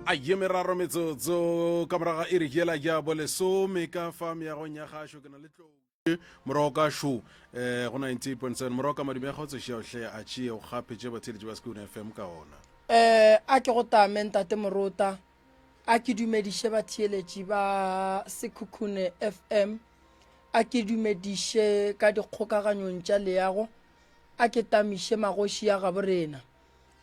A ye meraro metsotso ka morago ga iri yela ya bolesome ka fa meagong ya gašo ke na le tlou morago ka šo um go 98.7 morago ka madume a kgotso šiaohle a tšee o kgaphe tše batheeletši ba Sekhukhune FM ka ona. Um a ke go tame ntate Morota, a ke dumediše batheeletši ba Sekhukhune FM, a ke dumediše ka dikgokaganyong tša leago, a ke tamiše magoši a gabo rena,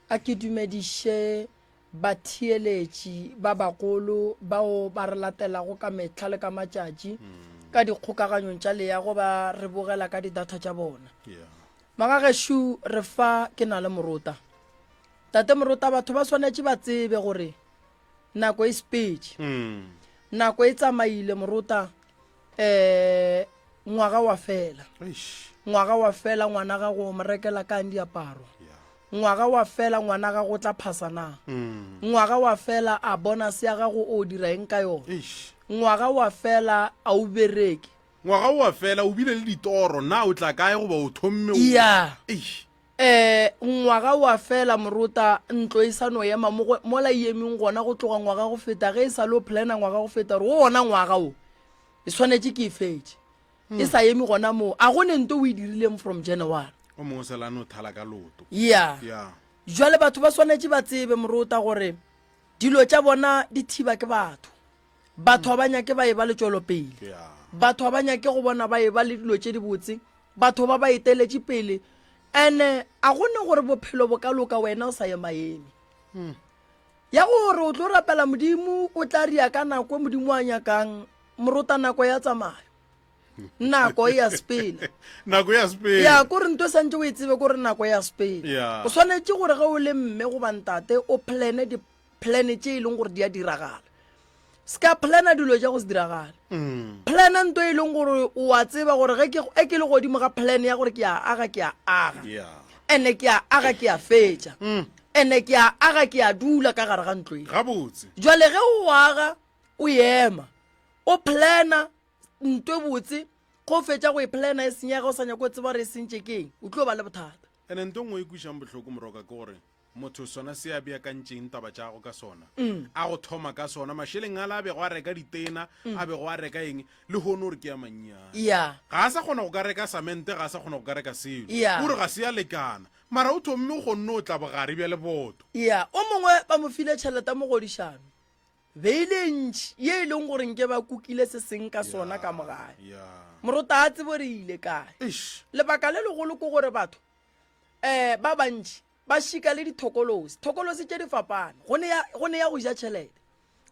a ke dumediše batheeletši ba bagolo bao ba re latelago ka mehla le ka matšatši ka dikgokaganyong tša leago ba re bogela ka di-data tša bona. Yeah. Magagešo re fa ke na le morota. Tate morota batho ba swanetše ba tsebe gore nako e sepetše. Mm. Nako e tsamaile morota eh ngwaga wa fela. Eish. Ngwaga wa fela ngwana gago o mo rekela kang diaparo. Yeah. Ngwaga wa fela ngwana gago o tla phasa na. Mm. Ngwaga wa fela a bonus ya gago o dira eng ka yona. Eish. Ngwaga wa fela a o bereke. Ngwaga o a fela o bile le ditoro na o tla kae goba o thomme o Ya. Eish. Eh, ngwaga o a fela morota ntlo e sa no ema mo go- mola e emeng gona go tloga ngwaga go feta ge e sa le o plana ngwaga go feta gore o ona ngwaga o e swanetše ke e fetše e sa eme gona moo a go ne nto o e dirileng from January O mongwe o sela a no thala ka loto. ya Ya. jwale batho ba swanetše ba tsebe morota gore dilo tša bona di thiba ke batho Batho ga ba nyake ba eba le tšwelopele. Batho ga ba nyake go bona ba eba le dilo tše dibotse. Batho ba ba eteletše pele. Ene a go ne gore bophelo bo ka loka wena o sa emaeme. Hmm. Ya gore o tlo rapela Modimo o tla ria ka nako e Modimo a nyakang morota nako ya tsamaya. Nako e ya sepela. Nako ya sepela. Ya kore nto e santse o e tsebe kore nako ya sepela. Ya. O swanetše gore ge o le mme goba ntate o plane di plan tše e leng gore di a diragala se ka plana dilo tša go se diragale mm. plana nto e leng gore o a tseba gore ge ke e le godimo ga plan ya gore ke a aga ke a aga ene ke a aga ke a fetša mm. ene ke a aga ke a dula ka gare ga ntlo e gabotse jwale ge o aga o ema o plana nto e botse go fetša go e plana e senyega o sa nyako tseba gore e sentše keng o tlo ba le bothata ene nto nngwe e kwišang bohloko moroka ke gore Motho sona se a beakantšeng taba tša gago ka sona, a go thoma ka sona, mašeleng ale a bego a reka ditena, a bego a reka eng, lehono o re ke a mannyane. Ya. Ga a sa kgona go ka reka samente, ga a sa kgona go ka reka selo. Ya. O re ga se ya lekana. Mara o thomme o kgonne go tla bogare bja leboto. Ya. O mongwe ba mo file tšhelete ya mogodišano, be e le e ntši, ye e leng gore nke ba kukile se seng ka sona ka mo gae. Ya. Morota a tsebe gore e ile kae. Eish. Lebaka le legolo ke gore batho um ba bantši Ba šika le dithokolosi. Thokolosi tše di fapane. Go ne ya, go ne ya go ja tšhelete.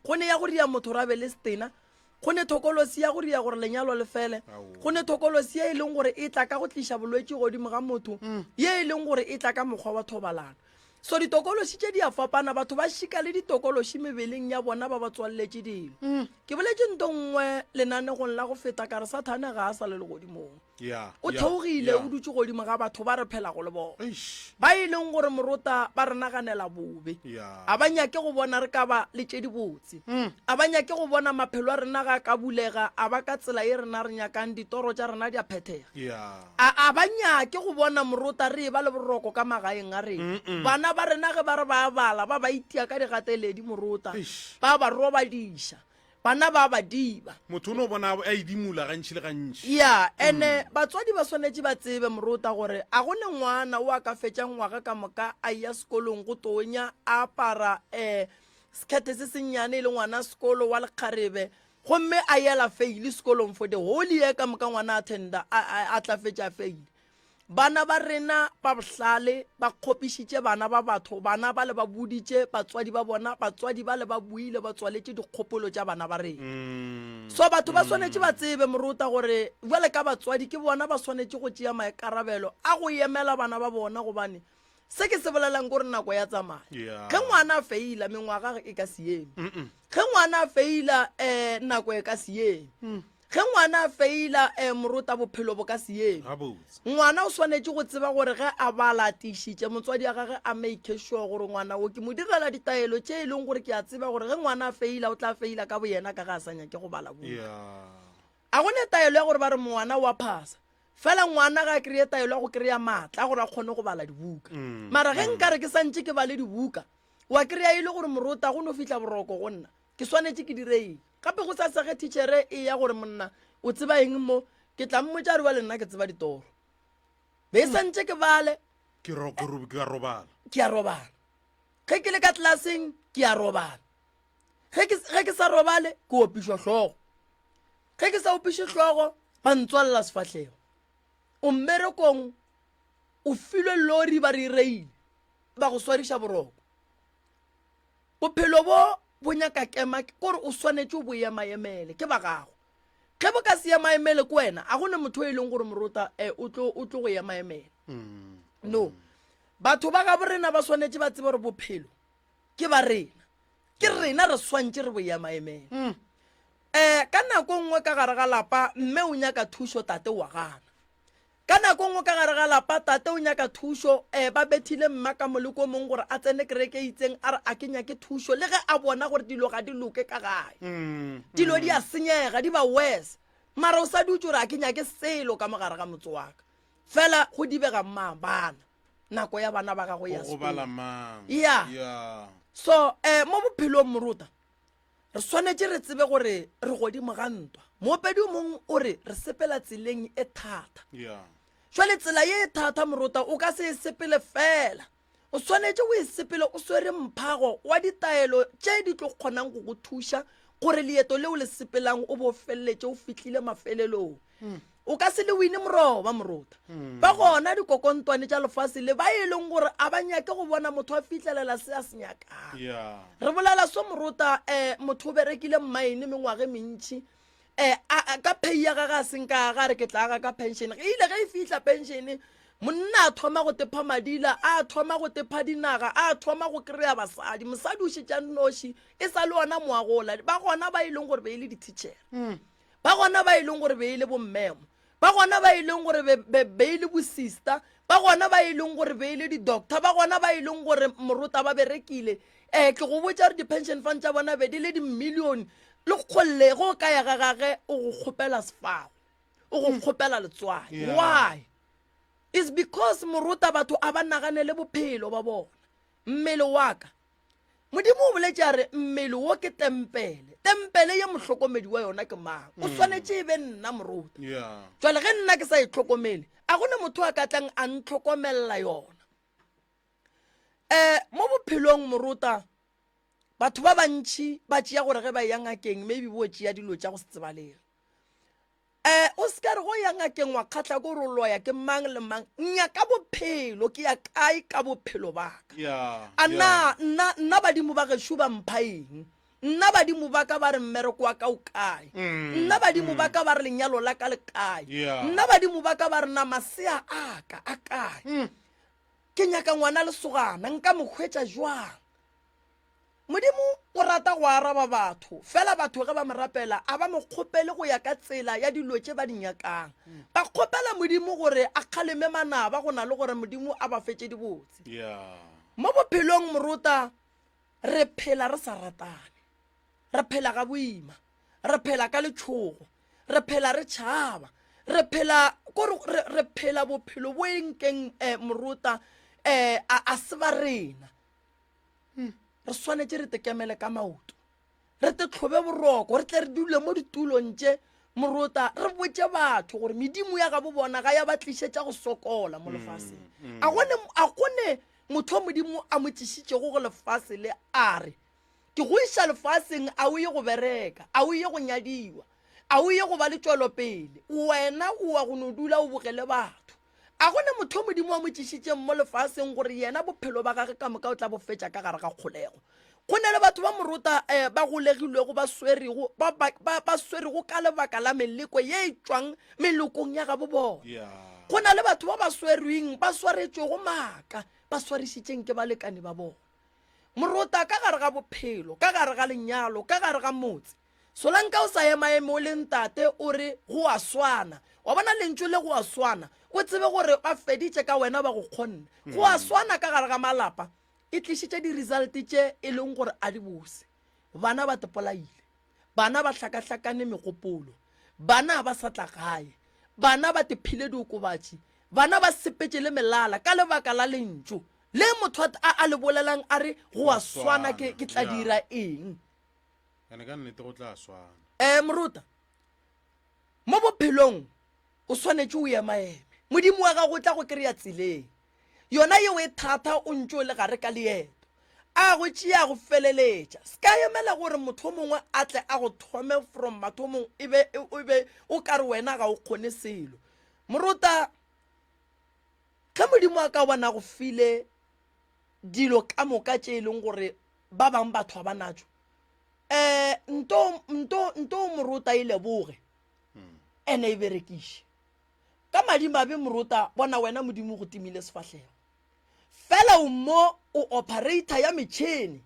Go ne ya go ria motho gore a be le setena. Go ne thokolosi ya go ria gore lenyalo le fele. Go ne thokolosi ye e leng gore e tla ka go tliša bolwetši godimo ga motho, ye e leng gore e tla ka mokgwa wa thobalano. So ditokološi tše di a fapana, batho ba šika le ditokološi mebeleng ya bona ba ba tswaleletše dilo. Ke boletše nto nngwe lenanegong la go feta ka re Sathane ga a sa le legodimong. Yeah, O yeah, theogile yeah. o dutše godimo ga batho ba re phelago le bona. Eish. Ba e leng gore morota ba re naganela bobe. Yeah. A ba nyake go bona re ka ba le tše dibotse. Mm. A ba nyake go bona maphelo a rena ga a ka bulega a ba ka tsela ye rena re nyakang ditoro tša rena di a phethega. Yeah. A, a ba nyake go bona morota re e ba le boroko ka magaeng a rena. Bana ba rena ge ba re ba a bala ba ba itia ka digateledi morota. Eish. Ba ba robadiša. Bana ba ba diba. Motho o no bona a edimola gantši le gantši. Ya, ene batswadi ba swanetše ba tsebe morota gore a go ne ngwana o a ka fetša ngwaga ka moka a eya sekolong go tonya a apara um sekhethe se sennyane e le ngwana sekolo wa lekgarebe gomme a yela feile sekolong for the whole year ka moka ngwana a attenda a, a, a tla fetša a feile. Bana ba rena ba bohlale ba kgopišitše bana ba batho, bana bale ba boditše batswadi ba bona, batswadi bale ba boile ba tswaletše dikgopolo tša bana ba rena. So batho ba swanetše ba tsebe morota gore bjale ka batswadi ke bona ba swanetše go tšea maikarabelo a go emela bana ba bona gobane se ke se bolelang ke gore nako ya tsamaya. Yeah. Ge ngwana a feila mengwaga e ka se eme. Ge ngwana a feila um nako e ka se eme. Ge ngwana a feila, eh, morota bophelo bo ka se eme. Gabotse. Ngwana o swanetše go tseba gore ge a bala a tiišitše, motswadi wa gagwe a make sure gore ngwana wo ke mo direla ditaelo tše e leng gore ke a tseba gore ge ngwana a feila o tla feila ka boyena ka ge a sa nyake go bala buka. Yeah. A go ne taelo ya gore ba re ngwana o a phasa. Fela ngwana ga a kry-e taelo ya go kry-a maatla a gore a kgone go bala dibuka. Mara ge nkare ke santše ke bale dibuka, Wa kry-a e le gore morota go no fihla boroko go nna. Ke swanetše ke dire eng? Gape go sasa ge thitšhere e ya gore monna o tseba eng mo, ke tla mmotša re bjale nna ke tseba ditoro. Be e santše ke bale. Ke ro, ke ro, ke a robala. Ke a robala. Ge ke le ka tlelaseng ke a robala. Ge ke, ge ke sa robale ke opišwa hlogo. Ge ke sa opiše hlogo ba ntswalela sefahlego. O mmerekong o filwe lori ba re e reile ba go swariša boroko. Bophelo bo bo nyaka kema kore o swanetše o bo emaemele ke ba gago. Ge bo ka se emaemele ke wena a gone motho e leng gore morota eh, o tlo o tlo go emaemela. Mm. No. Batho ba gabo rena ba swanetše ba tsebe gore bophelo ke ba rena. Ke rena re swantše re bo emaemele. Mm. Eh ka nako nngwe ka gare ga lapa mme o nyaka thušo tate wa gana. Ka nako nngwe ka gare ga lapa, tate o nyaka thušo. E, ba bethile mma ka moleko o mongwe gore a tsene kereke e itseng, a re a ke nyake thušo, le ge a bona gore dilo ga di loke ka gae. Dilo di a senyega, di ba worse. Mara o sa dutše o re a ke nyake selo ka mo gare ga motse wa ka. Fela go dibega mang bana, nako ya bana ba gago ya Go gobala mang? Yeah. Yeah. So, eh, mo bophelong moruta, Re swanetše re tsebe gore re godimo ga ntwa. Moopedi o mongwe o re re sepela tseleng e thata. Yeah. Jwale tsela ye e thata morota o ka se e sepele fela. O swanetše o e sepele o swere mphago wa ditaelo tše di tlo kgonang go go thuša gore leeto leo le sepelang o bo feleletše o fihlile mafelelong. O ka se le wine moroba morota. Ba gona dikokontwane tša lefase le ba e leng gore a ba nyake go bona motho a fihlelela se a se nyakang. Yeah. Re bolela so morota um motho o berekile mmaene mengwaga e mentši um a ka pay ya gage a seng ka ga re ke tla aga ka pension. E ile ge e fihla pension monna a thoma go tepha madila a thoma go tepha dinaga a thoma go kry-a basadi mosadi o šetša nnoši e sa le ona moagola ba gona ba e leng gore be e le di-teacher Ba gona ba e leng gore be e le bommemo, ba gona ba e leng gore be, be, be e le bosista, ba gona ba e leng gore be e le di-doctor, ba gona ba e leng gore morota ba berekile. Um ke go botša gore di-pension fund tša bona be di le dimilione. Le kgolle ge o ka ya ga gage o go kgopela sefago, o go kgopela letswai. Yeah. Why? It's because morota batho a ba naganele bophelo ba bona. Mmele wa ka Modimo o boletše a re, Mmele wo ke tempele. Tempele ye mohlokomedi wa yona ke mang? O swanetše e be nna moruti. Yeah. Jwale ge nna ke sa e hlokomele, a go ne motho a ka tlang a ntlhokomelela yona. Um mo bophelong moruta, batho ba bantši ba tšea gore ge ba eya ngakeng maybe bo tšea dilo tša go se tsebalege. Eh, o se ka re go ya ngakeng wa kgahla ko gore o loya ke mang le mang. Nyaka bophelo, ke ya kae ka bophelo ba ka? Yeah, A yeah. na nna nna badimo ba gešo ba mpha eng? Nna badimo ba ka ba re mmereko wa ka o kae? Nna badimo ba ka ba re lenyalo la ka le kae? Yeah. Nna badimo ba ka ba re na masea a ka a kae? Ke nyaka ngwana lesogana, nka mo hwetša jwang? Modimo o rata go araba batho, fela batho ge ba mo rapela a ba mo kgopele go ya ka tsela ya dilo tše ba di nyakang. Ba kgopela Modimo gore a kgaleme manaba go na le gore Modimo a ba fetše dibotse. Yeah. Mo bophelong morota re phela re sa ratane. Re phela ga boima. Re phela ka letšhogo. Re phela re tšhaba. Re phela kore re, re phela bophelo bo e nkeng eh, morota eh, a, a se ba rena. Hmm. Re swanetše re tekemele ka maoto, re te tlhobe boroko, re tle re dule mo ditulong tše morota, re botše batho gore medimo ya gabo bona ga ya ba tlišetša go sokola mo lefaseng. A gone, a gone motho o Modimo a mo tlišitšego go lefase le a re, Ke go iša lefaseng, a o ye go bereka, a o ye go nyadiwa, a o ye go ba le tšwelopele, wena o wa go no dula o bogele batho. A go ne motho Modimo a mo tlišitšeng mo lefaseng gore yena bophelo ba gage ka moka o tla bo fetša ka gare ga kgolego. Go na le batho ba morota eh, ba golegilwego ba swerego ba, ba, ba, ba swerego ka lebaka la meleko ye e tšwang melokong ya gabo bona. Yeah. Go na le batho ba ba swerweng ba swaretšwego maaka ba swarišitšeng ke balekane ba bona. Morota ka gare ga bophelo, ka gare ga lenyalo, ka gare ga motse. Solanka o sa emaeme o le ntate o re go a swana. Wa bona lentšu le go a swana, o tsebe gore ba feditše ka wena ba go kgonne. Go a swana ka gare ga malapa e tlišitše di-result tše e leng gore a di bose. Bana ba tepolaile, bana ba hlakahlakane megopolo, bana ba sa tla gae, bana ba tephile diokobatši, bana ba sepetše le melala ka lebaka la lentšu. Le motho a a le bolelang a re go a swana ke ke tla dira eng? Ene ka nnete go tla swana. Eh moruta mo bophelong o swanetše o emaeme. Modimo wa gago o tla go kry-a tseleng. Yona yeo e thata o ntše o le gare ka leeto. A go tšea go feleletša. Se ka emela gore motho o mongwe a tle a go thome from mathomong e be e be o ka re wena ga o kgone selo. Moruta Ge Modimo a ka bona a go file dilo ka moka tše e leng gore ba bangwe batho ga ba natšo, um nto, nto, nto morota e leboge ene e berekiše. Ka madimabe morota, bona wena Modimo go timile sefahlego. Fela o mo o operator ya metšhene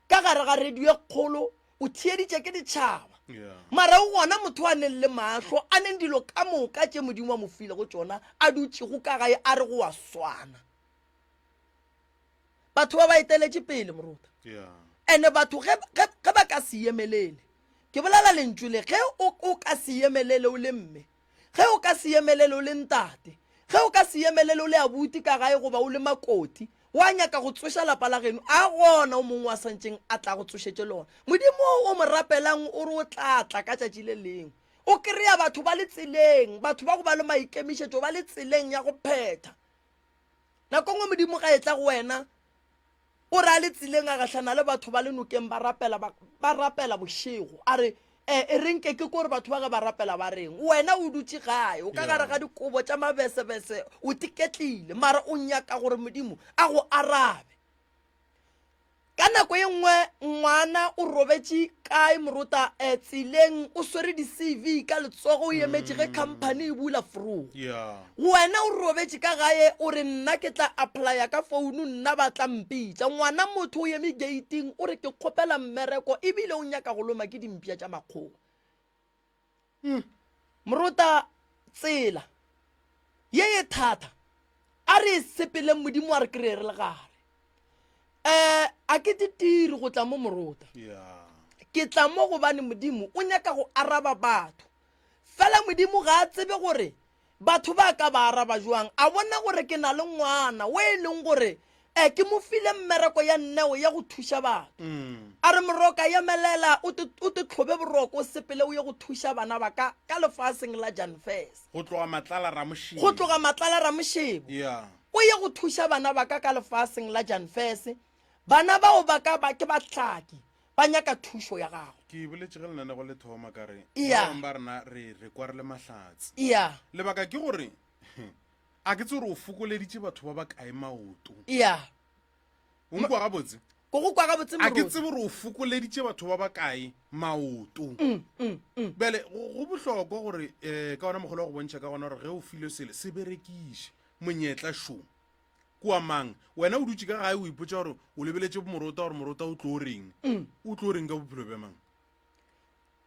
ka gare ga radio e kgolo, o theeditše ke ditšhaba. Mara o gona motho a neng le mahlo, a neng dilo ka moka tše Modimo a mo filego tšona, a dutšego ka gae a re go a swana. Batho ba ba eteletše pele morota. Ene batho ge, ge, ge ba ka se emelele, ke bolela lentšu le, ge o, o ka se emelele o le mme, Ge o ka se emelele o le ntate, ge o ka se emelele o le abuti ka gae goba o le makoti, wa nyaka go tsoša lapa la geno, a gona o mongwe wa santšeng a tla go tsošetše lona. Modimo o o mo rapelang o re o tla tla ka tšatši le lengwe. O kry-a batho ba le tseleng, batho ba go ba le maikemišetšo ba le tseleng ya go phetha. Nako nngwe Modimo ga e tla go wena, O re a le tseleng a gahlana le batho ba le nokeng ba rapela, ba, ba rapela bošego. A re, E, e re nke ke kore batho ba ge ba rapela ba reng. Wena o dutše gae, o ka gare ga dikobo tša mabesebese, o tiketlile, mara o nyaka gore Modimo a go arabe. Ka nako ye nngwe ngwana o robetše kae morota eh, tseleng o swere di-CV ka letsogo o emetše ge company e bula forogo. Yeah. Wena o robetše ka gae o re nna ke tla applya ka founu nna ba tla mpitša. Ngwana motho o eme gate-ing o re ke kgopela mmereko ebile o nyaka go loma ke dimpša tša makgowa. Morota tsela ye e thata a re e sepeleng Modimo a re kry-e re le gare. Um a ke titiri go tla mo morota. Ke tla mo gobane Modimo o nyaka go araba batho. Fela Modimo ga a tsebe gore batho ba ka ba araba jwang. A bona gore ke na le ngwana o e leng gore um ke mo file mmereko ya nneo ya go thuša batho. Mm. A re moroka emelela o te o te tlhobe boroko o sepele o ye go thuša bana ba ka ka lefaseng la Janfes. Go tloga Matlala Ramoshebo. Go tloga Matlala Ramoshebo. Yeah. O ye go thuša bana ba ka ka lefaseng la Janfes. Bana bao ba ka ba ke bahlaki ba nyaka thušo ya gago. Ke boletše ge lenanego le thoma ka re Iya. ba bangwe ba rena re re kwa re le mahlatse. Iya. Lebaka ke gore a ke tse gore o fokoleditše batho ba ba kae maoto. Iya. O nkwa gabotse? Ko go kwa gabotse A ke moruti. tsebe gore o fokoleditše batho ba ba kae maoto. Bjale go go bohlokwa gore um ka ona mokgwa wa go bontšha ka gona gore ge o filwe sele se berekiše monyetla šo. Kua mang? Wena o dutše ka gae o ipotša gore o lebeletše morota gore morota o tlo reng. O tlo reng ka bophelo bja mang?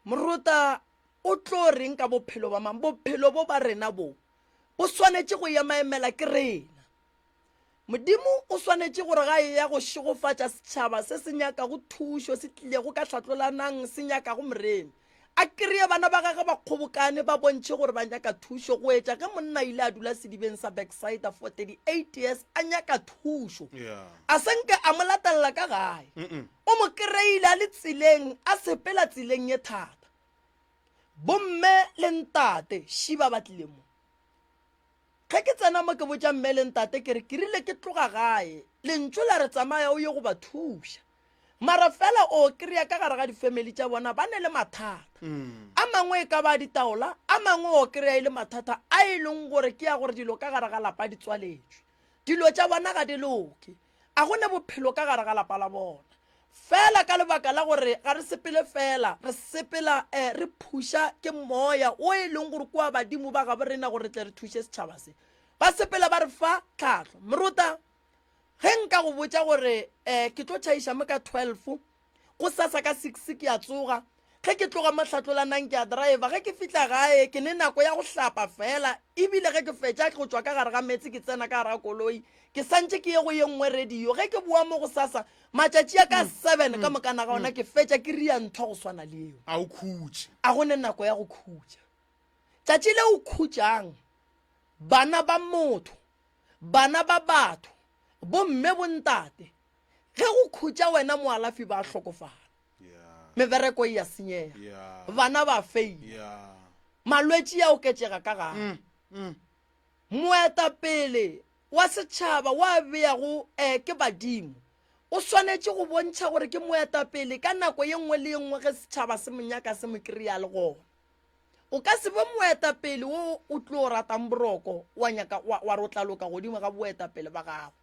Morota o tlo reng ka bophelo ba mang? Bophelo bo ba rena bo bo swanetše go emaemela ke rena. Modimo o swanetše gore ga eya go šegofatša setšhaba se se nyakago thušo se tlilego ka hlatlolanang se nyakago moremi. A kreye bana ba gagwe ba kgobokane ba bontšhe gore ba nyaka thušo go etša ge monna a ile a dula sedibeng sa Bethsaida for 38 years a nyaka thušo. A se nke a mo latelela ka gae. O mo kreile a le tseleng a sepela tseleng ye thata. Bomme le ntate šiba ba tlile mo. Ge ke tsena mo ke botša mme le ntate ke re ke rile ke tloga gae lentšu la re tsamaya o ye go ba thuša. Mara fela o kry-a ka gare ga di-family tša bona ba ne le mathata. A mangwe e ka ba a ditaola, a mangwe o kry-a e le mathata a e leng gore ke ya gore dilo ka gare ga lapa di tswaletšwe. Dilo tša bona ga di loke. A go ne bophelo ka gare ga lapa la bona. Fela ka lebaka la gore ga re sepele fela, re sepela um re phuša ke moya o e leng gore kua badimo ba gabo rena gore re tle re thuše setšhaba se. Ba sepela ba re fa tlhahlo. Morota, Ge nka go botša gore um ke tlo tšhaiša mo ka 12, gosasa ka six ke a tsoga, ge ke tloga mo Hlatlolanang ke a driver, ge ke fihla gae ke ne nako ya go hlapa fela, ebile ge ke fetša go tšwa ka gare ga meetse ke tsena ka gare ga koloi, ke santše ke ye go ye nngwe radio. Ge ke boa mo gosasa, matšatši a ka seven ka mokana ga ona ke fetša ke ria ntho go swana le yeo. A o khutše. A go ne nako ya go khutša. Tšatši le o khutšang, bana ba motho Bana ba batho. Bomme bontate, ge go khutša wena moalafi ba hlokofala. Mebereko e ya senyega. Bana ba feila. Malwetši a oketšega ka gare. Mm, mm. Moetapele wa setšhaba wa beago eh, ke badimo o swanetše go bontšha gore ke moetapele ka nako ye nngwe le ye nngwe ge setšhaba se mo nyaka se mo kry-a le gona. O ka se be moetapele wo o tlo ratang boroko wa nyaka wa, wa re o tla loka godimo ga boetapele ba gago.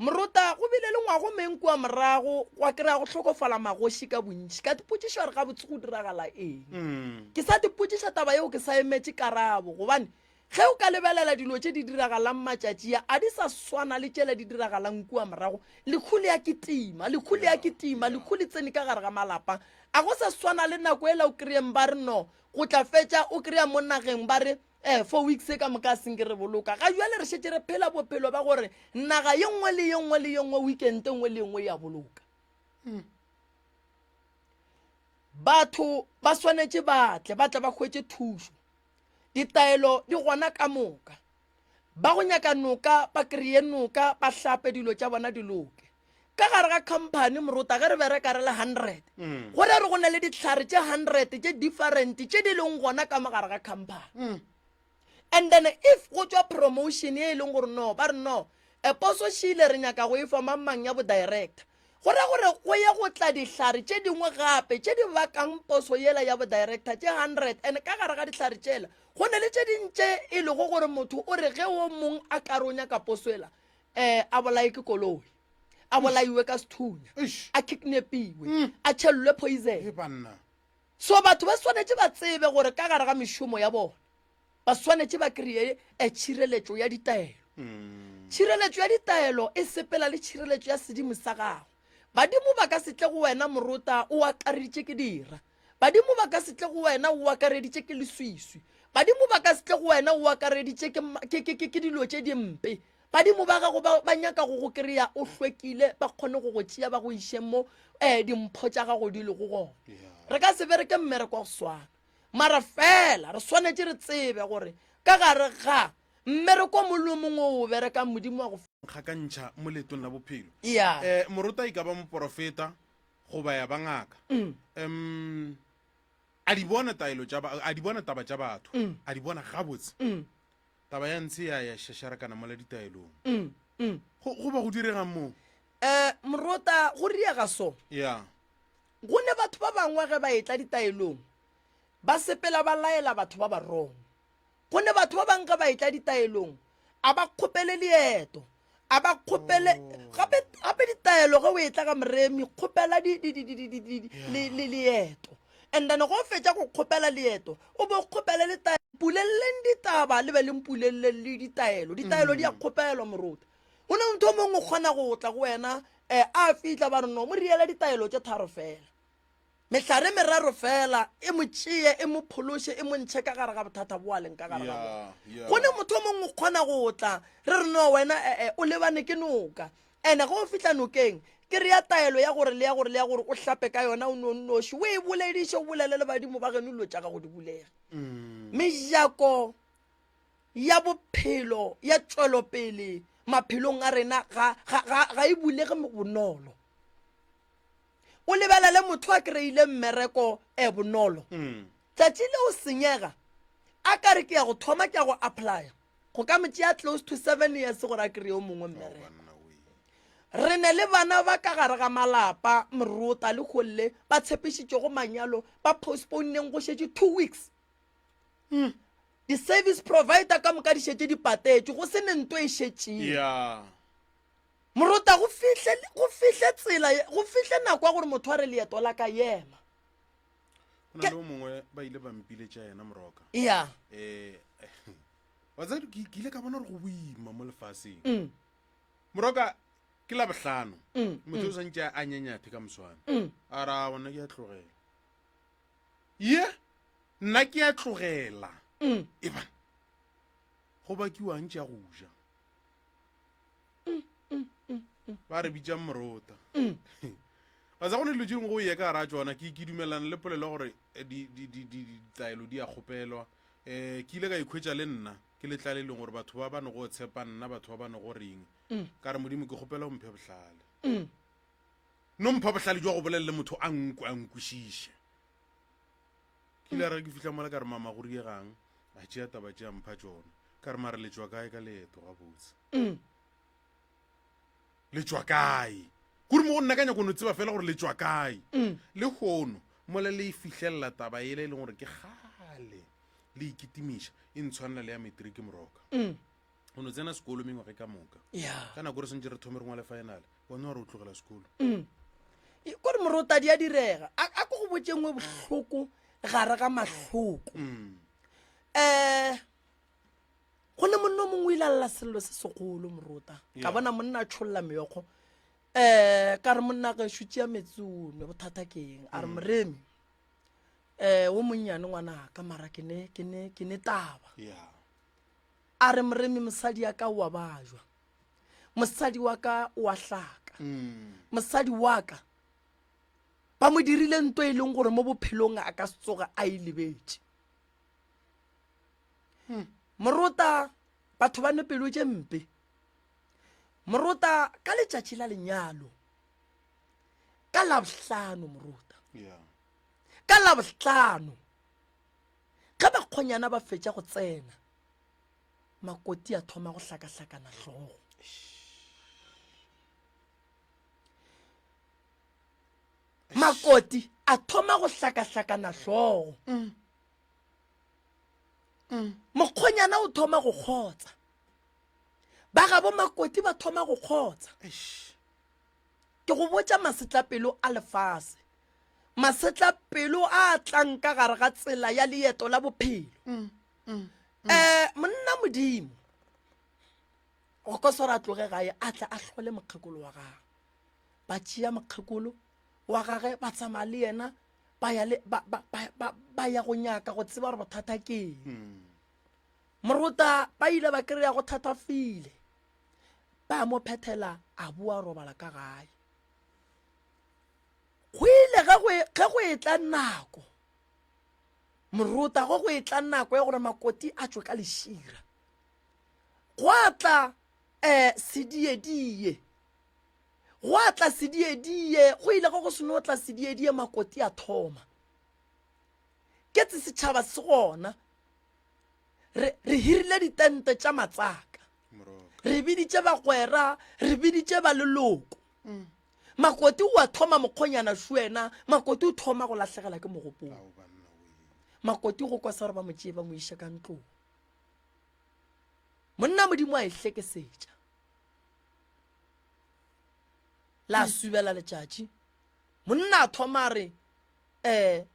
Morota go bile le ngwago meng kua morago gwa kry-a go hlokofala magoši ka bontši. Ka dipotšišo gore gabotse go diragala eng. Mm. Ke sa dipotšiša taba yeo ke sa emetše karabo gobane ge o ka lebelela dilo tše di diragalang matšatši a a di sa swana le tšela di diragalang kua morago. Lekhu le ya kitima, lekhu le ya kitima, lekhu le tsene ka gare ga malapa. A go sa swana le nako ela o kry-eng ba re no go tla fetša o kry-a mo nageng ba re eh 4 weeks ka moka a senke re boloka. Ga jwale re šetše re phela bophelo ba gore naga ye nngwe le ye nngwe le ye nngwe weekend e nngwe le ye nngwe ya boloka. Hmm. Batho ba swanetše ba tle ba tle ba hwetše thušo. Ditaelo di gona ka moka. Ba go nyaka noka ba kry-e noka ba hlape dilo tša bona di loke. Ka gare ga company morota ge re bereka re le 100 mm. go re re go na le dihlare tše 100 tše different tše di leng gona ka mo gare ga company. Mm. And then if go tšwa promotion e leng gore no ba re no e poso šile re nyaka go e fa mang mang ya bo director go ra gore go ye go tla dihlare tše dingwe gape tše di bakang poso yela ya bo director tše 100 and ka gare ga dihlare tšela go ne le tše ding tše e lego gore motho o re ge o mong a ka re o nyaka poso ela um a bolaye ke koloi a bolaiwe ka sethunya a kidnapiwe mm. a tšhelelwe poison so batho ba swanetše ba tsebe gore ka gare ga mešomo ya bona ba swanetše ba kry-e eh, tšhireletšo ya ditaelo mm. tšhireletšo ya ditaelo e sepela le tšhireletšo ya sedimo sa gago badimo ba ka se tle go wena morota o akareditše ke dira badimo ba ka se tle go wena o akareditše ke leswiswi badimo ba ka se tle go wena o akareditše ke dilo tše dimpe badimo ba gago ba nyaka go go kry-a o hlwekile ba kgone go go tšea ba go iše mo um dimpho tša gago di lego gona re ka se bereke mmereko wa go swana Mara fela re swanetše re tsebe gore ka gare ga mmereko mongwe le mongwe o o berekang Modimo wa go. Gakantšha mo leetong la bophelo. Yeah. Eh, morota e ka ba moporofeta goba ya ba ngaka. Mm. Um, a di bona taelo tša ba, a di bona taba tša batho. Mm. A di bona gabotse. Mm. Taba ya ntshe ya ya šašarakana mola ditaelong. Mm. Mm. Go, go ba go diregang moo? Eh, morota go riega so. Yeah. Go ne batho ba bangwe ge ba etla ditaelong ba sepela ba laela batho ba ba wrong. Go ne batho ba bangwe ge ba etla ditaelong a ba kgopele leeto, a ba kgopele gape gape ditaelo ge o etla ga moremi kgopela di, di, di, di, di, di, di, le, le leeto. And then go fetša go kgopela leeto o bo kgopele le taelo. Mpuleleleng ditaba le be le mpuleleleng le ditaelo. Ditaelo di a kgopelwa moruti. Go ne motho o mongwe o kgona go tla go wena um a fihla ba re no mo riela ditaelo tše tharo fela mehlare meraro fela e mo tšee e mo phološe e mo ntšhe ka gare ga bothata bo a leng ka gare ga bona go ne motho o mongwe o kgona go tla re re no wena ee eh, o lebane ke noka ene ge o fihla nokeng ke re ya taelo ya gore le ya gore le ya gore o hlape ka yona o no nnoši o e bolediše o bolele le badimo ba geno dilo tša gago di bulege mm. mejako ya bophelo ya tšwelopele maphelong a rena ga, ga, ga, ga e bulege bonolo o lebelele motho a kry-ile mmereko e bonolo mm. tšatši le o senyega a ka re ke ya go thoma ke ya go applya go ka mo tšea close to seven years gore a kry-e o mongwe mmereko re ne le bana ba ka gare ga malapa morota le golle ba tshepišitšego manyalo ba postponeng go šetše two weeks mm. Di-service provider ka moka di šetše di patetšwe, go se ne nto e šetšeng. Yeah. Morota go fihle go fihle tsela go fihle nako ya gore motho a re leeto la ka yema. Go na le o mongwe ba ile ba mpiletša yena moroka. Yeah. Eh wa tseba ke ke ile ka bona gore go boima mo lefaseng. Mm. Moroka ke la bohlano. Mm. Motho o santse a nyenyathe ka moswane. Mm. A ra bona ke a tlogela. Ye nna ke a tlogela mm. eban go bakiwang tša go ja mm, mm, ba re bitšang morota ba sa go ne dilo tše dingwe go ye ka gara tsona ke ke dumelana le polelo gore eh, ditaelo di a kgopelwa um ke ile ka ikhwetša le nna Ke le tlalelong gore batho ba ba no go tshepa nna, batho ba ba no go reng. Ka re, Modimo, ke kgopela o mphe bohlale. No mpha bohlale jwa go bolela le motho a nkwe, a nkwešiše. Ke ile re ke fihla mola ka re, Mama, go riegang? A tšea taba tše a mpha tšona. Ka re, Mare le tšwa kae ka leeto gabotse? Le tšwa kae? Kore mo go nna ka nyako no tseba fela gore le tšwa kae. Lehono mola le e fihlelela taba yela e leng gore ke kgale le ikitimiša, e ntshwanela le ya matric moroka. O no tsena sekolo mengwaga ka moka. Ka nako re swantše re thome re ngwale final, wena wa re o tlogela sekolo. Kore morota di a direga. A ko go botše nngwe bohloko gare ga mahloko. Um go ne monna o mongwe o ile a lla sello se segolo morota. Ka bona monna a tšholla meokgo. Um ka re monna gešo tšea metsi o nwe, bothata ke eng? A re moremi um wo monnyane ngwanaka mara ke ne ke ne ke ne taba. A re moremi mosadi ya ka o a bajwa, mosadi wa ka o a hlaka, mosadi wa ka ba mo dirile nto e leng gore mo bophelong a ka se tsoge a e lebetše. Morota batho ba ne pelo tše mpe. Morota ka letšatši la lenyalo ka Labohlano morota ka Labohlano ge bakgonyana ba fetša go tsena makoti a thoma go hlakahlakana hlogo. Makoti a thoma go hlakahlakana hlogo. Mokgonyana o thoma go kgotsa. Ba gabo makoti ba thoma go kgotsa. Ke go botša masetlapelo a lefase. Masetlapelo a tlang ka gare ga tsela ya leeto la bophelo. Um monna Modimo go ka swara a tloge gae a tla a hlole mokgekolo wa gagwe. Ba tšea mokgekolo wa gage ba tsamaya le yena ba ya le ba ba ba ba ya go nyaka go tseba gore bothata ke eng. Morota ba ile ba kry-a go thatafile. Ba mo phethela a boa robala ka gae. Go ile ge go ge go etla nako morota go go etla nako ya gore makoti a tšwe ka lešira. Gwa tla um sediedie. Gwa tla sediedie, go ile go go seno tla sediedie makoti a thoma. Ke tse setšhaba se gona. Re re hirile ditente tša matsaka. Re biditše bagwera, re biditše ba leloko. Makoti o a thoma mokgonyana šuena, makoti o thoma go lahlegela ke mogopolo. Makoti go kwa sa gore ba mo tšee ba mo iše ka ntlong. Monna Modimo a e hlekesetša. La subela letšatši. Monna a thoma a re, eh,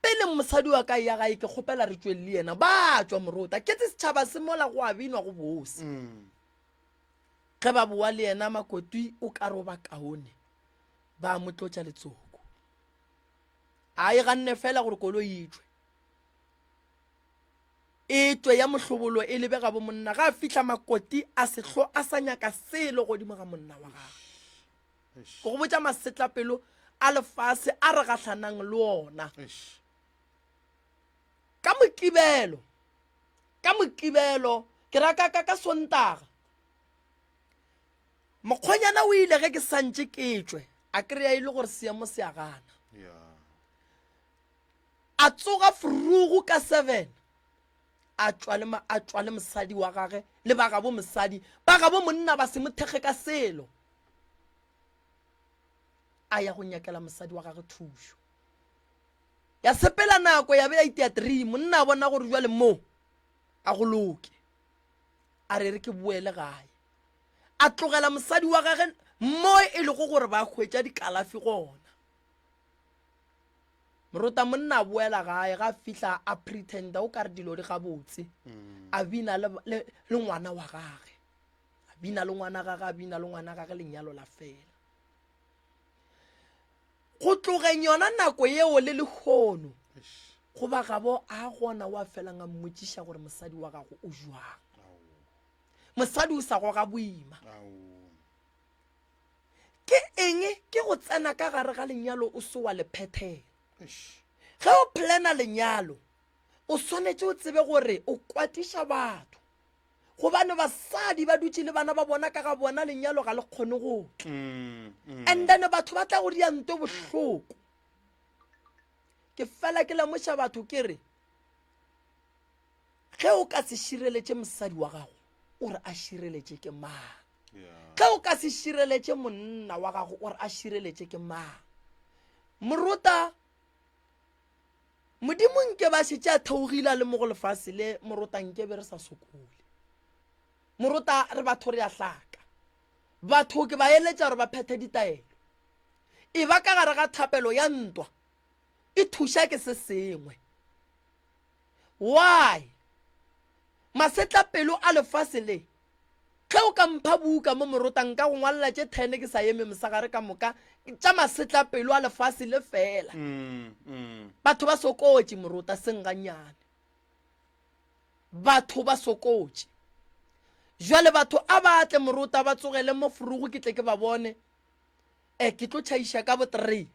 pele mosadi wa ka ya gae ke kgopela re tšweng le yena. Ba tšwa morota. Ke tse setšhaba se mola go a binwa go bose. Ge ba boa le yena makoti o ka roba kaone. Ba mo tlotša letsoko. A e ganne fela gore koloi e tšwe. E tšwe ya mohlobolo e lebe gabo monna. Ga a fihla makoti a sehlo a sa nyaka selo godimo ga monna wa gagwe. Ke go botša masetlapelo a lefase a re gahlanang le ona. Ka Mokibelo, ka Mokibelo, ke ra ka, ka, ka Sontaga, mokgonyana o ile ge ke santše ke tšwe, a kry-a e le gore seemo se a gana. A tsoga frugu ka seven, a tšwa le, a tšwa le mosadi wa gage le ba gabo mosadi, ba gabo monna ba se mo thekge ka selo. A ya go nyakela mosadi wa gage thušo. Ya sepela nako ya be ya itia three, monna a bona gore jwale mo a go loke. A re re ke boele gae. A tlogela mosadi wa gage mo e lego gore ba hwetša dikalafi gona. Morota monna a boela gae ga fihla a pretenda o ka re dilo di gabotse. A bina le, le, le ngwana wa gage. A bina le ngwana gage, a bina le ngwana gage lenyalo la fela. Go tlogeng yona nako yeo le lehono, go ba gabo a gona wa felang a mmotšiša gore mosadi wa gago o jwang. Mosadi o sa goga boima. Ke eng ke go tsena ka gare ga lenyalo o se wa le phethela? Ge o plana lenyalo, o swanetše o tsebe gore o kwatiša batho. Gobane basadi ba dutše le bana ba bona ka ga bona lenyalo ga le kgone go tla. And then batho ba tla go dia nto bohloko. Ke fela ke lemoša batho ke re ge o ka se šireletše mosadi wa gago o re a šireletše ke mang? Ge o ka se šireletše monna wa gago o re a šireletše ke mang? Morota Modimo nke ba šetše a theogile a le mo go lefase le morota nke be re sa sokole. Morota re batho re a hlaka. Batho ke ba eletša gore ba phethe ditaelo. E ba ka gare ga thapelo ya ntwa e thuša ke se sengwe. Why? Masetlapelo a lefase le Ge o ka mpha buka mo morota nka go ngwalela tše thene ke sa eme mosegare ka moka tša masetlapelo a lefase le fela. Batho ba sokotše morota seng gannyane. Batho ba sokotše. Jwale batho a ba tle morota ba tsogele mo furugu ke tle ke ba bone. E ke tlo tšhaiša ka bo 3.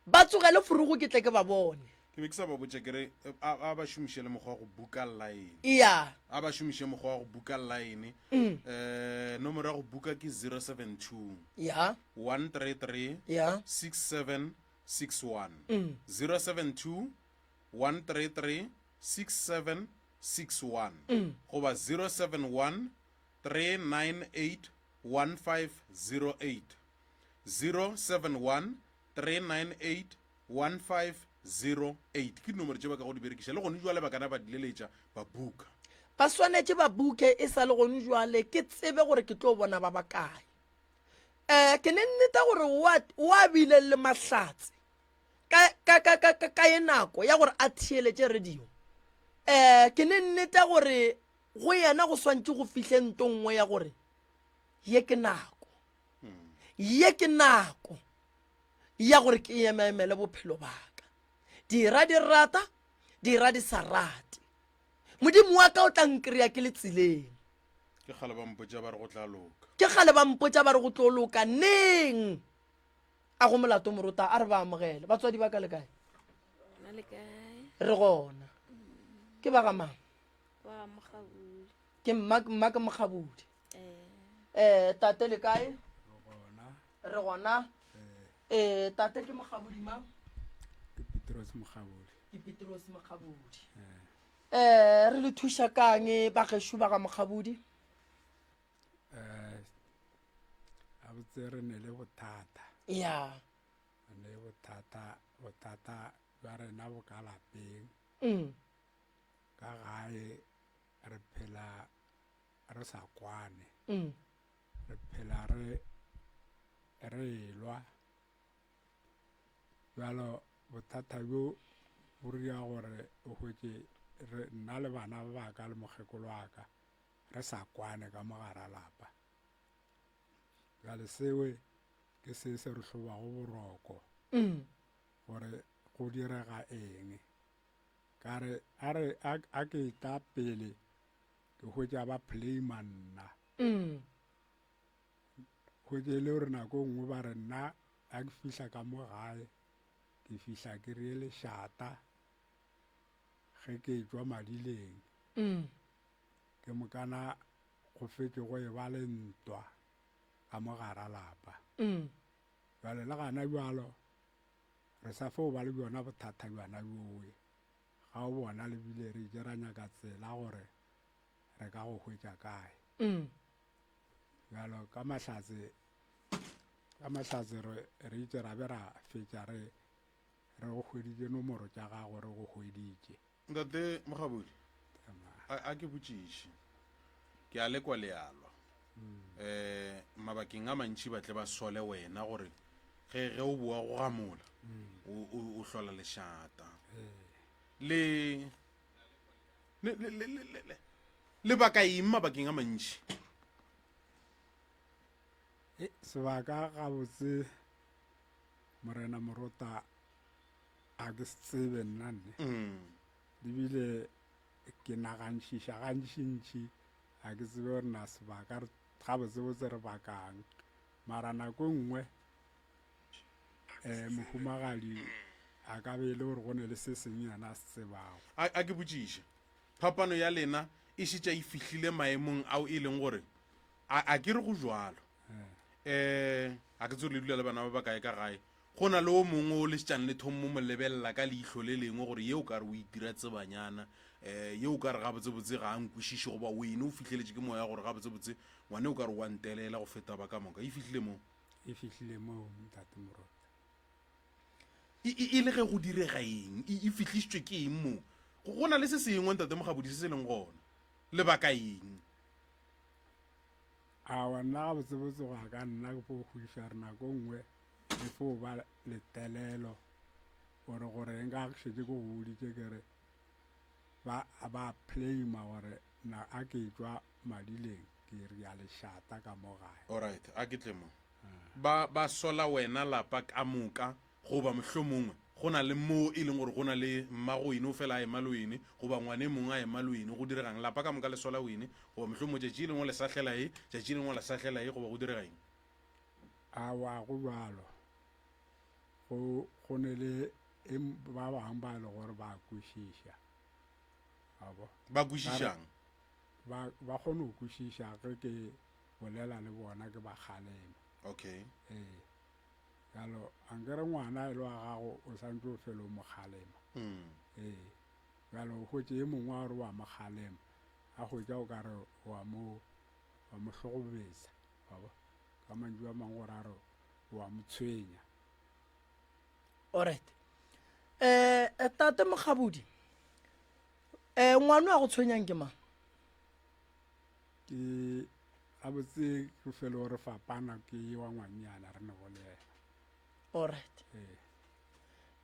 Ba tsogele furugu ke tle ke ba bone. Ke be ke sa ba botša ke re a ba šomiše le mokgwa wa go buka line. Iya. A ba šomiše mokgwa wa go buka line. Mm. Eh, nomoro ya go buka ke 072. Ya. 133. Ya. 6761. Mm. 072 133 6761. Mm. Goba 071 398 1508. 071 398 1508 ke dinomoro tše ba ka go di berekiša le gone jwale ba kana ba di leletša ba buka. Ba swanetše ba buke e sa le gone jwale ke tsebe gore ke tlo bona ba bakae. Um ke ne nneta gore o a bile le mahlatse ka, ka, ka, ka, ka, ka ye nako ya gore a theeletše radio. Um ke ne nneta gore go yena go swantše go fihle nto nngwe ya gore ye ke nako, ye ke nako ya gore ke emaemele bophelo baka. Dira di rata, dira di sa rate. Modimo wa ka o tla nkry-a ke le tseleng. Ke kgale ba mpotša ba re go tla loka. Ke kgale ba mpotša ba re go tlo loka neng? A go molato morota a re ba amogele. Batswadi ba ka le kae? Re gona. Ke ba ga mang? Ke mma mma ke Mokgabudi. Eh tate le kae? Re gona. Eh tate ke Mokgabudi mang? Ke Petros Mokgabudi. Ke Petros Mokgabudi. Eh re le thuša kang ba gešo ba ga Mokgabudi? Eh a botse re ne le bothata. Ya. Re ne bothata bothata bja rena bo ka lapeng. Mm. Ka gae re phela re sa kwane. Mm. Re phela re re elwa. Bjalo bothata bjo bo ria gore o hwetše re nna le bana ba ka le mokgekolo wa ka re sa kwane ka mo gara lapa. Bjale sewe ke se se re hlobago boroko mm. gore go direga eng. Ka re a re a ke tla pele ke hwetša ba blame nna. Mm. Hwetše e le gore nako e nngwe ba re nna a ke fihla ka mo gae ke fihla ke re lešata ge ke tšwa madileng. Mm. Ke mokana go fetše go e ba le ntwa ka mo gara lapa. Mm. Bjale le gana bjalo re sa fo ba le bjona bothata bjana bjowe. Ga o bona le bile re itše ra nyaka tsela gore re ka go hwetša kae. Mm. Bjalo ka mahlatse ka mahlatse re re itše ra be ra fetša re re go hweditše nomoro tša gago re go hweditše. Ntate Mokgabudi, a, a ke botšiše. Ke a lekwa lealwa. Eh, mabakeng a mantši ba tle ba sole wena gore ge ge o boa go gamola o, o, o hlola lešata. Le le le le le le lebaka eng mabakeng a mantši? E, sebaka gabotse morena morota a ke se tsebe nna nne Mm. ebile ke nagantšiša gantšintši a ke tsebe gore na sebaka re gabotsebotse re bakang mara nako e nngwe um mohumagadi a ka be e le gore go ne le se seng yena a se tsebago A, a ke botšiše phapano ya lena e e šetša e fihlile maemong ao e leng gore a, a ke re go jwalo um a ke tsore le dula le bana ba ba kae ka gae go na le o mongwe o le šetšang le thommo mo lebelela ka leihlo le lengwe gore ye o ka re o itira tsebanyana um ye o ka re gabotsebotse ga a nkwešiše goba wene o fihleletše ke moya gore gabotsebotse ngwane o ka re wa ntelela go feta ba ka moka e fihlile moo e fihlile moo ntate morota e, e, e le ge go direga eng e, e fihlišitšwe ke eng moo go na le se sengwe ntate mogabodi se se leng gona lebaka eng Aowa, nna gabotsebotse go ya ka nna ke fo kgodiša gore nako nngwe e fo ba letelelo gore goreng ka ge šetše ke go boditše ke re ba ba claima gore na a ke tšwa madileng ke re ya lešata ka mo gae. Alright, a ke tle mo. Ba ba sola wena lapa ka moka Goba mohlomongwe go na le moo e leng gore go na le mmago wene o fela a ema le wene, goba ngwana e mongwe a ema le wene, go direga'ng? Lapa ka moka le sola wene, goba mohlomongwe tšatši le lengwe le sahlela ye, tšatši le lengwe la sahlela ye, goba go direga eng? Aowa, go bjalo. Go, go ne le e, ba bangwe ba e le gore ba kwešiša. Wa bo? Ba kwešiša'ng? Ba, ba kgone go kwešiša ge ke bolela le bona, ke ba kgalema. Okay. Ee. Bjalo a nkere ngwana e le wa gago o santse o fele o mo kgalema. Mm. Ee. Bjalo o hwetše e mongwe wa gore wa mo kgalema, a hwetša o ka re wa mo wa mo hlogobetsa, wa bo? Ka mantšu a mangwe gore a re wa mo tshwenya. Alright. Eh, tate Mokgabodi, eh ngwana wa go tshwenyang ke mang? Ke gabotse ke felo re fapana ke wa ngwannyana re ne go le yena. Alright. Ee.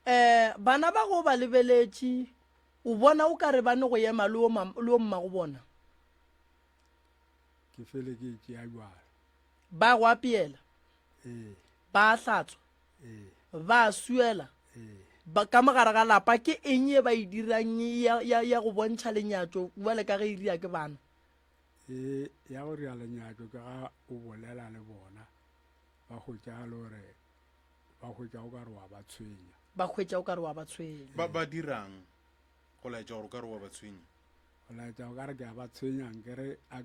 Eh bana ba go ba lebeletše o bona o ka re ba ne go ema le o le o mma go bona. Ke fele ke tšea jwalo. Ba go apeela. Ee. Ba hlatswa. Ee. Ba suela. Ee. Ba ka mogare ga lapa ke eng ye ba e dirang ya ya ya go bontšha lenyatšo bjale ka ge e ria ke bana. E ya go ria lenyatšo ke ga o bolela le bona ba hwetša le gore ba hwetša o ka re wa ba tshwenya. Ba hwetša o ka re wa ba tshwenya. Ba ba dirang go laetša gore o ka re wa ba tshwenya? Go laetša o ka re ke a ba tshwenya nkere a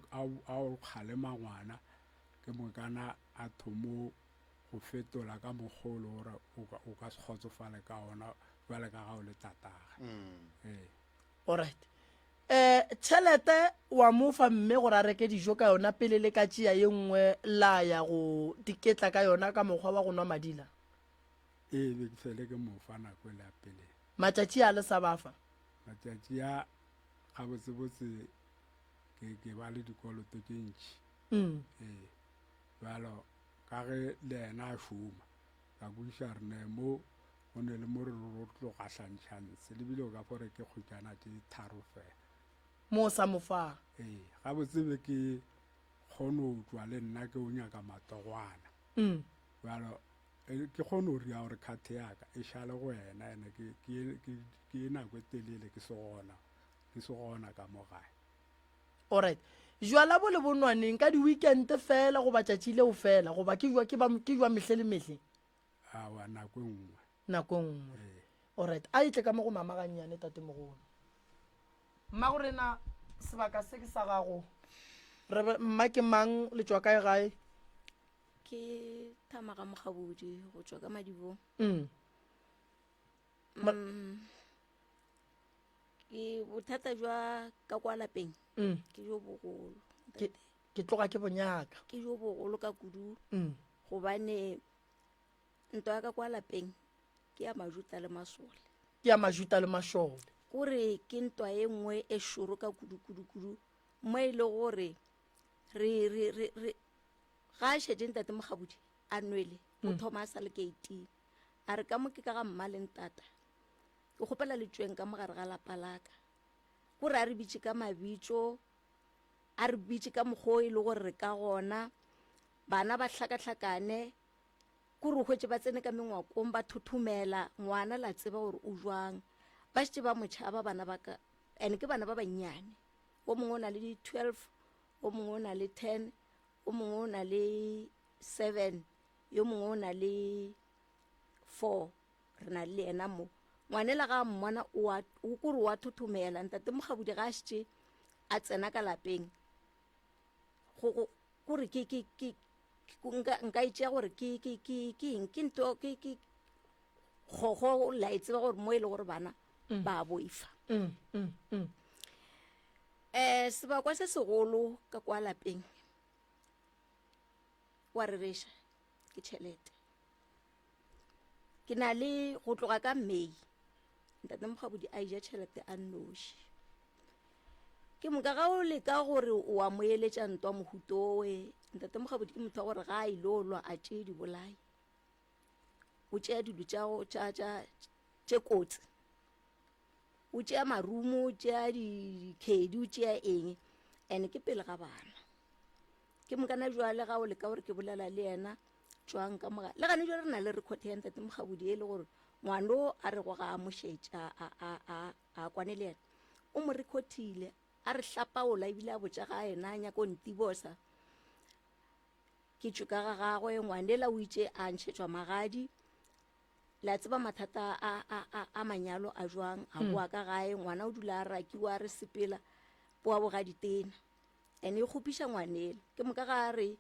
a o kgalema ngwana ke mokana a thomo go fetola ka mokgwa o le gore o ka se kgotsofale ka ona bjale ka ga o le tatage. Mm. Ee. Alright. Eh tšhelete wa mo fa mme gore a reke dijo ka yona pele le ka tšea ye nngwe la ya go diketla ka yona ka mokgwa wa go nwa madila? Ee, be ke fele ke mo fa nako e la pele. Matšatši a le sa ba fa? Matšatši a gabotsebotse ke ke ba le dikoloto tše ntši. Mm. Ee. Bjalo ka ge le yena a šoma, ka kwešiša re ne mo go ne le mo re ro tlo gahlantšha ntshe le bile o ka fo re ke kgwetšana tše tharo fela. Mo o sa mo fang? Ee, gabotse be ke kgone go tšwa le nna ke o nyaka matogwana. Mm. Bjalo e, ke kgone go ria gore khathe ya ka e šale go wena ene ke ke ke ke nako e telele ke se gona ke se gona ka mo gae. Alright. Jwala bo le bonwaneng ka di-weekend fela goba tšatši leo fela goba ke jwa ke ba ke jwa mehle le mehle? Aowa, nako e nngwe. Nako e nngwe. Ee. Alright. A e tle ka mo go mama gannyane tatemogolo. Mmagorena sebaka se ke sa gago. Re be mma ke mang le tšwa kae gae? Ke Thamaga Mokgabodi go tšwa ka Madibong. Mm. Mm. Ke bothata jwa ka kwa lapeng. Mm. Ke jo bogolo. Ke ke tloga ke bonyaka. Ke jo bogolo ka kudu. Mm. Gobane ntwa ya ka kwa lapeng ke ya majuta le masole. Ke ya majuta le mašole. Kore ke ntwa e nngwe e šoro ka kudu kudu kudu mo e le gore re re re re ga a šetše ntate Mokgabodi a nwele o Mm. thoma a sa le keiting a re ka mo ke ka ga mma le ntata ke kgopela le tšweng ka mogare ga lapa laka kore a re bitše ka mabitso a re bitše ka mokgwa o e le gore re ka gona bana ba hlakahlakane kore o hwetše ba tsene ka mengwakong ba thothomela ngwana la tseba gore o jwang ba šetše ba mo tšhaba bana ba ka and ke bana ba bannyane o mongwe o na le di-12 o mongwe o na le 10 o mongwe o na le 7 yo mongwe o na le 4 re na le yena mo ngwanela ga a mmona o kore wa thothomela ntate mokgabodi ga a šetše. a tsena ka lapeng go kore ke ke ke nka nka itšea gore ke ke ke ke eng ke nto ke ke kgogo la e tseba gore mo e le gore bana mm. ba boifa mm, mm, mm. eh sebakwa se segolo ka kwa lapeng wa rereša ke tšhelete ke na le go tloga ka may ntate mokgabodi a ija tšhelete a nnoši ke moka ga o leka gore o a mo eletša ntwa mohutowe ntate mokgabodi ke motho wa gore ga a ile o lwa a tšee dibolai o tšea dilo tše kotsi o tšea marumo o tšea dikhedi o tšea eng and ke pele ga bana ke mokana jwale ga o leka gore ke bolela le yena tšwang ka moga le gane jwale re na le record ya ntate mokgabodi e le gore ngwano a re go ga a mošetša a kwane le yena o mo recordile a re hlapaola ebile a botša ga yena a nyako ntibosa ke tšwe ka ga gagwe ngwanela o itše a ntšhetšwa magadi la tseba mathata a, a, a, a manyalo a jwang a mm. boa ka gae ngwana o dula a rakiwa a re sepela boa bogaditena ene e kgopiša ngwanela ke moka ga a re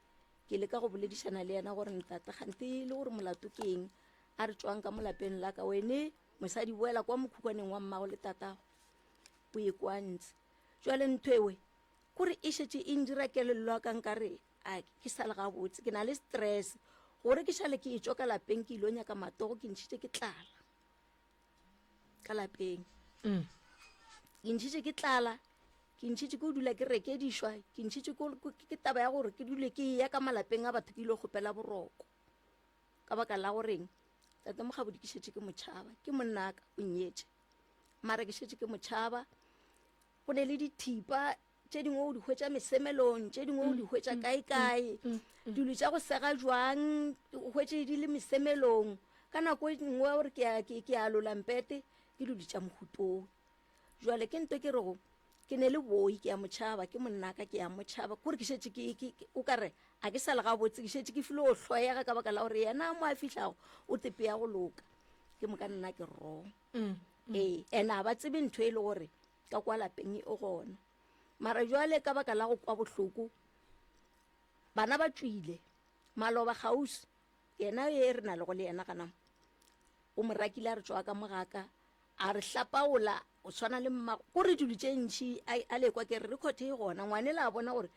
ke leka go boledišana le yena gore ntate gante e le gore molato ke eng a re tswang ka molapeng la ka wene mosadi boela kwa mokhukwaneng wa mmago le tatago o ye kwa ntse jwale ntho ewe kore e šetše e ndira kelello ya ka nkare a ke sa le gabotse ke na le stress gore ke šale ke etšwa ka lapeng ke ilo nyaka matogo ke ntšhitše ke tlala ka lapeng mm. ke ntšhitše ke tlala ke ntšhitše ke o dula ke rekedišwa ke ntšhitše ke taba ya gore ke dule ke ya ka malapeng a batho ke ile kgopela boroko ka baka la goreng tate mogabodi ke šetše ke motšhaba ke monnaka o nnyetše mara ke šetše ke motšhaba go ne le dithipa tše dingwe o di hwetša mesemelong tše dingwe o di hwetša mm, kae-kae mm, mm, dilo tša go sega jwang o hwetše di le mesemelong ka nako e nngwe gore ke a lola mpete ke dilo tša mohutong jwale ke nto ke rego ke ne le boi ke ya motšhaba ke monnaka ke ya motšhaba kore ke šetše o ka re a ke sa le gabotse ke šetše ke file o hloyega ka baka la gore yena mo a fihlago o tepeya go loka ke moka nna ke wrong ee and a ba tsebe ntho e le gore ka kwa lapeng e gona mara jwale ka baka la go kwa bohloko bana ba tšwile maloba kgauswi yena e re na le go le yena gana o mo rakile a re tšwa ka mogaka a re hlapaola o tshwana le mmago ko re dilo tše ntšhi a lekwa ke re record e gona ngwane la bona gore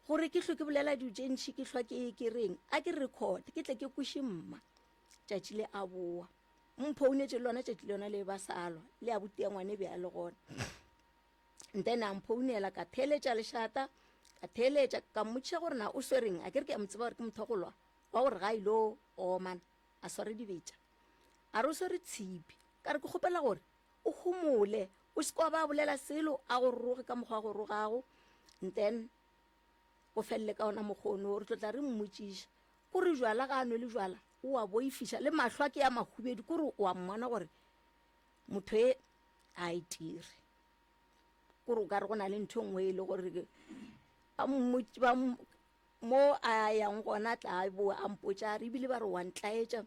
gore ke hlwe ke bolela dilo tše ntšhi ke hlwa ke ke reng a ke record ke tle ke kweše mma tšatši le a boa mphounetše le lona tšatši le yona le ba salwa le a botia ngwane be a le gona then a mphounela ka theeletša lešata ka theeletša ka mmotšiša gore na o swereng a ke re ke a mo tseba gore ke motho wa go lwa wa gore ga a ilo omana a sware dibetša a re o swere tshipi ka re ke kgopela gore o homole o se kwa ba bolela selo a go roge ka mokgwa wa go rogago and then go felele ka ona mokgono re tlo tla re mmotšiša kore jwala ga a nwe le jwala o a boifiša le mahlo a ke ya mahubedu kore o a mmona gore motho e a e tire kore o ka re go na le ntho e nngwe e le gore ba mo a yang gona tla boa a mpotša re ebile ba re wa ntlaetša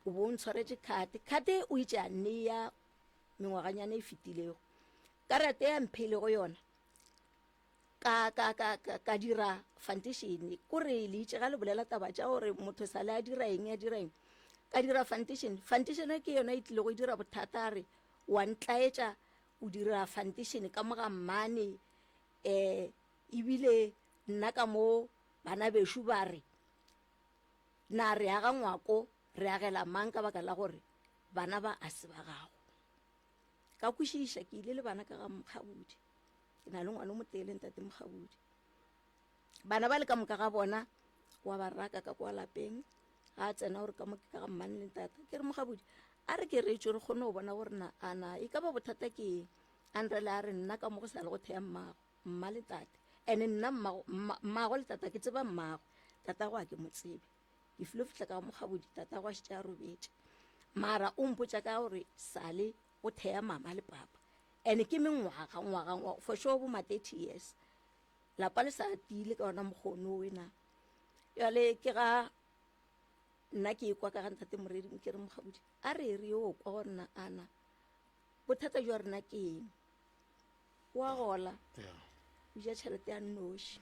o bo o ntshwaretše khate khate o itše a nneya mengwaganyana e fetilego karate ya mphelego yona ka ka ka ka ka dira foundation kore le itše ga le bolela taba tša gore motho sa le a dira eng a dira eng ka dira foundation foundation ke yona e tlile go dira bothata a re wa ntlaetša o dira foundation ka mo ga mmane um ebile nna ka mo bana bešo ba re na re aga ngwako re agela mang ka baka la gore bana ba a se ba gago ka kwešiša ke ile le bana ka ga mokgabodi ke na le ngwana o motee le ntate mokgabodi bana ba le ka moka ga bona wa ba raka ka kwa lapeng ga a tsena gore ka mo ke ka ga mmane le ntata ke re mokgabodi a re ke retswe re kgone go bona gore na a na e ka ba bothata ke eng a nrele a re nna ka mo go sa le go theya mmago mma le tate ene nna mmago le tata ke tseba mmago tatago a ke mo tsebe ke filo fitlha ka mokgabodi tatago a šetše a robetše mara o mpotša ka gore sale go theya mama le papa and ke mengwaga ngwaga ngwaga for sure bo ma 30 years lapa le sa tiile ka ona mokgono wena jale ke ga nna ke ekwa ka ga ntate moredi ke re mokgabodi a re re yo kwa gore na ana bothata jwa rena ke eng wa gola Yeah. O ja tšhelete ya nnoši.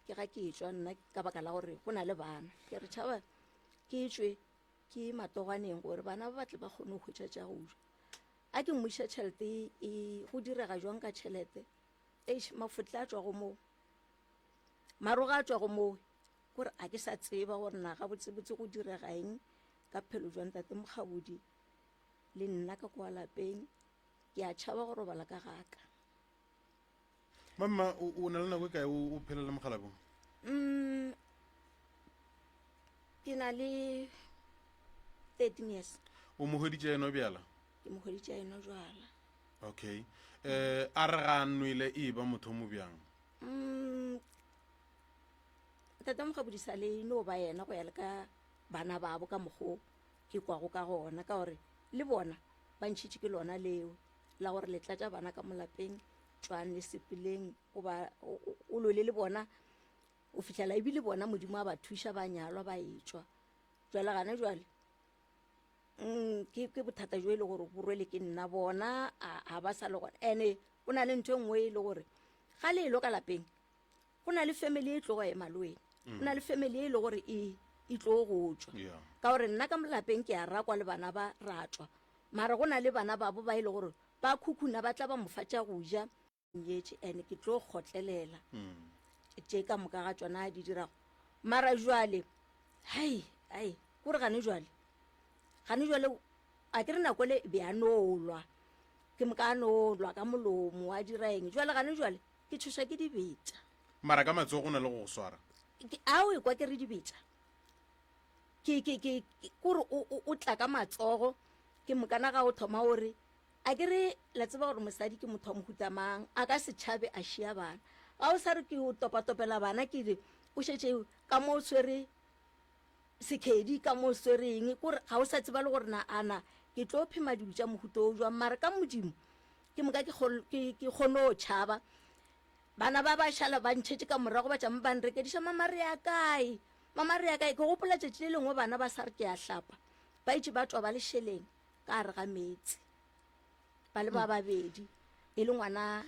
Ke ga ke tšwa nna ka baka la gore go na le bana. Ke re tšhaba ke tšwe ke ye matogwaneng gore bana ba batle ba kgone go hwetša tša go ja. A ke mmuša tšhelete e go direga jwang ka tšhelete? Eish, mafotle a tšwa go moo. Maroga a tšwa go moo. Kore a ke sa tseba gore na gabotsebotse go direga eng ka bophelo jwa ntate Mokgabodi le nna ka kwa lapeng. Ke a tšhaba go robala ka gaka. Mamma, o, o na le nako e kae o, o phela le mokgalabong? Mm, ke na le 13 years. O mo hweditše eno bjala? Ke mo hweditše eno jwala. Okay. Eh, a re ga a nwele e ba motho mo bjang? Mm, Tate Mokgabodi sa le no ba yena go ya le ka bana babo ka mokgo ke kwago ka gona, ka gore le bona ba ntšhitše ke lona leo la gore le tlatša bana ka molapeng, tšwang le sepeleng, goba o lwele le bona o fihlela ebile bona Modimo a ba thuša ba nyalwa ba etšwa. Jwale gana jwale mm, ke, ke bothata jo e le gore bo rwele ke nna bona a ba sa le gona. Ene o na le ntho e nngwe e le gore ga le elo ka lapeng go na le family e tlogo ema le wena, go na le family e le gore e e tlo go tšwa. Ka gore nna ka molapeng ke a rakwa le bana ba ratšwa, mara go na le bana babo ba e le gore ba khukhuna ba tla ba mo fa tša go ja. Nyetše and ke tlo kgotlelela tše ka moka ga tšona a di dirago. Mara jwale hai hai kore gane jwale gane jwale a ke re nako le be a no lwa, ke moka a no lwa ka molomo a dira eng. Jwale gane jwale ke tšhoša ke dibetša. Mara ka matsogo o na le go go swara? A o ekwa ke re dibetša? Ke, ke, ke, kore o, o, o tla ka matsogo, ke mokana ga o thoma o re, a ke re la tseba gore mosadi ke motho wa mohuta mang, a ka se tšhabe a šia bana. Ga o sa re ke o topatopela bana, ke re o šetše ka mo o swere sekhedi, ka mo o swere eng, kore ga o sa tseba le gore na ana ke tlo phema dilo tša mohuta o jwang. Mara ka Modimo ke moka ke kgone go tšhaba. Bana ba ba šala ba ntšhetše ka morago, ba tšama ba nrekediša, mama re ya kae, mama re ya kae. Ke gopola tšatši le lengwe bana ba sa re ke a hlapa, ba itše ba tšwa ba le šeleng ka gare ga meetse ba le ba babedi, e le ngwana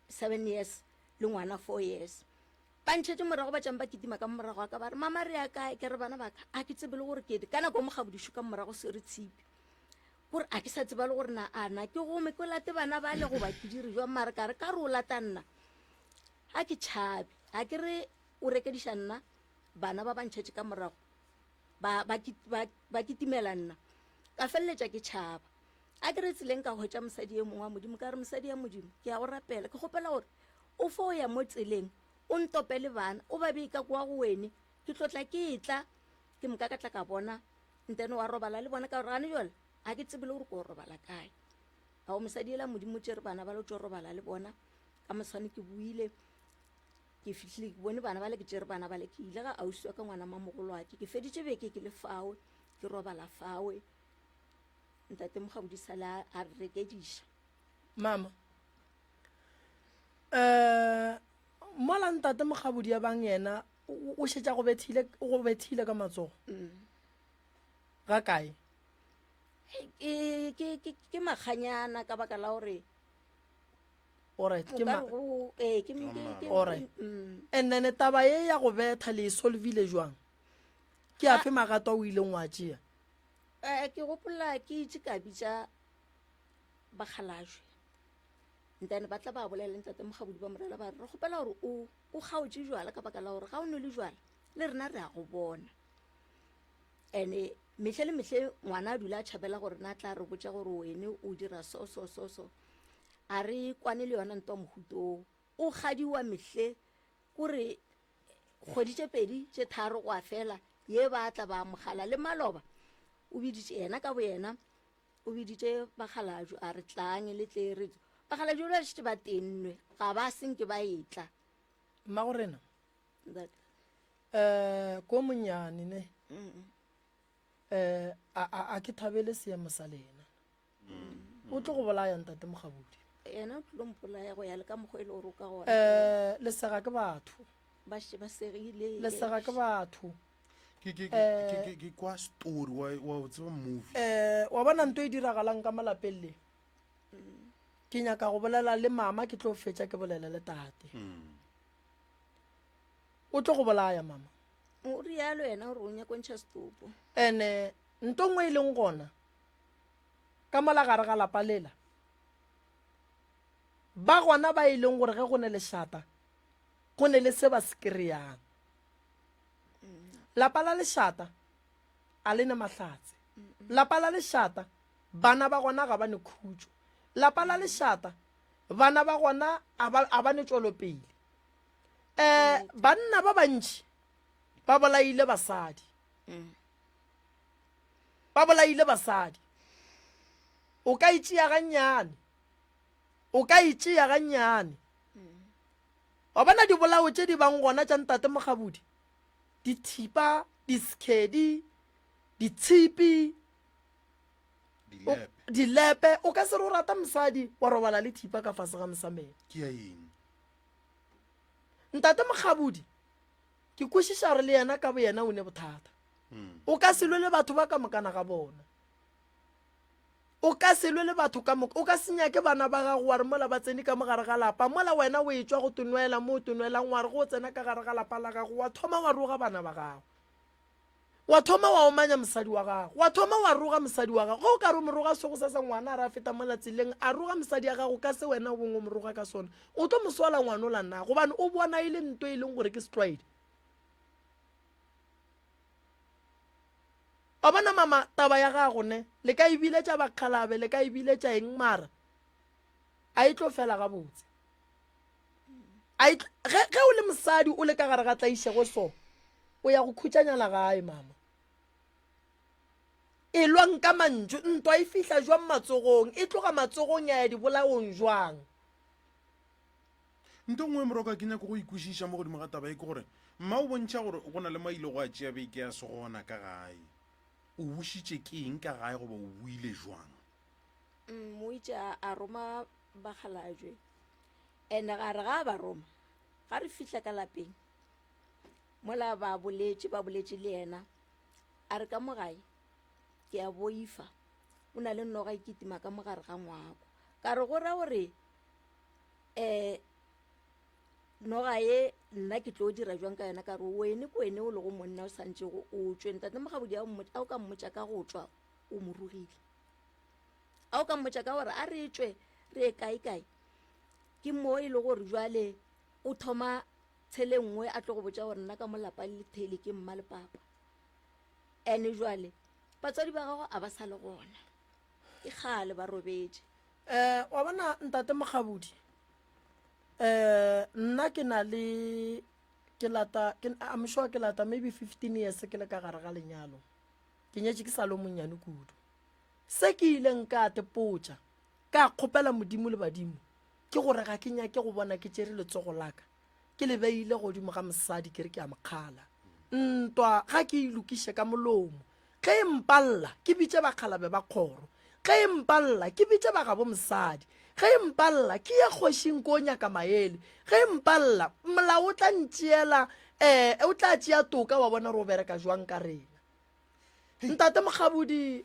7 years le ngwana 4 years. Ba ntšhetše morago ba tšama ba kitima ka morago ga ka, ba re mama re ya kae. Ke re bana ba ka a ke tsebe le gore ke ka nako mogabodišo ka morago swere tshipi, gore a ke sa tseba le gore na a na ke gome ke late bana ba le goba ke dire jwang. Mara ka re ka re o lata nna ga ke tšhabe, ga ke re o rekediša nna, bana ba ba ntšhetše ka morago ba, ba, ba, ba kitimela nna, ka feleletša ke tšhaba. A ke re tseleng ka hwetša mosadi e mongwe wa Modimo, ka re mosadi ya Modimo ke ya go rapela, ke kgopela gore o fo ya mo tseleng o ntopele bana o ba bee ka kwa go wene, ke tlo tla ke etla. Ke moka ka tla ka bona ntene wa robala le bona, ka gore gane jale ga ke tsebe le gore ko robala kae. Ao mosadi ela Modimo tšere bana ba le tšo robala le bona. Ka moswane ke buile, ke fihlile ke bone bana bale, ke tšere bana bale ke ile ga ausi wa ka ngwana mamogolwake. Ke feditše beke ke le fawe, ke robala fawe. Ntate Mogabodi sale a re rekediša. Mama, um mola ntate Mogabodi ya bang yena o šetša go bethile, go bethile ka matsogo ga kae? Ke, ke, ke, ke makganyana ka baka la gore Alright, ke ma ee, ke, ke, ke, Alright. mm. And then taba ye ya go betha le e solvile jwang? Ke afe magato a o ileng wa tšea? Eh, ke gopola ke itše ka bitša bakgalajwe, ntane ba tla ba bolela le ntate Mogabodi ba morela ba re re kgopela gore o o kgaotše jwala ka baka la gore ga o nwele jwala le rena re a go bona. Ene mehle le mehle ngwana a dula a tšhabela gore na tla re botša gore wene o dira so so so so. A re kwane le yona ntwa mohuto o. O kgadiwa mehle kore kgwedi tše pedi tše tharo go a fela ye ba tla ba mogala le maloba. O biditše yena ka boyena, o biditše bakgalajwe a re tlang le tle re bakgalajwe ba šetše ba tennwe ga ba senke ba etla. Mmago rena Ntate. Eh, ko monyane ne. Eh, a a a ke thabele seemo sa lena. O tlo go bolaya ntate Mogabodi. Yena o tlilo mpolaya go ya le ka mokgwa e le gore o ka gona. Eh, lesega ke batho. Ba šetše ba segile. Lesega ke batho. Ke ke ke ke ke kwa story wa wa o tseba movie. Eh, wa bona nto e diragalang ka malapeng le. Ke nyaka go bolela le mama ke tlo fetša ke bolele le tate. Mm. O tlo go bolaya mama. O rialo yena gore o nyako ntšha setopo. Ene nto nngwe e leng gona ka mola gare ga lapa lela ba gona ba e leng gore ge go ne lešata go ne le se ba se kry-ang. Lapa la lešata a le ne mahlatse. Lapa la lešata bana ba gona ga ba ne khutšo. Lapa la lešata bana ba gona a ba, a ba ne tšwelopele. Um banna ba bantši ba bolaile basadi. Ba bolaile basadi. O ka itšea gannyane. O ka itšea gannyane. Wa bona dibolao tše di bang gona tša ntate Mokgabudi? Dithipa, disekhedi, ditshipi, Dilepe. dilepe. O ka se re o rata mosadi wa robala le thipa ka fase ga mosamelo. Ke ya eng? Ntate Mokgabudi, ke kwešiša gore le yena ka boyena o ne bothata. O ka se lwe le batho ba ka mokana ga bona. O ka se lwe le batho ka moka. O ka se nyake bana ba gago wa re mola ba tsene ka mo gare ga lapa, mola wena o etšwa go tonwela mo o tonwelang, wa re ge o tsena ka gare ga lapa la gago wa thoma wa roga bana ba gago. Wa thoma wa omanya mosadi wa gago. Wa thoma wa roga mosadi wa gago. Ge o ka re o mo roga so gosasa ngwana a re a feta mola tseleng a roga mosadi ya gago ka se wena o bong o mo roga ka sona, o tlo mo sola ngwanola na? Gobane o bona e le nto e leng gore ke setlwaedi. Wa bona mama taba ya gago ne le ka e biletša bakgalabe le ka e biletša eng mara a e tlo fela gabotse. A e ge ge o le mosadi o le ka gare ga tlaišego so o ya go khutšanyana gae mama. E lwang ka mantšu ntwa e fihla jwang matsogong e tloga matsogong ya ya dibolaong jwang. Nto nngwe moroka ke nyako go ikwešiša mo godimo ga taba e ke gore mma o bontšha gore go na le mo a ilego a tšea beke ya se gona ka gae. O bušitše ke eng ka gae goba o buile jwang? Mm, o itše a, a roma bakgalajwe and-e gare ga a ba roma ga re fihla ka lapeng mola ba boletše ba boletše le yena a re ka mo gae ke a boifa o na le noga e kitima ka mogare ga ngwako ka re go ra gore um noga ye nna ke tlo dira jwang ka yona ka re wene ke wene o lego monna o santšego o tšwe ntate mogabodi a o ka mmotša ka go tšwa o mo rogile a o ka mmotša ka gore a re tšwe re ye kae kae ke mo e le gore jwale o thoma tshele nngwe a tlo go botša gore nna ka mo lapa le thele ke mma le papa ene jwale batswadi ba gago a ba sa le gona ke kgale ba robetše Um wa bona ntate Mokgabudi um nna ke na le ke lata ke I'm sure ke lata maybe 15 years ke le ka gare ga lenyalo ke nyetše ke sa le monnyane kudu se ke ileng ka tepotša ka kgopela modimo le badimo ke gore ga ke nyake go bona ke tšere letsogo laka ke le beile godimo ga mosadi ke re ke a mokgala ntwa ga ke e lokiše ka molomo Ge e mpalla, ke bitše bakgalabe ba kgoro. Ge e mpalla, ke bitše ba gabo mosadi. Ge e mpalla, ke ye kgošing ko nyaka maele. Ge e mpalla, molao o tla ntšeela, eh, o tla tšea toka wa bona gore o bereka jwang ka rena. Ntate Mokgabodi,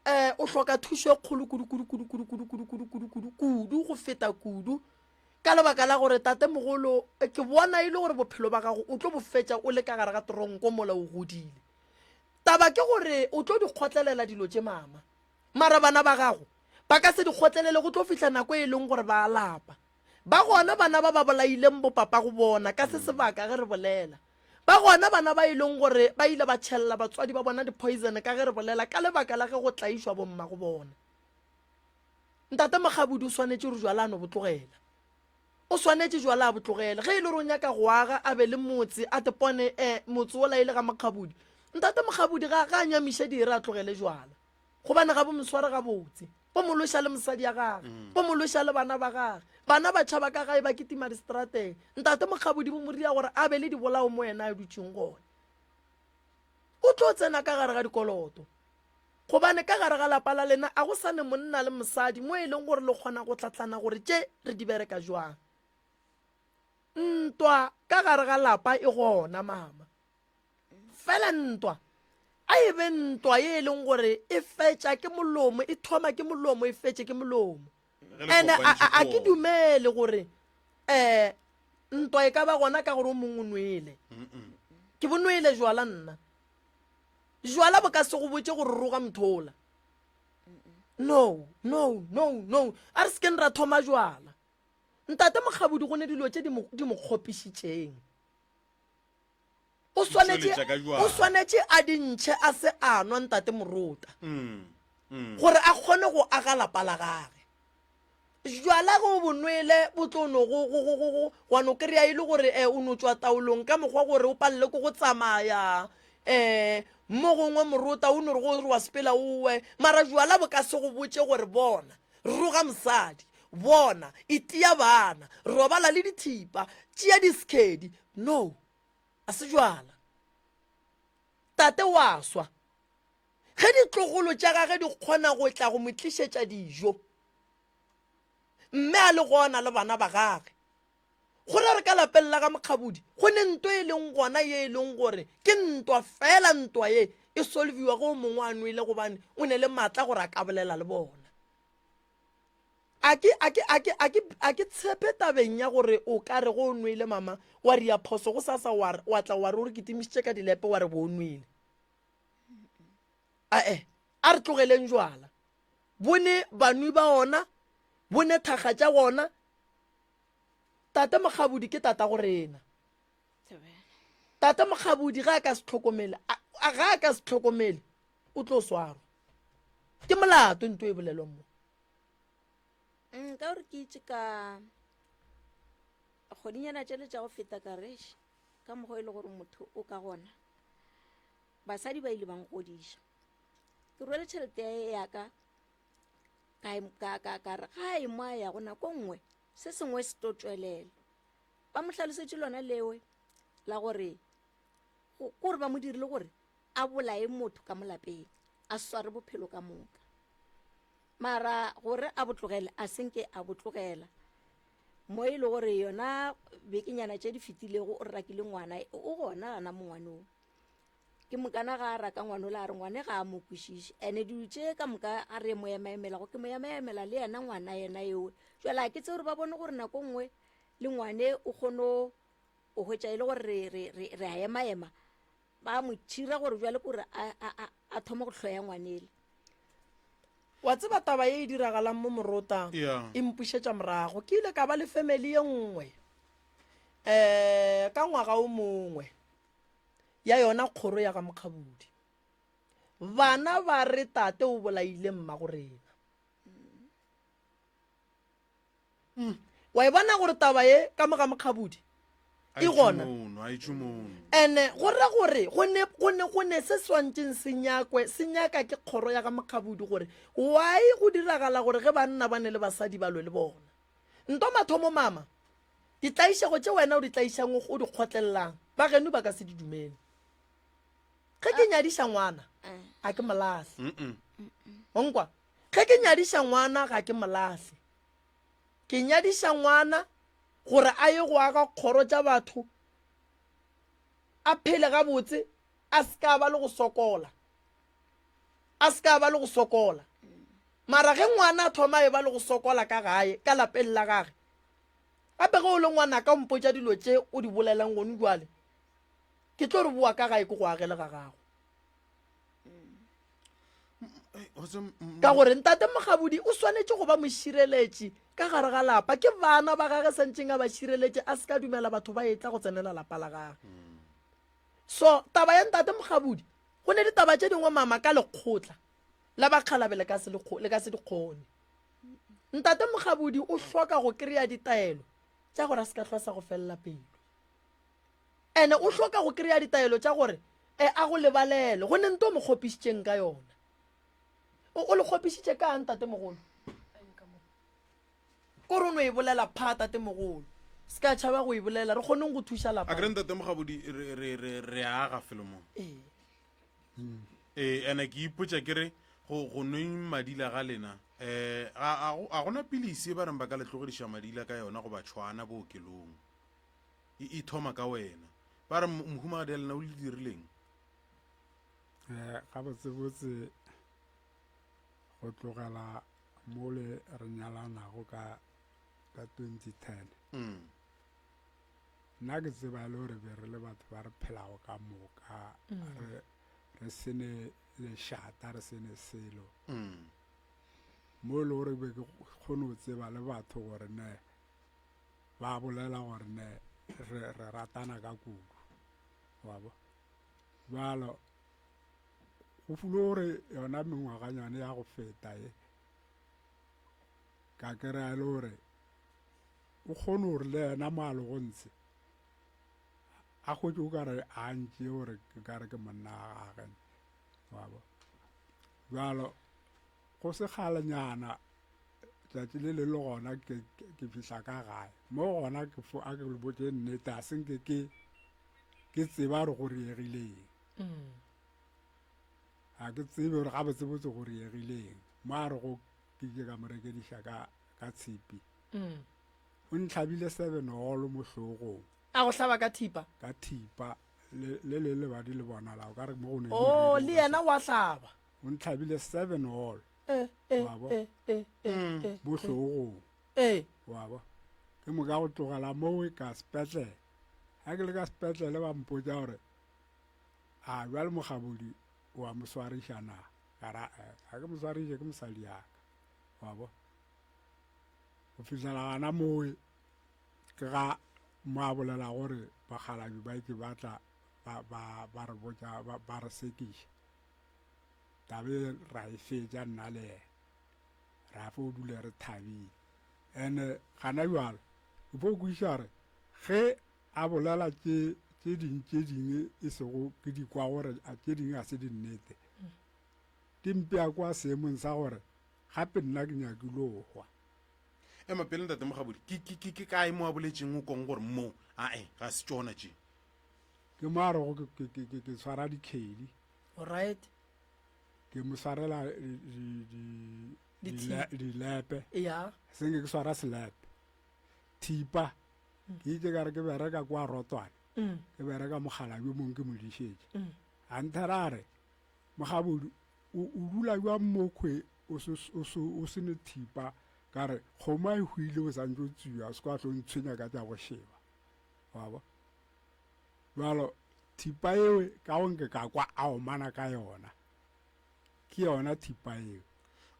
eh, o hloka thušo e kgolo kudu kudu kudu kudu kudu kudu kudu kudu kudu kudu go feta kudu ka lebaka la gore tate mogolo ke bona e le gore bophelo ba gago o tlo bo fetša o le ka gare ga toronko mola o godile. Taba ke gore o tlo di kgotlelela dilo tše mama. Mara bana ba gago ba ka se di kgotlelele go tlo fihla nako e leng gore ba a lapa. Ba gona bana ba ba bolaileng bopapago bona ka se sebaka ge re bolela. Ba gona bana ba e leng gore ba ile ba tšhelela batswadi ba bona di-poison ka ge re bolela ka lebaka la ge go tlaišwa bommago bona. Ntate Mokgabudi o swanetše gore jwala a no bo tlogela. O swanetše jwale a bo tlogele. Ge e le gore o nyaka go aga a be le motse, a tepone eh, motse wola e le ga Mokgabudi. Ntate Mokgabudi ga, ga a nyamiše dire a tlogele jwala. Gobane ga bo mo sware gabotse. Bo mo lweša le mosadi ya gage. Bo mo lweša le bana ba gage. Bana ba tšhaba ka gae ba kitima distrateng. Ntate Mokgabudi bo mo ria gore a be le dibolao mo yena a dutšeng gona. O tlo tsena ka gare ga dikoloto. Gobane ka gare ga lapa la lena a go sa ne monna le mosadi mo e leng gore le kgona go tlatlana gore tše re di bereka jwang. Ntwa ka gare ga lapa e gona mama. Fela ntwa a e be ntwa ye e leng gore e fetša ke molomo, e thoma ke molomo, e fetše ke molomo. And a ke dumele gore um ntwa e ka ba gona ka gore o mongwe o nwele. Ke bo nwele jwala nna. Jwala bo ka se go botše gore roga mothola. No, no, no, no. A re sekeng ra thoma jwala. Ntate Mokgabodi go ne dilo tše di mo kgopišitšeng. O swanetše o swanetše a di ntšhe a se a nwa ntate Morota. Mm, mm. Gore a kgone go aga lapa la gage. Jwala ge o bo nwele bo tlo no go go go go wa no kry-a e le gore um o no tšwa taolong ka mokgwa gore o palele ke go tsamaya um mo gongwe morota o no re go re wa sepela owe mara jwala bo ka se go botše gore bona roga mosadi bona itia bana robala le dithipa tšea diskedi no a se jwala tate wa swa Ge ditlogolo tša gage di kgona go tla go mo tlišetša dijo, mme a le gona le bana ba gage, go ra re ka lapeng la ga Mokgabodi go ne nto e leng gona ye e leng gore ke ntwa fela. Ntwa ye e solviwa ge o mongwe a nwele gobane o ne le maatla gore a ka bolela le bona. A ke, a ke, a ke, a ke, a ke tshepe tabeng ya gore o ka re go o nwele mama wa ria phoso go sasa wa, wa tla wa re o re kitimišitše ka dilepe wa re bo o nwele. Ae, a re tlogeleng jwala. Bo ne banwi ba ona, bo ne thakga tša gona. Tate Mokgabodi ke tata go rena. Tate Mokgabodi ga a ka se tlhokomele, ga a ka se tlhokomele, o tlo swarwa. Ke molato nto e bolelwang mo. Mm, ka gore ke itse ka kgwedinyana tšele tša go feta ka reš ka mokgwa e le gore motho o ka gona basadi ba ile ba nkgodiša ke rwele tšhelete ya ka ka re ga e mo a yago nako nngwe se sengwe se tlo tšwelela ba mo hlalosetše lona lewe la gore kore ba mo dirile gore a bolaye motho ka molapeng a sware bophelo ka moka mara gore a botlogele a senke a botlogela mo e le gore yona bekenyana tše di fetilego o rakile ngwana o gona gana mongwanong ke mokana ga a raka ngwanola a re ngwane ga a mo kwešiše ene dilo tše ka moka a re mo emaemelago ke mo emaemela le yena ngwana yena eo jale a ke tse gore ba bone gore nako nngwe le ngwane o kgono o hwetša e le gore re a emaema ba mo tšhira gore jale kore a thoma go hloya ngwanele wa tseba taba ye e diragalang mo morota yeah. e mpušetša morago ke ile ka ba le family ye nngwe um ka ngwaga o mongwe ya yona kgoro ya ga mokgabudi bana ba re tate o bolaile mma go rena mm. wa e bona gore taba ye ka mo ga mokgabudi e gona ene go ra gore go ne se swantšeng se nyakwe se nyaka ke kgoro ya ga mokgabudi gore why go diragala gore ge banna ba ne le basadi ba lwe le bona nto mathomo mama ditlaišego tše wena o di tlaišang o di kgotlelelang ba geno ba ka se di dumele ge ke nyadiša ngwana a ke molahle onkwa Ge ke nyadiša ngwana ga ke mo lahle. Ke nyadiša ngwana gore a ye go aga kgoro tša batho, a phele gabotse, a se ka ba le go sokola. A se ka ba le go sokola. Mara ge ngwana a thoma a e ba le go sokola ka gae, ka lapeng la gage, gape ge o le ngwanaka o mpotša dilo tše o di bolelang gone jwale, ke tlo re boa ka gae ke go agele ga gago. Ka gore ntate Mokgabodi o swanetše go ba mošireletši ka gare ga lapa. Ke bana ba gage santšeng a ba šireletše, a se ka dumela batho ba etla go tsenela lapa la gage. So taba ya ntate Mokgabodi, go ne ditaba tše dingwe mama ka lekgotla la bakgalabe le ka se le ka se di kgone. Ntate Mokgabodi o hloka go kry-a ditaelo tša gore a se ka hlwa sa go felela pelo. Ene o hloka go kry-a ditaelo tša gore e a go lebalele go ne nto o mo kgopišitšeng ka yona. O, o le kgopišitše kang tatemogolo? Kore o no e bolela pha tatemogolo. Se ka tšhaba go e bolela, re kgoneng go thuša lapa. A kere ntatemogabodi re, re, re, re aga felo mo. Ee. Ee, ene ke ipotša ke re go, go nweng madila ga lena um ga, ga, ga gona pilisi e ba reng ba ka le tlogediša madila ka yona goba tšhwana bookelong. E, e thoma ka wena. Ba re mohumagadi ya lena o le dirileng? Eh, gabotsebotse go tlogela Mole re nyalanago ka ka 2010. Mm. Nna ke tseba e le gore be re le batho ba re phelago ka moka re re sene lešata re sene selo. Mm. Mo e le gore be ke kgone go tseba le batho gore ne ba bolela gore ne re re ratana ka kudu. Wa bo. Bjalo go fulo gore yona mengwaganyane ya go feta e ka kry-a e le gore o kgone gore le yena mo a lego ntshe a kgwetše o kare a ntše gore ke kare ke monna wa gage wa bo bjalo go se kgalenyana tšatši le le le gona ke ke fihla ka gae mo gona ke fo a ke le botše nnete a senke ke ke tseba gore go riegileng mm. ga ke tsebe gore gabotsebotse go riegileng mo a re go ke ke ka mo rekediša ka ka tshipi mm. o ntlhabile seven holo mo hlogong a go hlaba ka thipa ka thipa le le le lebadi le bonala o ka re mo go ne o oh, le yena wa hlaba o ntlhabile 7 hole eh, eh, Wa bo? eh, eh, eh, eh, mo hlogong eh. wa bo ke moka go tlogela moo ka sepetlele ga ke le ka sepetlele ba mpotsa gore a bjale mokgabodi wa mo swariša na ka ra "Eh, ga ke mo swariše ke mosadi yaka wa bo go fihlela gana moo ke ga mo a bolela gore bakgalabi ba ke ba tla ba ba ba re botša ba, ba re sekiša tabe ra e fetša nna le yena ra fo dule re thabile ene gana jalo ke fo kwešiša gore ge a bolela tše tše ding tše dingwe e sego ke di kwa gore a tše dingwe ga se dinnete di mpea kwa seemong sa gore gape nna ke nyakile go hwa Ema pele ntate Mokgabodi, ke ke ke ke kae mo a boletšeng o kong gore mo ae ga se tšona tše? Ke mo a rego ke ke ke ke ke tshwara dikhedi. Alright. Ke mo swarela di di Di dile- dilepe. Ya. Senge ke swara selepe. Thipa. Ke itše ka re ke bereka kwa Rotwane. Mm. Ke bereka mokgalabje mong ke mo dišetše. Mm. A nthera a re, Mokgabodi, o o dula bjang mokhwe o se o se o se ne thipa ka re kgomo a e hwile o santse o tswiwa se kwa tlo ntshwenya ka tša go sheba wa bo bjalo thipa eo ka go nke ka kwa a omana ka yona ke yona thipa eo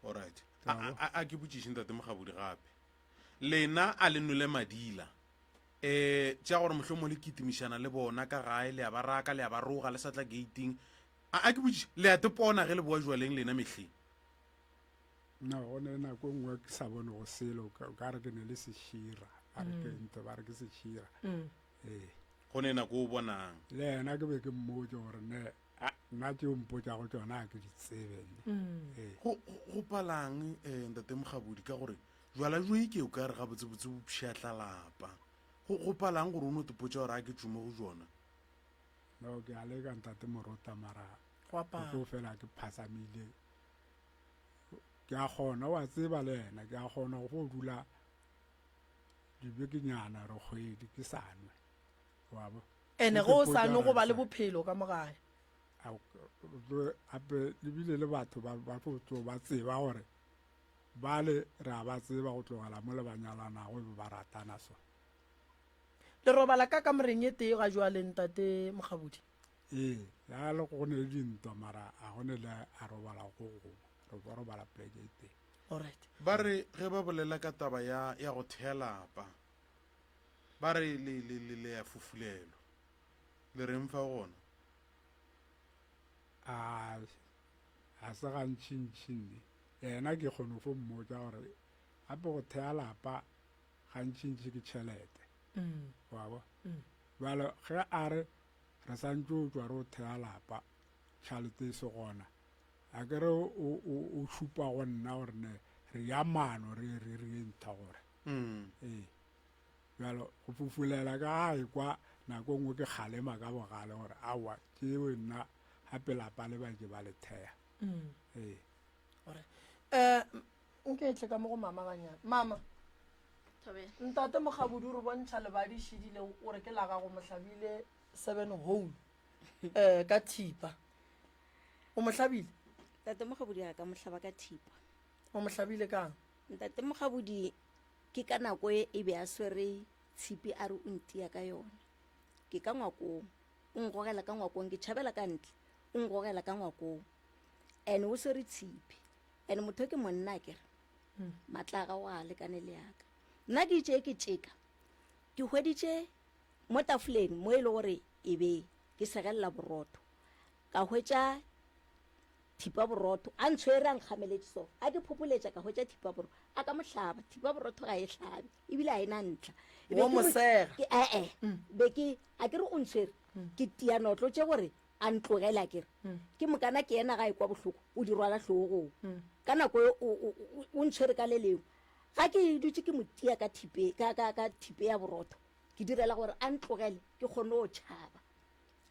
Alright. A, a, a, a ke botšiše ntate Mokgabodi gape. Lena a le nwele madila. Eh, tša gore mohlomong le kitimišana le bona ka gae, le a ba raka, le a ba roga, le sa tla gating. A, a ke botšiše, le a tepona ge le boa jwaleng lena mehleng? No, go ne nako e nngwe ke sa bone go selo, ka ka re ke ne le sešira, ba re ke ntho, ba re ke sešira. Ee. Go ne nako o bonang. Le yena ke be ke mmotše gore ne, a, nna tše o mpotšago tšona ga ke di tsebe nne. Ee. Go, go, go palang, eh, ntate Mokgabodi, ka gore jwala jo eke o ka re gabotsebotse bo pšhatla lapa. Go, go palang gore o no tepotša gore a ke tšwe mo go jona? No, ke a leka ntate Morota mara Go a ke pala. tlo fela ke phatsamile. Ke a kgona, wa tseba le yena, ke a kgona go fo dula dibekenyana re kgwedi ke sa nwe. Wa bo? Ene Ke ge o sa ipotša nwe go gore ba le sa- bophelo ka mo gae. Ao, tlo- gape ebile le batho ba ba tlo tlo ba tseba gore bale re a ba tseba go tlogela mo le ba nyalanago e be ba ratana so. Le robala ka kamoreng e tee ga jwale ntate Mokgabodi? Ee, ya le go ne le dintwa mara a go ne le a robala go gongwe, re bo robala poleke e tee. Alright. Ba re ge ba bolela ka taba ya, ya go thea lapa, ba re le, le, le, le a fufulelwa. Le reng fa gona? A, ga se gantšintši nne. Yena ke kgone go fo mmotša gore gape go thea lapa gantšintši ke tšhelete. Wa bo? Bjale ge a re re santše o tšwa re o thea lapa, tšhelete e se gona, a ke re o, o, o šupa go nna gore ne re ya mano re re re ye ntha gore. Ee. Bjalo go fufulela ka gae kwa nako e nngwe ke kgalema ka bogale gore aowa tšeo nna gape lapa le ba ke ba le thea. Ee. Alright. Eh, nke tle ka mo go mama ganyane. Mama, Thobela. ntate Mokgabodi o re bontšha lebadi šidile o re ke la gago mo hlabile seven hole eh ka thipa. O mo hlabile? Tate Mokgabodi a ka mo hlaba ka thipa. O mo hlabile kang? Ntate Mokgabodi ke ka nako e e be a swere tshipi a re o ntia ka yona. Ke ka ngwakong, o ngogela ka ngwakong, ke tšhabela ka ntle, o ngogela ka ngwakong. And o swere tshipi. And motho ke monna ke re. Hmm. Matla a gago a lekane le yaka. Nna ke itše ke tšeka. Ke hweditše mo tafoleng mo e le gore e be ke segelela borotho. Ka hwetša thipa borotho a ntshwere a nkgameletše so a ke phopholetša ka hwetša thipa borotho a ka mohlaba thipa borotho ga e hlabe ebile ga e na ntlha E be Wa ke mo- mosega. ke ee be ke a ke re o ntshwere ke tia notlo tše gore a ntlogele a kere ke mokana ke yena ga e kwa bohloko o di rwala hlogong ka nako e o- o o- o ntshwere ka le lengwe ga ke dutše ke mo tia ka thipe ka ka ka thipe ya borotho ke direla gore a ntlogele ke kgone go tšhaba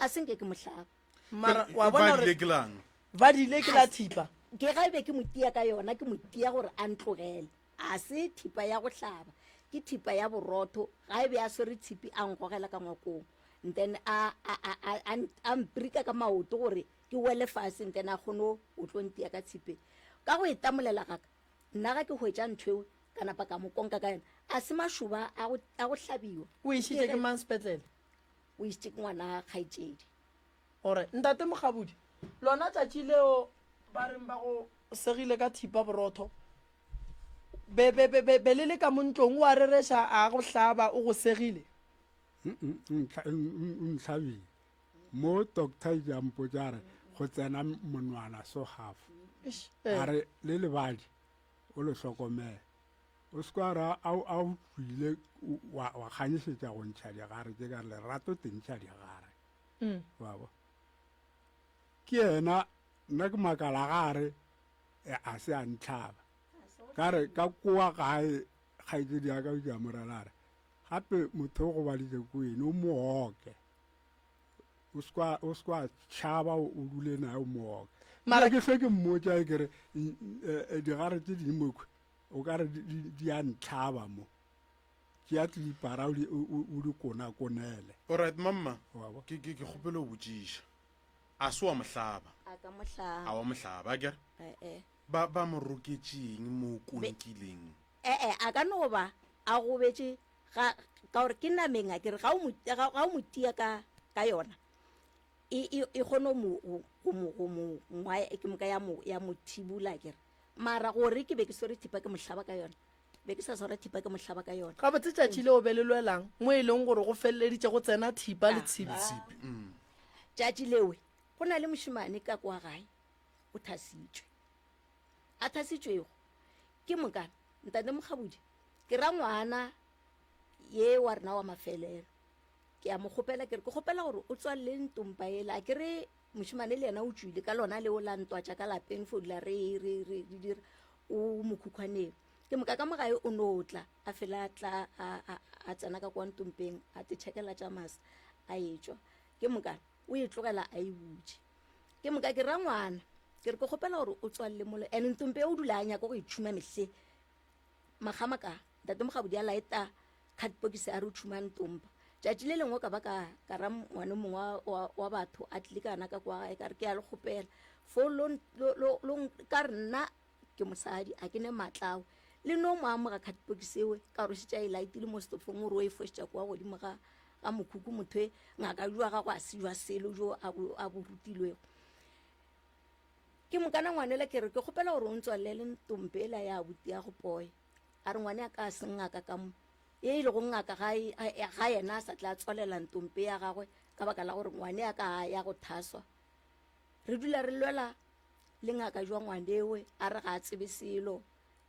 a senke ke mohlaba mara wa bona ba gore dile ke lang ba dile ke la thipa ke ga e be ke mo tia ka yona ke mo tia gore a ntlogele a se thipa ya go hlaba ke thipa ya borotho ga e be a swere tshipi a nkgogela ka ngwakong and then a a a a- a a mprika ka maoto gore ke wele fase and then a kgone go tlo ntia ka tshipe ka go e tamolela gaka nna ga ke hwetša ntho eo ka napa ka mo konka ka yona a se mašoba a go a go hlabiwa o išitše ke mang sepetlele o išitše ke ngwana kgaetšedi Gore, Ntate Mokgabudi, lona tšatši leo ba reng ba go segile ka thipa borotho, be, be, be, be, be le le ka mo ntlong, o a rereša, a go hlaba, o go segile? O ntlhabile. Mo doctor ile a mpotša a re, go tsena monwana so half. Eish, eh. A re, le lebadi, o le hlokomele. O se ka ra a a o tšwile wa wa kganyišetša go ntšha digare, ke ka re lerato te ntšha digare. Mm. Wa bo. Ke yena nna ke makala ga a re e, a se a ntlhaba. Ka re ka koa gae kgaetšedi ya ka o ke a mo rela a re gape motho o gobaditše ko ene o mo oke. O se ka o se ka tšhaba o o dule naye o mo oke. Mara- Mara ke hlwe ke mmotša ke re n- eh, eh, digare tše dingwe mokhwi o ka re di a ntlhaba mo. Tšea tlipara o di o di konakonele. Alright mamma, ke ke ke kgopela o botšiša. A se wa mohlaba? A ka mohlaba. A wa mohlaba, akere? Eh eh. Ba ba mo roketšeng mo konkileng? Eh eh, a ka no ba a gobetše ga ka gore ke nameng akere ga o mo ga o mo tia ka ka yona. E e e kgone mo go mo go mo ngwae ke moka ya mo ya mo thibula akere. Mara gore ke be ke swere thipa ke mo hlaba ka yona. Be ke sa swara thipa ke mo hlaba ka yona. Gabotse tšatši leo be le lwelang mo e leng gore go feleleditše go tsena thipa le tshipi. Tshipi, mm. Tšatši lewe go na le mošemane ka kwa gae o thasitšwe. A thasitšwego ke moka ntate Mokgabudi ke ra ngwana ye wa rena wa mafelelo. Ke a mo kgopela ke re ke kgopela gore o tswalele ntompa ela a ke re Mošemane le yena o tšwile ka lona leo la ntwa tša ka lapeng fo dula re re re re dira o mokhukhwaneng. Ke moka ka mogae o no tla a fela a tla a a a tsena ka kwa ntompeng a te tšhekela tša masa a etšwa. Ke moka o e tlogela a e butše. Ke moka ke ra ngwana ke re ke kgopela gore o tswalele molo and ntompe o dula a nyaka go e tšhuma mehle makgamaka ntate Mokgabodi a laeta cardbokisi a re o tšhuma ntompa tšatši le lengwe ka ba ka ka ra ngwane mongwe wa, wa batho a tlile ka na ka kwa gae ka re ke ya le kgopela fo lo, lo, lo, lo ka re nna ke mosadi a ke ne matlao le no mo amoga cardbokisi ewe ka gore šetša e laetile mo setofong gore o e fošetša kwa godimo ga ga mokhukhu motho e ngaka jwa gago a se jwa selo jo a bo a bo rutilwego ke mokana ngwanela ke re ke kgopela gore o ntswalele ntompe ela ya abuti ya go poya A re ngwane a ka se ngaka ka mo ye e lego ngaka ga e, ga yena a sa tla tswalela ntompe ya gagwe ka baka la gore ngwane a ka ya go thaswa. Re dula re lwela le ngaka jwa ngwanewe a re ga a tsebe selo.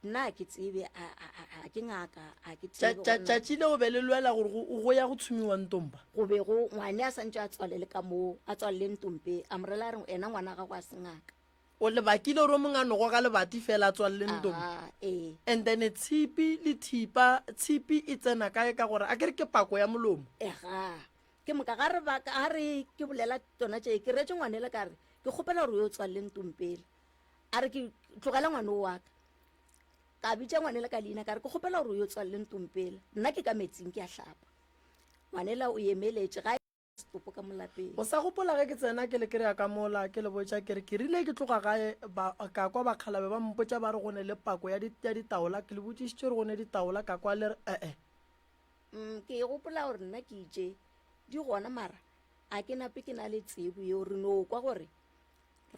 Nna a ke tsebe a, a, a, a ke ngaka a ke tsebe gore na Tšatši leo be le lwela gore go, go ya go tshumiwa ntompa. Go be go ngwane a santše a tswalele ka moo a tswalele ntompe a mo rela a re ena ngwana gago a se ngaka. O lebakile gore o mongwe a no goga lebati fela a tswalele ntong. Aha, ee. And then tshipi le thipa, tshipi e tsena kae ka gore a ke re ke pako ya molomo. Ega. Ke moka ga re ba ga re ke bolela tsona tše ke retse ngwanela ka re ke kgopela gore o yo tswalele ntong pele. A re ke tlogela ngwane o wa ka. Ka bitša ngwanela ka leina ka re ke kgopela gore o yo tswalele ntong pele. Nna ke ka metsing ke a hlapa. Ngwanela o emeletše ga. setopo ka mo lapeng. O sa gopola ge ke tsena ke le kry-a ka mola, ke le botša ke re ke rile ke tloga gae ba, ka kwa bakgalabe ba mpotša ba re go ne le pako ya, di, ya ditaola, ke le botšišitše gore go ne ditaola, ka kwa le re e-e. Mm, ke gopola gore nna ke itše di gona mara a ke nape ke na le tsebo yeo re no kwa gore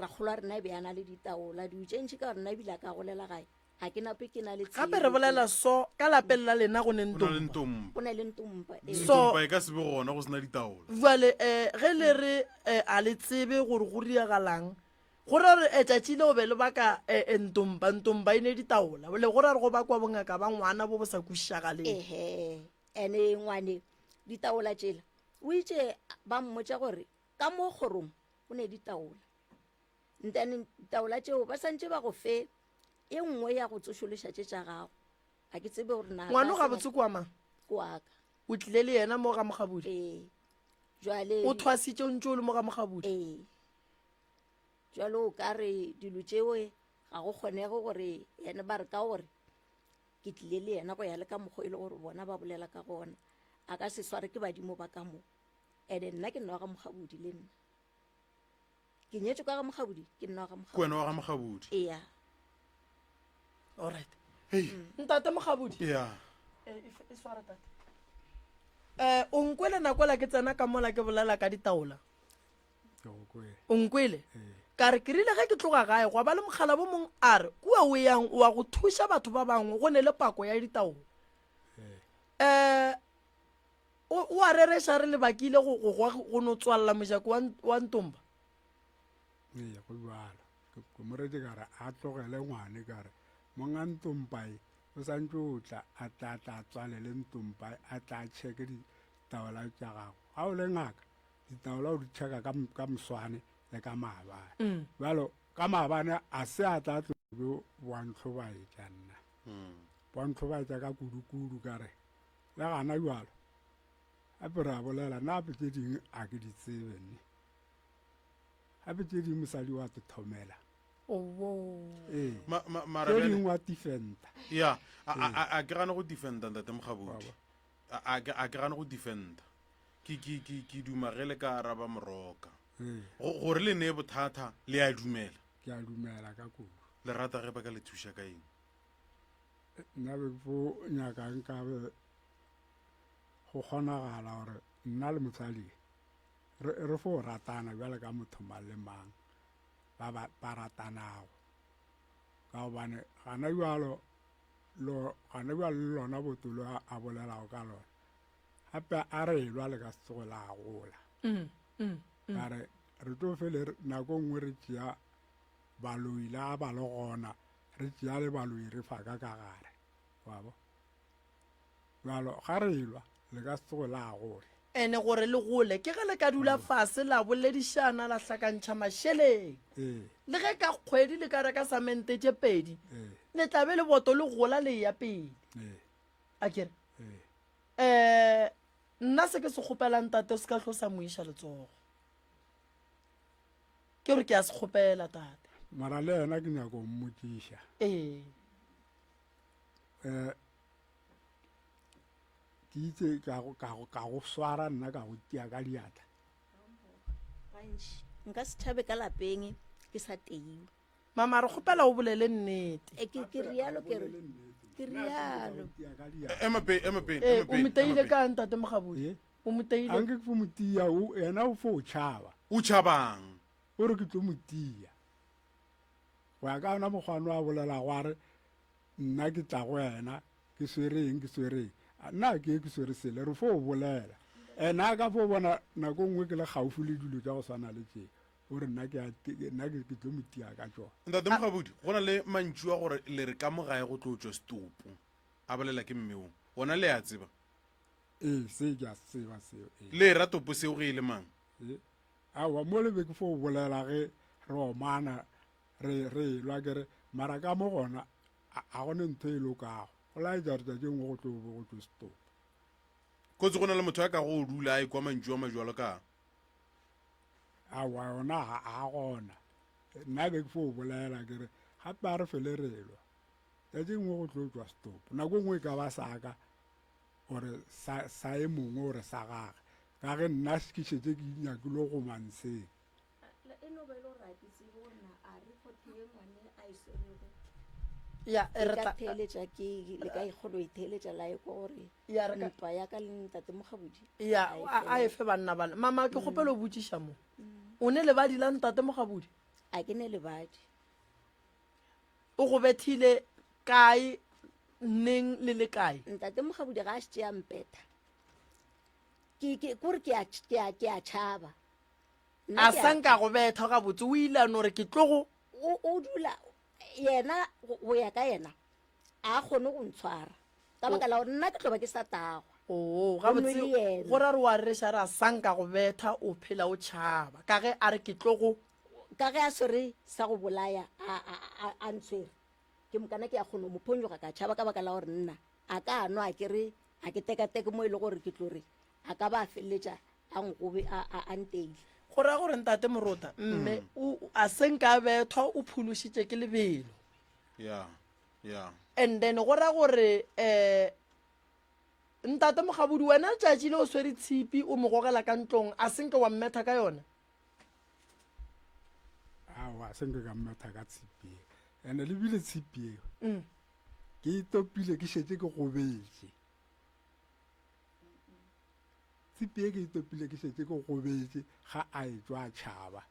rakgolo wa rena e be a na le ditaola dilo tše ntši ka gore nna ebile a ka golela gae ga ke nape ke na le gape re bolela so ka lapeng la lena go ne ntompa go na le ntompa ee. so e ka se be gona go sena ditaola jale um ge le re um a le tsebe gore go riagalang go ra re eh, tšatši le go be le baka eh, ntompa ntompa e ne ditaola le go ra re go bakwa bongaka ba ngwana bo bo sa kwešišagaleng ehe ene ngwane ditaola tšela o itše ba mmotša gore ka mo kgorong o ne ditaola Ntane ditaola tšeo ba santše ba go fe e nngwe ya go tsošološa tše tša gago. Ga ke tsebe gore na Ngwano gabotse kwa mang? Ke wa ka. O tlile le yena mo ga Mokgabudi? Ee. Jwale O thwasitše o ntše o le mo ga Mokgabudi? Ee. Jwale o ka re dilo tšeo ga go kgonege gore yena ba re ka gore ke tlile le yena go ya le ka mokgwa e le gore bona ba bolela ka gona. A ka se sware ke badimo ba ka mo. Ene nna ke nna wa ga Mokgabudi le nna. Ke nyetšwe ka ga Mokgabudi, ke nna wa ga Mokgabudi. Ke wena wa ga Mokgabudi. Eya. Alright. Hey. Ntate Mokgabudi. Yeah. Eh, e, e sware tate. Eh, o nkwele nako la ke tsena ka mola ke bolela ka ditaola. Ke go kwele. O nkwele? Ee. Ka re ke rile ge ke tloga gae gwa ba le mokgala bo mong a re kua o yang o wa go thuša batho ba bangwe go ne le pako ya ditaola. Ee. Eh, O, o a rereša re lebakile go, go, go, go no tswalela mojako wa, wa ntomba? Ee, go bjalo. Ke, ke mo rete ka re a tlogele ngwane ka re monga ntompae o santse o tla a tla tla tswalele ntompae a tla cheke ditaola tša gago. Ga o le ngaka ditaola o di checka ka, ka moswane le ka maabane. Mm. Bjalo ka maabane a se a tla tlo bjo wa ntlhobaetša nna. Mm. Wa ntlhobaetša ka kudu-kudu ka re Le gana bjalo, gape re a bolela, nna gape tše dingwe a ke di tsebe nne. Gape tše dingwe mosadi wa te thomela. Owo. Ee. Ma, ma, mara Tše bjale dingwe wa defenda. ya a, a, a, a ke gane go defenda ntate Mokgabudi. Wa A, a, ke- a ke gane go defenda. Ke, ke, ke, ke duma ge le ka araba moroka. Ee, Go, gore le nee bothata, le a dumela. ke a dumela ka kudu. Le rata ge ba ka le thuša ka eng? Nna be ke fo nyaka nkabe go kgonagala gore nna le mosadi re, re fo ratana bjale ka motho mang le mang ba ba, ba ratanago. Ka gobane gana bjalo lo, gana bjalo le lona botolo a, a bolelago ka lona, gape a re elwa le ka se tsoge la gola. Mm, mm, mm. Ka re re tlo fele nako nngwe re tšea baloi le ga ba le gona re tšea le baloi re fa ka ka gare wa bo bjalo ga re elwa le ka se tsoge la gola. Ene gore le gole ke ge le ka dula fase la boledišana la hlakantšha mašeleng. Ee. Le ge ka kgwedi le ka reka samente tše pedi Ee. le tla be leboto le gola le eya pele. Ee. A ke re? Ee. Eh, nna se ke se kgopelang tate o se ka hlo sa mo iša letsogo. Ke gore ke a se kgopela tate. Mara le yena ke nyaka go mmotšiša. Ee. Eh, ke itse ka go, ka go, ka go swara nna ka go tia ka diatla. Gantši nka se tšhabe ka lapeng ke sa teiwe. Mama re kgopela o bolele nnete. E, ke, ke rialo ke re, ke rialo. Ema pele, ema pele, Ee, ema o pele, mo teile ema pele. kang tate Mokgabudi? Eh? O mo teile. Anke ke fo mo tia, o, yena o fo tšhaba. O tšhabang? O re ke tlo mo tia. Go ya ka yona mokgwa ono a bolelago a re, nna ke tla go wena, ke swere eng, ke swere eng. Nna ke ye ke swere sele, re fo bolela. Ena a ka fo bona nako nngwe ke le gaufi le dilo tša go swana le tše, o re nna ke a, nna ke, ke tlo mo tia ka tšona. Ntate Mokgabudi, go na le mantšu a gore le re ka mo gae go tlo tšwa setopo, a bolela ke mme wo. Ona le a tseba? Ee, se ke a se tseba seo, ee. Le ra topo seo ge e le mang? Ee. Aowa, mo le be ke fo bolela ge re omana, re, re elwa, ke re, mara ka mo gona, a, a go ne ntho e lokago. Go laetša gore tšatši nngwe go tlo be go tšwe setopo. Kotsi go na le motho a ka go dula a ekwa mantšu a majwalo ka a? Aowa, yona ga, ga gona. Nna be ke fo bolela, ke re, gape a re fele re elwa. Tšatši nngwe go tlo tšwa setopo. Nako nngwe e ka ba sa ka, ore sa, sa e mongwe, ore sa gage. Ka ge nna ke šetše ke nyakile go manseng. E no ba e le gore ga ke tsebe gore na a record ye ngwane a e swerego Ya, e re ka tla theeletša ke le ka ikgolo e theeletša la ekwa gore Ya, re ka- ntwa ya ka le ntate Mokgabudi ya a e a a e fele. fe banna bana. Mama ke kgopela o botšiša mo. O ne lebadi la ntate Mokgabudi? A ke ne lebadi. O go bethile kae, neng le le kae? Ntate Mokgabudi ga a šetše a mpetha. Ke ke kore ke a ke a ke a tšhaba. Nna A ke a sa nka go betha gabotse, o ile a no re ke tlo go. O o dula yena go go ya ka yena a kgone go ntshwara ka baka la gore nna ke tlo ba ke sa tagwa. Oo, Go nwe gabotse le yena. go ra re wa rereša re a sa nka go betha o phela o tšhaba ka ge a re ke tlo go. Ka ge a swere sa go bolaya a a a a ntshwere ke mokana ke a kgona go mo phonyoga ka tšhaba ka baka la gore nna a ka nwa a ke re a ke tekateke mo e le gore ke tlo re a ka ba a feleletša a nkobe a a a nteile. Go ra gore ntate Morota mme o a se nka bethwa o phološitše ke lebelo. Yeah, yeah. And then go ra gore eh ntate Mokgabudi wena letšatši le o swere tshipi o mo gogela ka ntlong a se nke wa mmetha ka yona? Aowa, se nke ka mmetha ka tshipi eo. And-e le bile tshipi eo ke e topile ke šetše ke gobetše. Tshipi e ke e topile ke šetše ke gobetše ga a etšwa a tšhaba.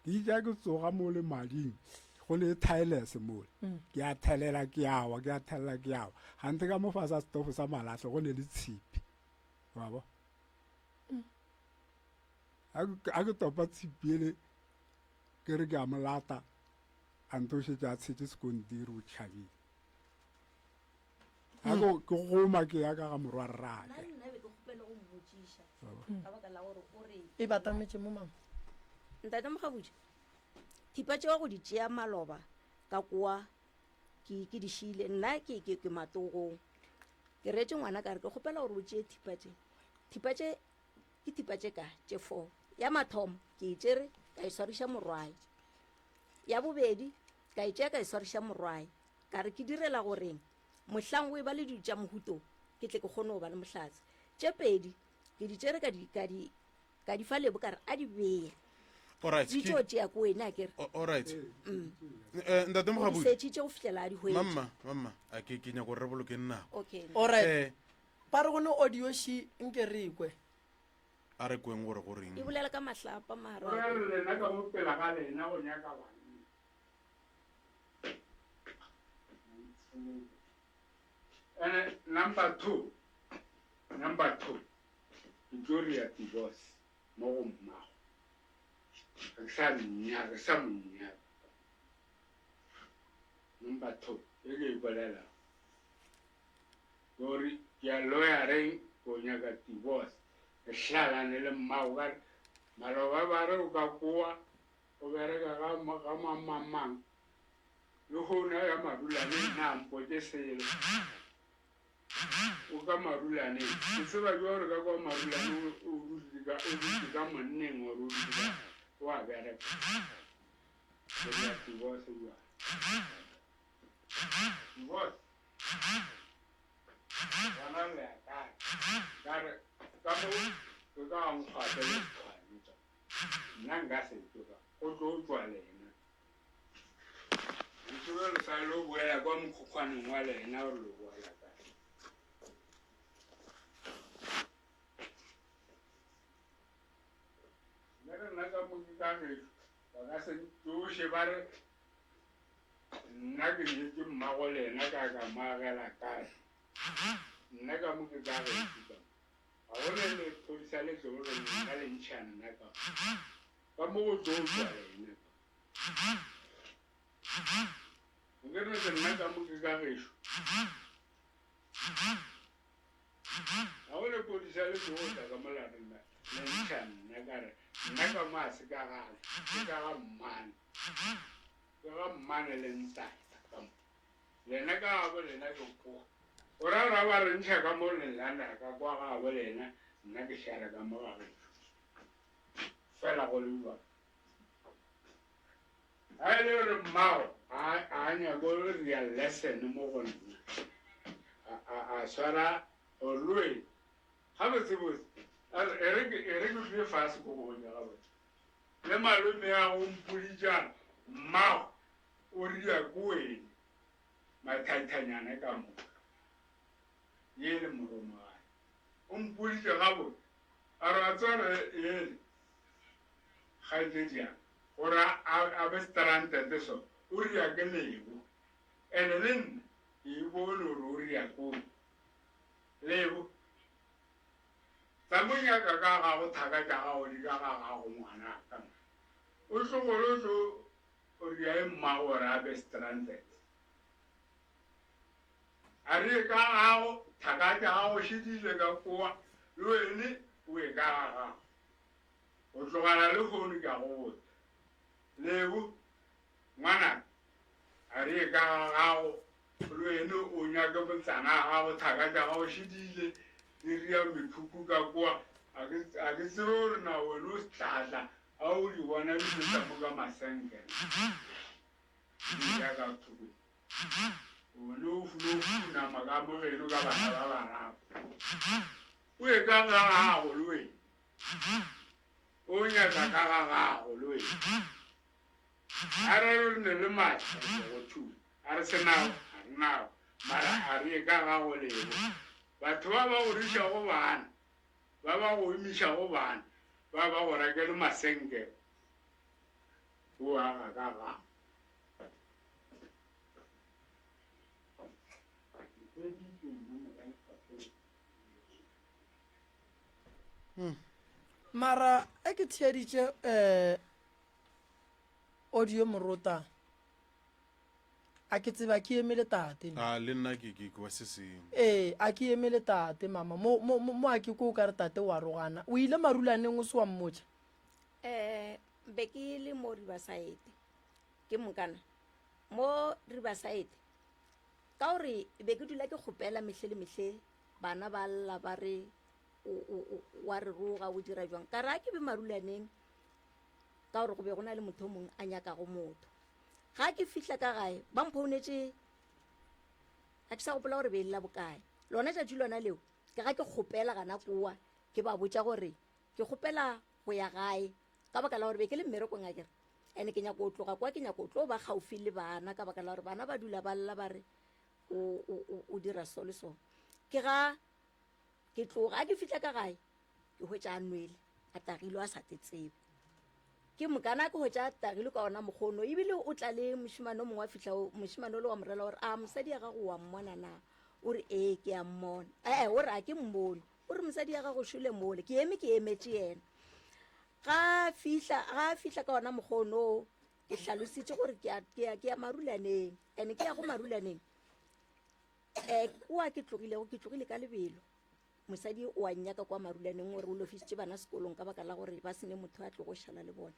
Ke itše ga ke tsoga mole mading go ne thaelese mole ke a thelela ke a wa ke a thelela ke a wa gante ka mo fase ga setofo sa malahle go ne le tshipi wa bo a ke topa tshipi ele ke re ke a mo lata a nto šetše a tshetše sekontiri o tšhabile a ke ke goma ke ya ka ga morwa rrake nna be ke kgopele go mmotšiša ka baka la gore o re E batametše mo mama. Ntate Mokgabudi, thipa tšeo go di tšea maloba ka koa ke ke di šile nna ke ke ke matogong. Ke reetše ngwana ka re ke kgopela gore o tšee thipa tše. Thipa tše ke thipa tše ka tše four. Ya mathomo ke e tšere ka e swariša morwae. Ya bobedi ka e tšea ka e swariša morwae. Ka re ke direla goreng mohlang o e ba le dilo tša mohuto ke tle ke kgone go ba le mohlatse. Tše pedi ke di tšere ka di ka di ka di fa lebo ka re a di beye. Alright, Di ke- tšo tšea ko wena ke re. Alright. Eh, Ntate O di Mokgabudi. setšitše go fihlela a di hwetša. Mamma, mamma, a ke ke nyaka gore re bolokeng nako. Okay. Alright. Eh, Ba re go ne audio shi nke re kwe. A re kweng gore go reng. E bolela ka mahlapa mara. Go ra re lena ka mo pela ga lena go nyaka banna. Ene number 2, number 2, ke tlo ria divorce mo go mmago. Re sa nnyaka, re sa mo nyaka. Number 2, e ke e bolelago. Gore ke ya lawyereng ko nyaka divorce. Re hlalane le mmago ka re maloba ba re o ka koa o bereka ga ga mang mang mang. Lehono ya Marulane nna a mpotše selo. O ka Marulane. Ke tseba bjang gore ka kwa Marulane o dutše ka o dutše ka monneng or o dutše ka o a bereka. Ke tla divorce bjale. Divorce. Gona le ya kae? Ka re ka mo ke ka ga nkgwatha le sethwane tša. Nna nka se tšwe ka go tlo tšwa lena. Ntšhube le sa lo boela kwa mokhukhwaneng wa lena gore lo boela kae. Nna re nna ka mo ke ka gešo ba ka se ntsoše ba re nna ke nyetše mmago lena ka ka mo agela kae. Nna ka mo ke ka gešo ka mo. Ga go ne lephodisa le tlo re nna le ntšha nna ka mo. Ka mo go tlo tšwa lena ka. Nke re ke nna ka mo ke ka gešo. Ga go lepodisa le tlo tla ka mo la re nna le ntšha nna ka re nna ka mo a se ka gage ke ka ga mmane. Ke ga mmane le ntata ka mo. Lena ka gabo lena ke kwa. O ra ra ba re ntšha ka mo lelana ka kwa gabo lena nna ke šala ka mo ga gešo. Fela go le bjalo. Ga e le gore mmago a a nyako ria lesson mo go nna. A a a swara olwe. Gabotsebotse, a re, e re ke, e re ke dule fase ko go botša gabotse. Le malome a go mpoditša mmago o ria ko wene mathaithanyane ka moka. Ye le moromagane. O mpoditše gabotse. A re wa tseba re yele kgaetšedi ya gore a, a be stranded so, o ria ke Lebo. Ene le nna ke e bone gore o ria ko Lebo. Tsa mo nyaka ka gago thaka tša gago di ka ga gago ngwanaka. O tlogole o tlo ria e mmago gore a be stranded. A re ye ka gago thaka tša gago šedile ka koa le wene o ye ka ga gago. Go tlogela lehono ke a go botša. Lebo, ngwanaka, a re ye ka ga gago Le wene o nyake motsana wa gago, thaka tša gago šedile di ria mekhukhu ka kua. A ke, a ke tsebe gore na wene o setlatla a o di bona di feta mo ka masenke di ya ka thoko. Wene o fulo khunama ka mo geno ka bana ba bararo. O ye ka ga gago le wene. O nyaka ka ga gago le wene. A re re ne le maatla re tlo go thula. A re se nao, a re nao. Mara a re ye ka ga go lebo. Batho ba ba godišago bana, ba ba go imišago bana, ba ba go rekele masenke, o aga ka ga. Mara a ke theeditše um audio morota a ke tseba ke eme le tate a le nna ke ke kwa se sengwe ee a ke eme le tate mama mo mo mo a ke ko o ka re tate wa rogana o ile marulaneng o se wa mmotša um be ke le mo riverside ke mokana mo riverside ka gore be ke dula ke kgopela mehle le mehle bana ba lla ba re wa re roga o dira jwang ka re a ke be marulaneng ka gore go be go na le motho o mongwe a nyakago motho ga ke fihla ka gae ba mphounetše ga ke sa gopola gore be e lela bokae lona tšatši lona leo ke ga ke kgopela gana koa ke ba botša gore ke kgopela go ya gae ka baka la gore be ke le mmerekong a kere and ke nyako tloga kwa ke nyako tlo ba gaufi le bana ka baka la gore bana ba dula ba lla ba re o dira so le so ke ga ke tloga a ke fitlha ka gae ke hwetša a nwele a tagilwe a sa tetsebe ke mokana ke hwetša a tagilwe ka ona mokgono ebile o tla le mošemane o mongwe wa fitlha mošemane o le wa morela gore a mosadi ya gago wa mmona na o re ee ke a mmona ee o re a ke mmone o re mosadi ya gago šole mole ke eme ke emetše yena ga fihla ga fihla ka ona mokgono ke hlalositše gore ke ya marulaneng and ke ya go marulaneng um kwa ke tlogilego ke tlogile ka lebelo mosadi o a nnyaka kwa marulaneng gore o lofisitše bana sekolong ka baka la gore ba sene motho a tlogo šala le bone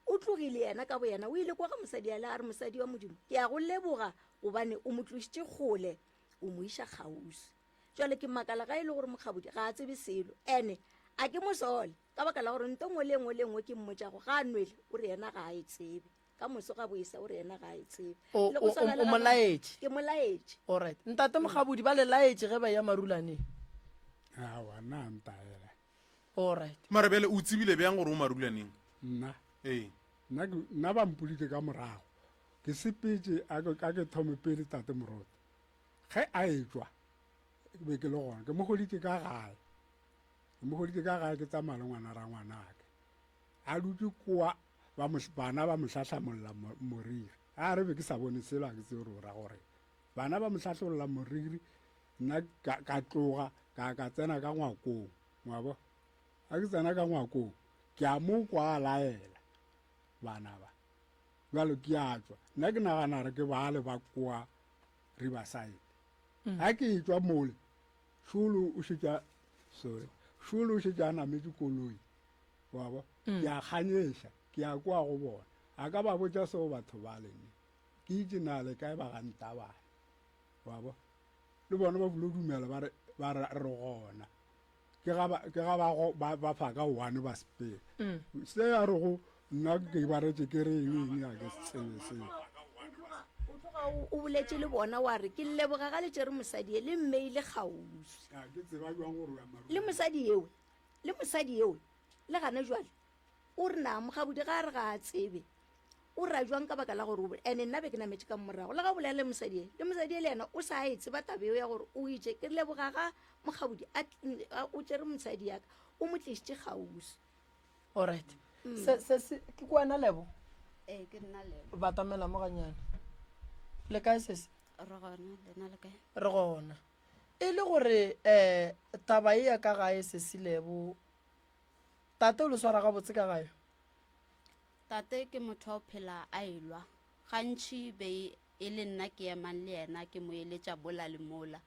o tlogile yena ka bo yena o ile kwa ga mosadi ale a re mosadi wa modimo ke a go leboga gobane o mo tlositše kgole o mo iša kgauswi jale ke makala ga e le gore mokgabodi ga a tsebe selo ene a ke mosole ka baka la gore nto nngwe le nngwe le nngwe ke mmotšago ga a nwele o re yena ga a e tsebe ka moso ga boesa o re yena ga a e tsebe O- Le go o- swana o- le o ga- mo laetše? ke mo laetše Alright. Ntate Mokgabodi ba le laetše ge ba eya marulaneng. Aowa, nna a ntaela. Alright. Mara bjale o tsebile bjang gore o marulaneng? Nna? Ee. Nna ke, nna ba mpoditše ka morago. Ke sepetše, a ke, a ke thome pele Tate Moroto. Ge a etšwa, ke be ke le gona. Ke mo hweditše ka gae. Ke mo hweditše ka gae ke tsamaya le ngwana rangwanake. A dutše koa ba mo, bana ba mo hlahlamolla moriri. A re be ke sa bone selo, a ke tsebe gore o ra gore. Bana ba mo hlahlolola moriri, nna ka, ka tloga, ka, ka tsena ka ngwakong. Wa bo? A ke tsena ka ngwakong, ke a mo kwa a laela bana ba. Bjalo ke a tšwa. Nna ke nagana gore ke bale ba koa Riverside. Ga ke etšwa mole, Šolo o šetše a, sorry, Šolo o šetše a nametše koloi. Wa bo? Ke a kganyeša, ke ya kwa go bona. A ka ba botša seo batho ba lene. Ke itše na le kae ba ga Ntabane. Wa bo? Le bona ba bulo dumela ba re ba re re gona. Ke ga ba ke ga ba go ba ba fa ka one ba sepela. Se a re go nna ke ba retse ke re eng eng a ke se tsebe seo. O tloga O boletše le bona wa re, Ke leboga ga le tšere mosadi ye le mmeile kgauswi. Le mosadi yewe, le mosadi yewe, le gana jwale o re na mogabodi ga a re ga a tsebe o ra jwang ka baka la gore o ene nna be ke nametše ka morago le ga o bolela le mosadi ye le mosadi ye le yena o sa e tseba taba eo ya gore o itše ke leboga ga mogabodi o tšere mosadi yaka o mo tlišitše kgauswi. Alright. Mm. Se se se ke kwa na lebo? Eh ke nna lebo. Batamela mo ganyane. Le kae sese? Re gona, lena le kae? Re gona. E le gore eh taba e ya ka gae sesi lebo. Tate o le swara gabotse ka gae? Tate ke motho wa go phela a elwa. Gantši be e le nna ke emang le yena ke mo eletša bola le mola.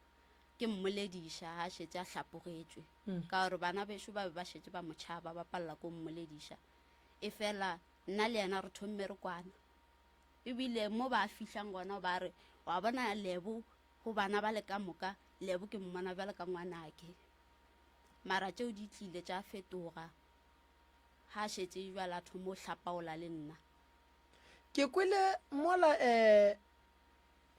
Ke mmolediša ga a šetše a hlapogetšwe. Mm. Ka gore bana bešo ba be ba šetše ba mo tšhaba ba palela ko mmolediša. E fela nna le yena re thomme re kwana. Ebile mo ba fihlang gona ba re wa bona Lebo go bana ba le ka moka Lebo ke mmona bjalo ka ngwanake. Mara tšeo di tlile tša fetoga ga a šetše bjale a thoma go hlapaola le nna. Ke kwele mola um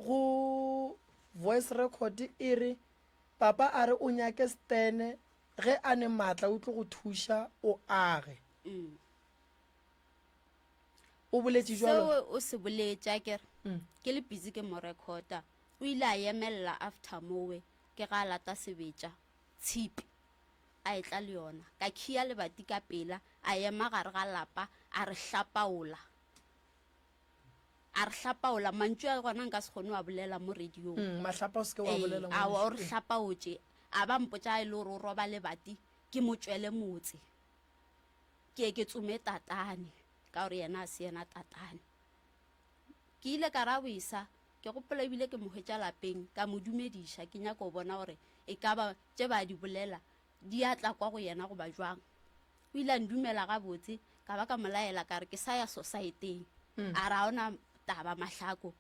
go voice record e re papa a re o nyake stene ge a ne maatla o tlo go thuša o age. Mm. O boletše jwalo? Seo o se boletše a kere mm. ke le busy ke mo recorda. O ile a emelela after mowe ke ga a lata sebetša tshipi a etla le yona ka khiya lebati ka pela a ema gare ga lapa a re hlapaola a re hlapaola mantšu a gona nka se kgone wa bolela mo radiong mm, mahlapa o seke wa bolela a o re hlapaotše a ba mpotša e le gore o roba lebati ke mo tšwele motse ke ke tsome tatane ka gore yena a se yena tatane ke ile ka ra boisa ke gopola ebile ke mo hwetša lapeng ka mo dumediša ke nyaka go bona gore e ka ba tše ba di bolela di a tla kwa go yena goba jwang o ile a ndumela gabotse ka ba ka mo laela ka re ke sa ya societeng mm. a ra ona taba mahlako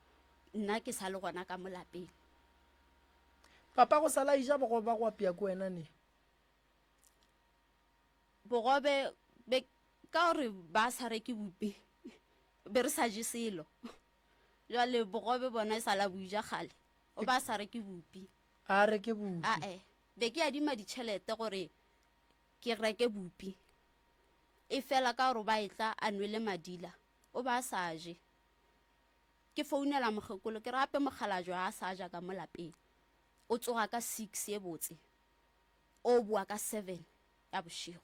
nna ke sa le gona ka mo lapeng papa go sala ija bogobe ba go apea ko wena ne bogobe be ka gore ba sa reke bupi be re sa je selo jale bogobe bona e sa la buja kgale o ba sa reke bupi a reke bupi ae be ke adima ditšhelete gore ke reke bupi. Efela ka gore ba etla a nwele madila, o ba a sa je. Ke founela mokgekolo ke re gape mokgalajwe ga a sa ja ka mo lapeng. O tsoga ka six ye botse, o boa ka seven ya bošego.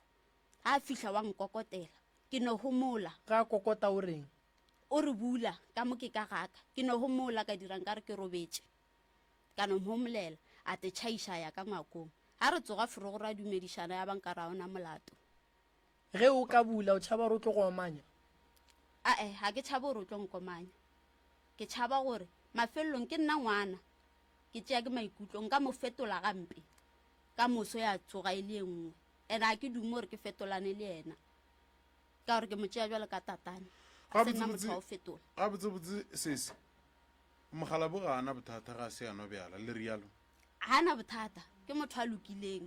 Ga a fihla wa nkokotela, ke no homola. Ga a kokota o reng? O re bula ka mo ke ka gaka. Ke no homola ka dira nkare ke robetše. Ka no mhomolela, a te tšhaiša a ya ka ngwakong. Ga re tsoga forogo ra dumedišana ya ba nka re ga o na molato. Ge o ka bula o tšhaba gore o tlo go omanya? Ae, ga ke tšhabe gore o tlo nkomanya. Ke tšhaba gore mafelelong ke nna ngwana, ke tšea ke maikutlo, nka mo fetola gampe. Ka moso ya tsoga e le e nngwe. And ga ke dume gore ke fetolane le yena ka gore ke mo tšea bjalo ka tatane. Ga se nna motho wa go fetola. Gabotsebotse sesi, Mokgalabo ga a na bothata ga a se a nwa bjala, le realo? Ga a na bothata, ke motho a lokileng.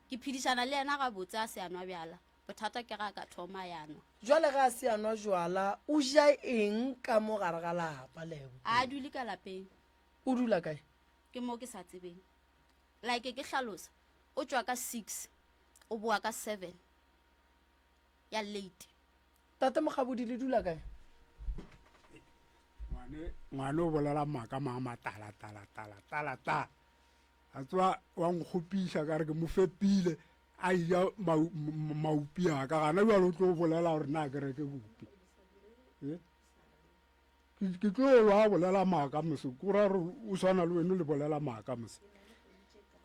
Ke phedišana le yena gabotse a se a nwa bjala. Bothata ke ga a ka thoma a ya nwa. Jwale ge a se a nwa jwala, o ja eng ka mo gare ga lapa, Lebo? A a dule ka lapeng. O dula kae? Ke mo ke sa tsebeng. Like ke hlalosa, o tšwa ka six, o boa ka seven ya late. Tate Mokgabodi le dula kae? Ngwane ngwane o bolela maaka mang matala tala tala tala tala. A tswa wa nkgopiša ka re ke mo fepile a ja maupi a ka gana jalo o tlo bolela gore na ke reke bupi. Eh? Ke tlo lwa bolela maaka mose ko ra re o swana le wena le bolela maaka mose.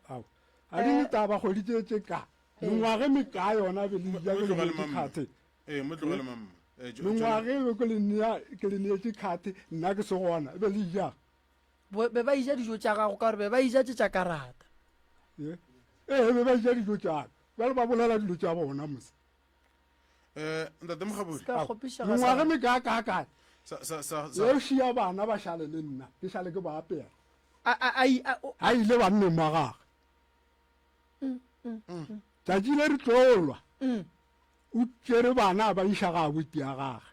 Ao. A di eh. taba kgwedi tše tše ka. Mengwaga e mekae yona be le ja ke le khathe. Ee, mo tlogele mamma. Eh, Mengwaga e be ke le nea ke le neetše khathe nna ke se gona be le ja. Be ba ija dijo tša gago ka gore be ba ija tše tša karata. Ee, eh, be ba ija dijo tša ka. Bjale ba bolela dilo tša bona mose. Eh, ntate Mokgabodi. Ska kgopišega. Mengwaga e mekae kae kae. Sa sa sa sa. Yo šia bana ba šale le nna, ke šale ke ba apea. A a a a ile banneng ba gagwe. Tšatši le re tlo lwa, o tšere bana a ba iša ga abuti ya gage.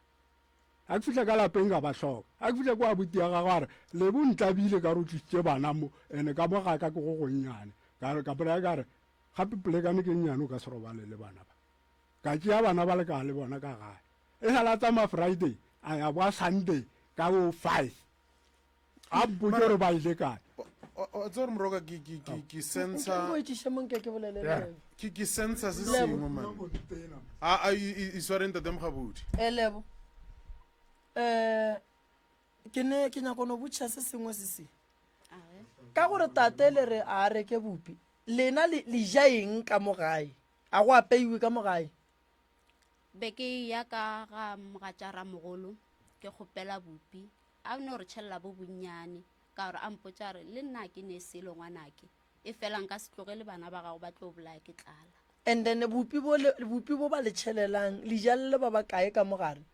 A ke fihla ka lapeng ka ba hloka. A ke fihla kwa abuti ya gagwe a re, Lebo o ntlabile ka re o tlišitše bana mo, ene ka mo ga ka ke go gonnyane. Ka re, ka bolaya ka re, Gape polekane ke nnyane o ka se robale le bana ba. Ka tšea bana ba le ka le bona ka gae. E sa la tsamaya Friday, a ya boa Sunday ka bo five. A mpotše gore ba ile kae. O tseba gore moroka ke ke ke ke sensa Nko itšiše mo nke ke bolele Yeah. Lebo. ke ke sensa se Lebo. sengwe man. A a i sware ntate Mokgabudi. Eh, Lebo. Eh ke ne ke nyako no botšiša se sengwe se se. Ka gore tate le re a reke bupi. Lena le le ja eng ka mo gae? A go apeiwe ka mo gae? Be ke ya ka ga mogatša ramogolo ke kgopela bupi a no re tšhelela bo bonnyane ka gore a mpotša re le nna ke ne selo ngwanake e fela nka se tlogele bana ba gago ba tlo bolaya ke tlala. And then bupi bo le bupi bo ba le tšhelelang le ja le le ba ba kae ka mo gare?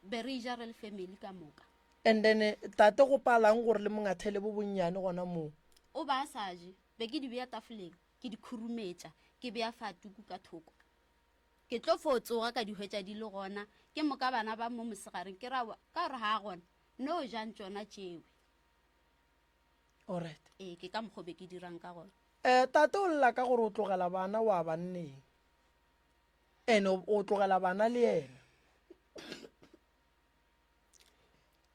Be re ja re le family ka moka. And then tate go palang gore le mo ngathele bo bonnyane gona moo? O ba a sa je, be ke di bea tafoleng ke di khurumetša ke bea fatuku ka thoko. Ke tlo fo tsoga ka di hwetša di le gona, ke moka bana ba mo mosegareng ke ra ka gore ga a gona, no jang tšona tšewe. Alright. Ee, ke ka mokgwa be ke dirang ka gona. Eh, tate o lla ka gore o tlogela bana wa banneng. Ene o tlogela bana le yena.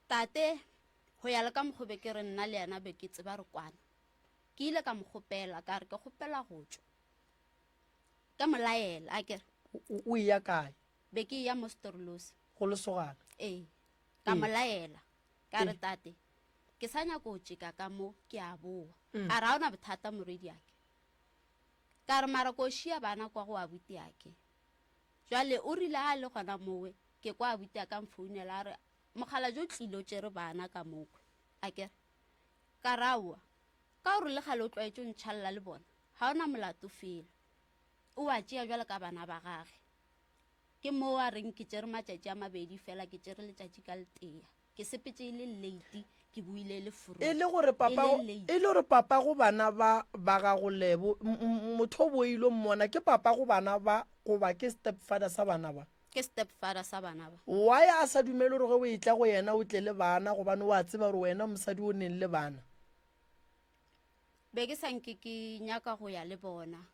Tate, go ya le ka mokgwa be ke re nna le yena be ke tseba re kwana. Ke ile ka mo kgopela ka re ke kgopela go tšwa. Ka mo laela a kere. O eya kae? Be ke eya mo Storloos. Go lesogana? Ee. Ka mo laela ka re tate ke sa nyako go tšeka ka mo ke a boa. Mm. A re ga ona bothata morwediake. Ka re mara ko šia bana kwa go abutiake. Jwale o rile a le gona mowe ke kwa abuti a ka mfounela a re mogala jo tlile o tšere bana ka mokwe. A kere ka raowa ka gore le gale o tlwaetše o ntšhalela le bona ga ona molato felo o a tšea bjalo ka bana ba gage. Ke moo a reng ke tšere matšatši a mabedi fela ke tšere letšatši ka letea. Ke sepetše e le late ke boile e le furu. E le gore papa e le gore papa go bana ba ba gago Lebo motho o boile mmona ke papa go bana ba goba ke step father sa bana ba? Ke step father sa bana ba. Why a sa dumele gore ge o etla go yena o tle le bana gobane o a tseba gore wena mosadi o neng le bana? Be ke sa nke ke nyaka go ya le bona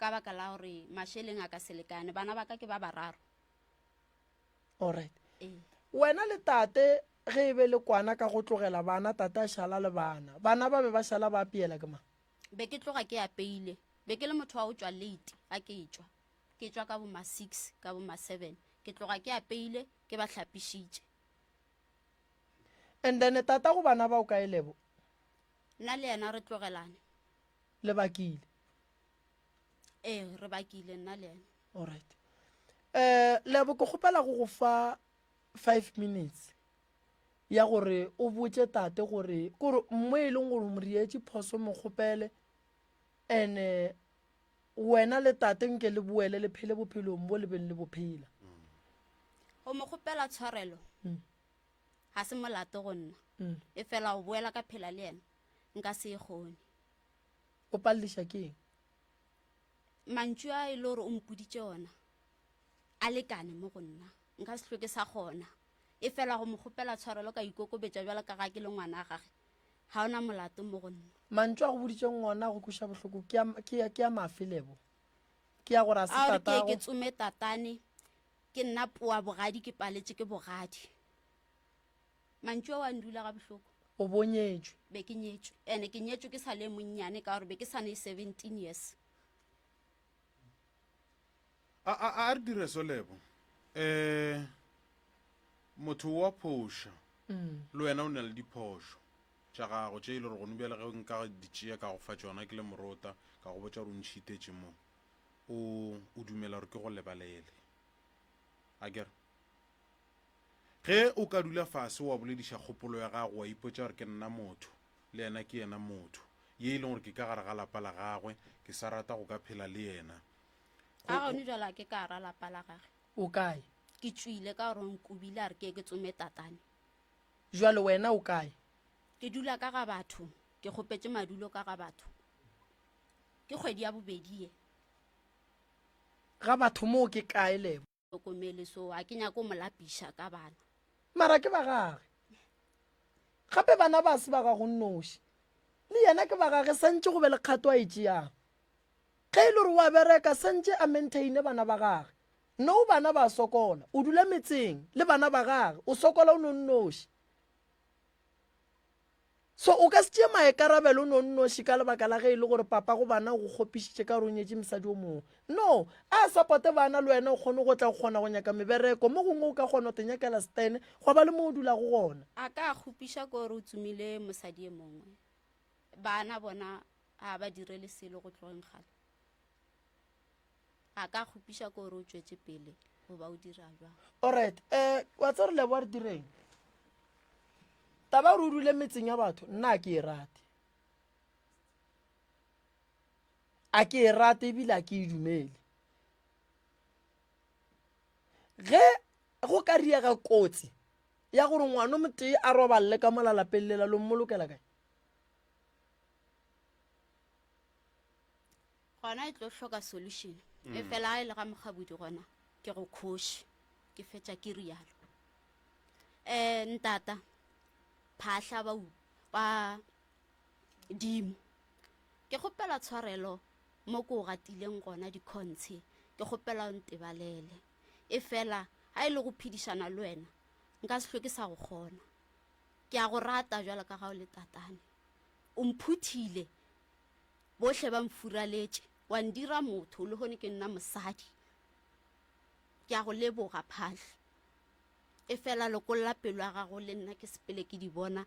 ka baka la gore mašeleng a ka se lekane bana ba ka ke ba bararo. Alright. Ee. Wena le tate ge e be le kwana ka go tlogela bana tate a šala le bana bana ba be ba šala ba apeela ke mang? Be ke tloga ke apeile be ke le motho wa go tšwa late ga ke tšwa ke tšwa ka bo ma six ka bo ma seven ke tloga ke apeile ke ba hlapišitše. And then tata go bana ba o kae Lebo? Nna le yena re tlogelane. Le bakile? Ee, re bakile nna le yena. Alright. Eh, Lebo ke kgopela go go fa 5 minutes ya gore o botše tate gore kore mo e leng gore o mo rietše phoso mo kgopele ene wena le tate nke le boele le phele bophelong bo le beng le bophela. Go mo kgopela tshwarelo mm. ga se molato go nna mm. e fela go boela ka phela le yena nka se e kgone. O paleliša ke eng? Mantšu a e le gore o mpoditše ona a lekane mo go nna nka se hlwe ke sa kgona e fela go mo kgopela tshwarelo ka ikokobetša bjalo ka ga ke le ngwana a gage ga ona molato mo go nna. Mantšu a go boditšeng ona a go kweša bohloko ke a, ke a, ke a mafe Lebo? Ke a gore a se A gore ke ye tatago? ke tsome tatane ke nna poa bogadi ke paletše ke bogadi. Mantšu ao a ndula ga bohloko. O bo nyetšwe? Be ke nyetšwe ene ke nyetšwe ke sa le monnyane ka gore be ke sa ne 17 years. A a a re dire so Lebo. Eh motho wa phoša. Le wena o na le diphošo tša gago tše e le gore gone bjale ge nka di tšea ka go fa tšona ke le morota ka go botša gore o ntšhitetše mo o o dumela gore ke go lebalele. A kere? Ge o ka dula fase wa bolediša kgopolo ya gago wa ipotša gore ke nna motho le yena ke yena motho ye e leng gore ke ka gare ga lapa la gagwe ke sa rata go ka phela le yena. Ga gone jwale a ke ka gara lapa la gage. O kae? Ke tšwile ka gore o nkobile a re ke ye ke tsome tatane. Jwale wena o kae? Ke dula ka ga batho, ke kgopetše madulo ka ga batho. Ke kgwedi ya bobedi ye. Ga batho moo ke kae Lebo? Hlokomele so, ga ke nyake go mo lapiša ka bana. Mara ke ba gage. Gape bana ba se ba gago nnoši. Le yena ke ba gage santše go be le kgato a e tšeang. Ge e le gore o a bereka santše a maintaine bana ba gage. No bana ba sokola. O dula metseng le bana ba gage. O sokola o no nnoši. So o ka se tšee maekarabelo o no nnoši ka lebaka la ge e le gore papa go bana o go kgopišitše ka gore o nyetše mosadi o mongwe. No, a supporte bana le wena o kgone go tla go kgona go nyaka mebereko, mo gongwe o ka kgona go te nyakela stand gwa ba le mo o dulago gona. A ka kgopiša ke gore o tsomile mosadi e mongwe. Bana bona ga ba direle selo go tlogeng kgale. A ka kgopiša ke gore o tšwetše pele goba o dira bjang. Alright, eh, wa tseba re leboga re direng? Taba gore o dule metseng ya batho, nna a ke e rate. A ke e rate ebile a ke e dumele. Ge go ka riega kotsi ya gore ngwana o motee a robalele ka mola lapeng lela, lo mmolokela kae? Gona e tlo hloka solution. E fela ga e le ga mokgabudi gona ke go khoše. Ke fetša ke rialo. Um ntata phahla ba ba dimo. Ke kgopela tshwarelo mo ke o gatileng gona dikhontshe, ke kgopela o ntebalele. E fela ga e le go phedišana le wena nka se hlwe ke sa go kgona. Ke a go rata jwalo ka ga o le tatane. O mphuthile bohle ba mfuraletše, wa ndira motho, lehono ke nna mosadi. Ke a go leboga Phahle. E fela lokolla pelo ya gago le nna ke sepele ke di bona.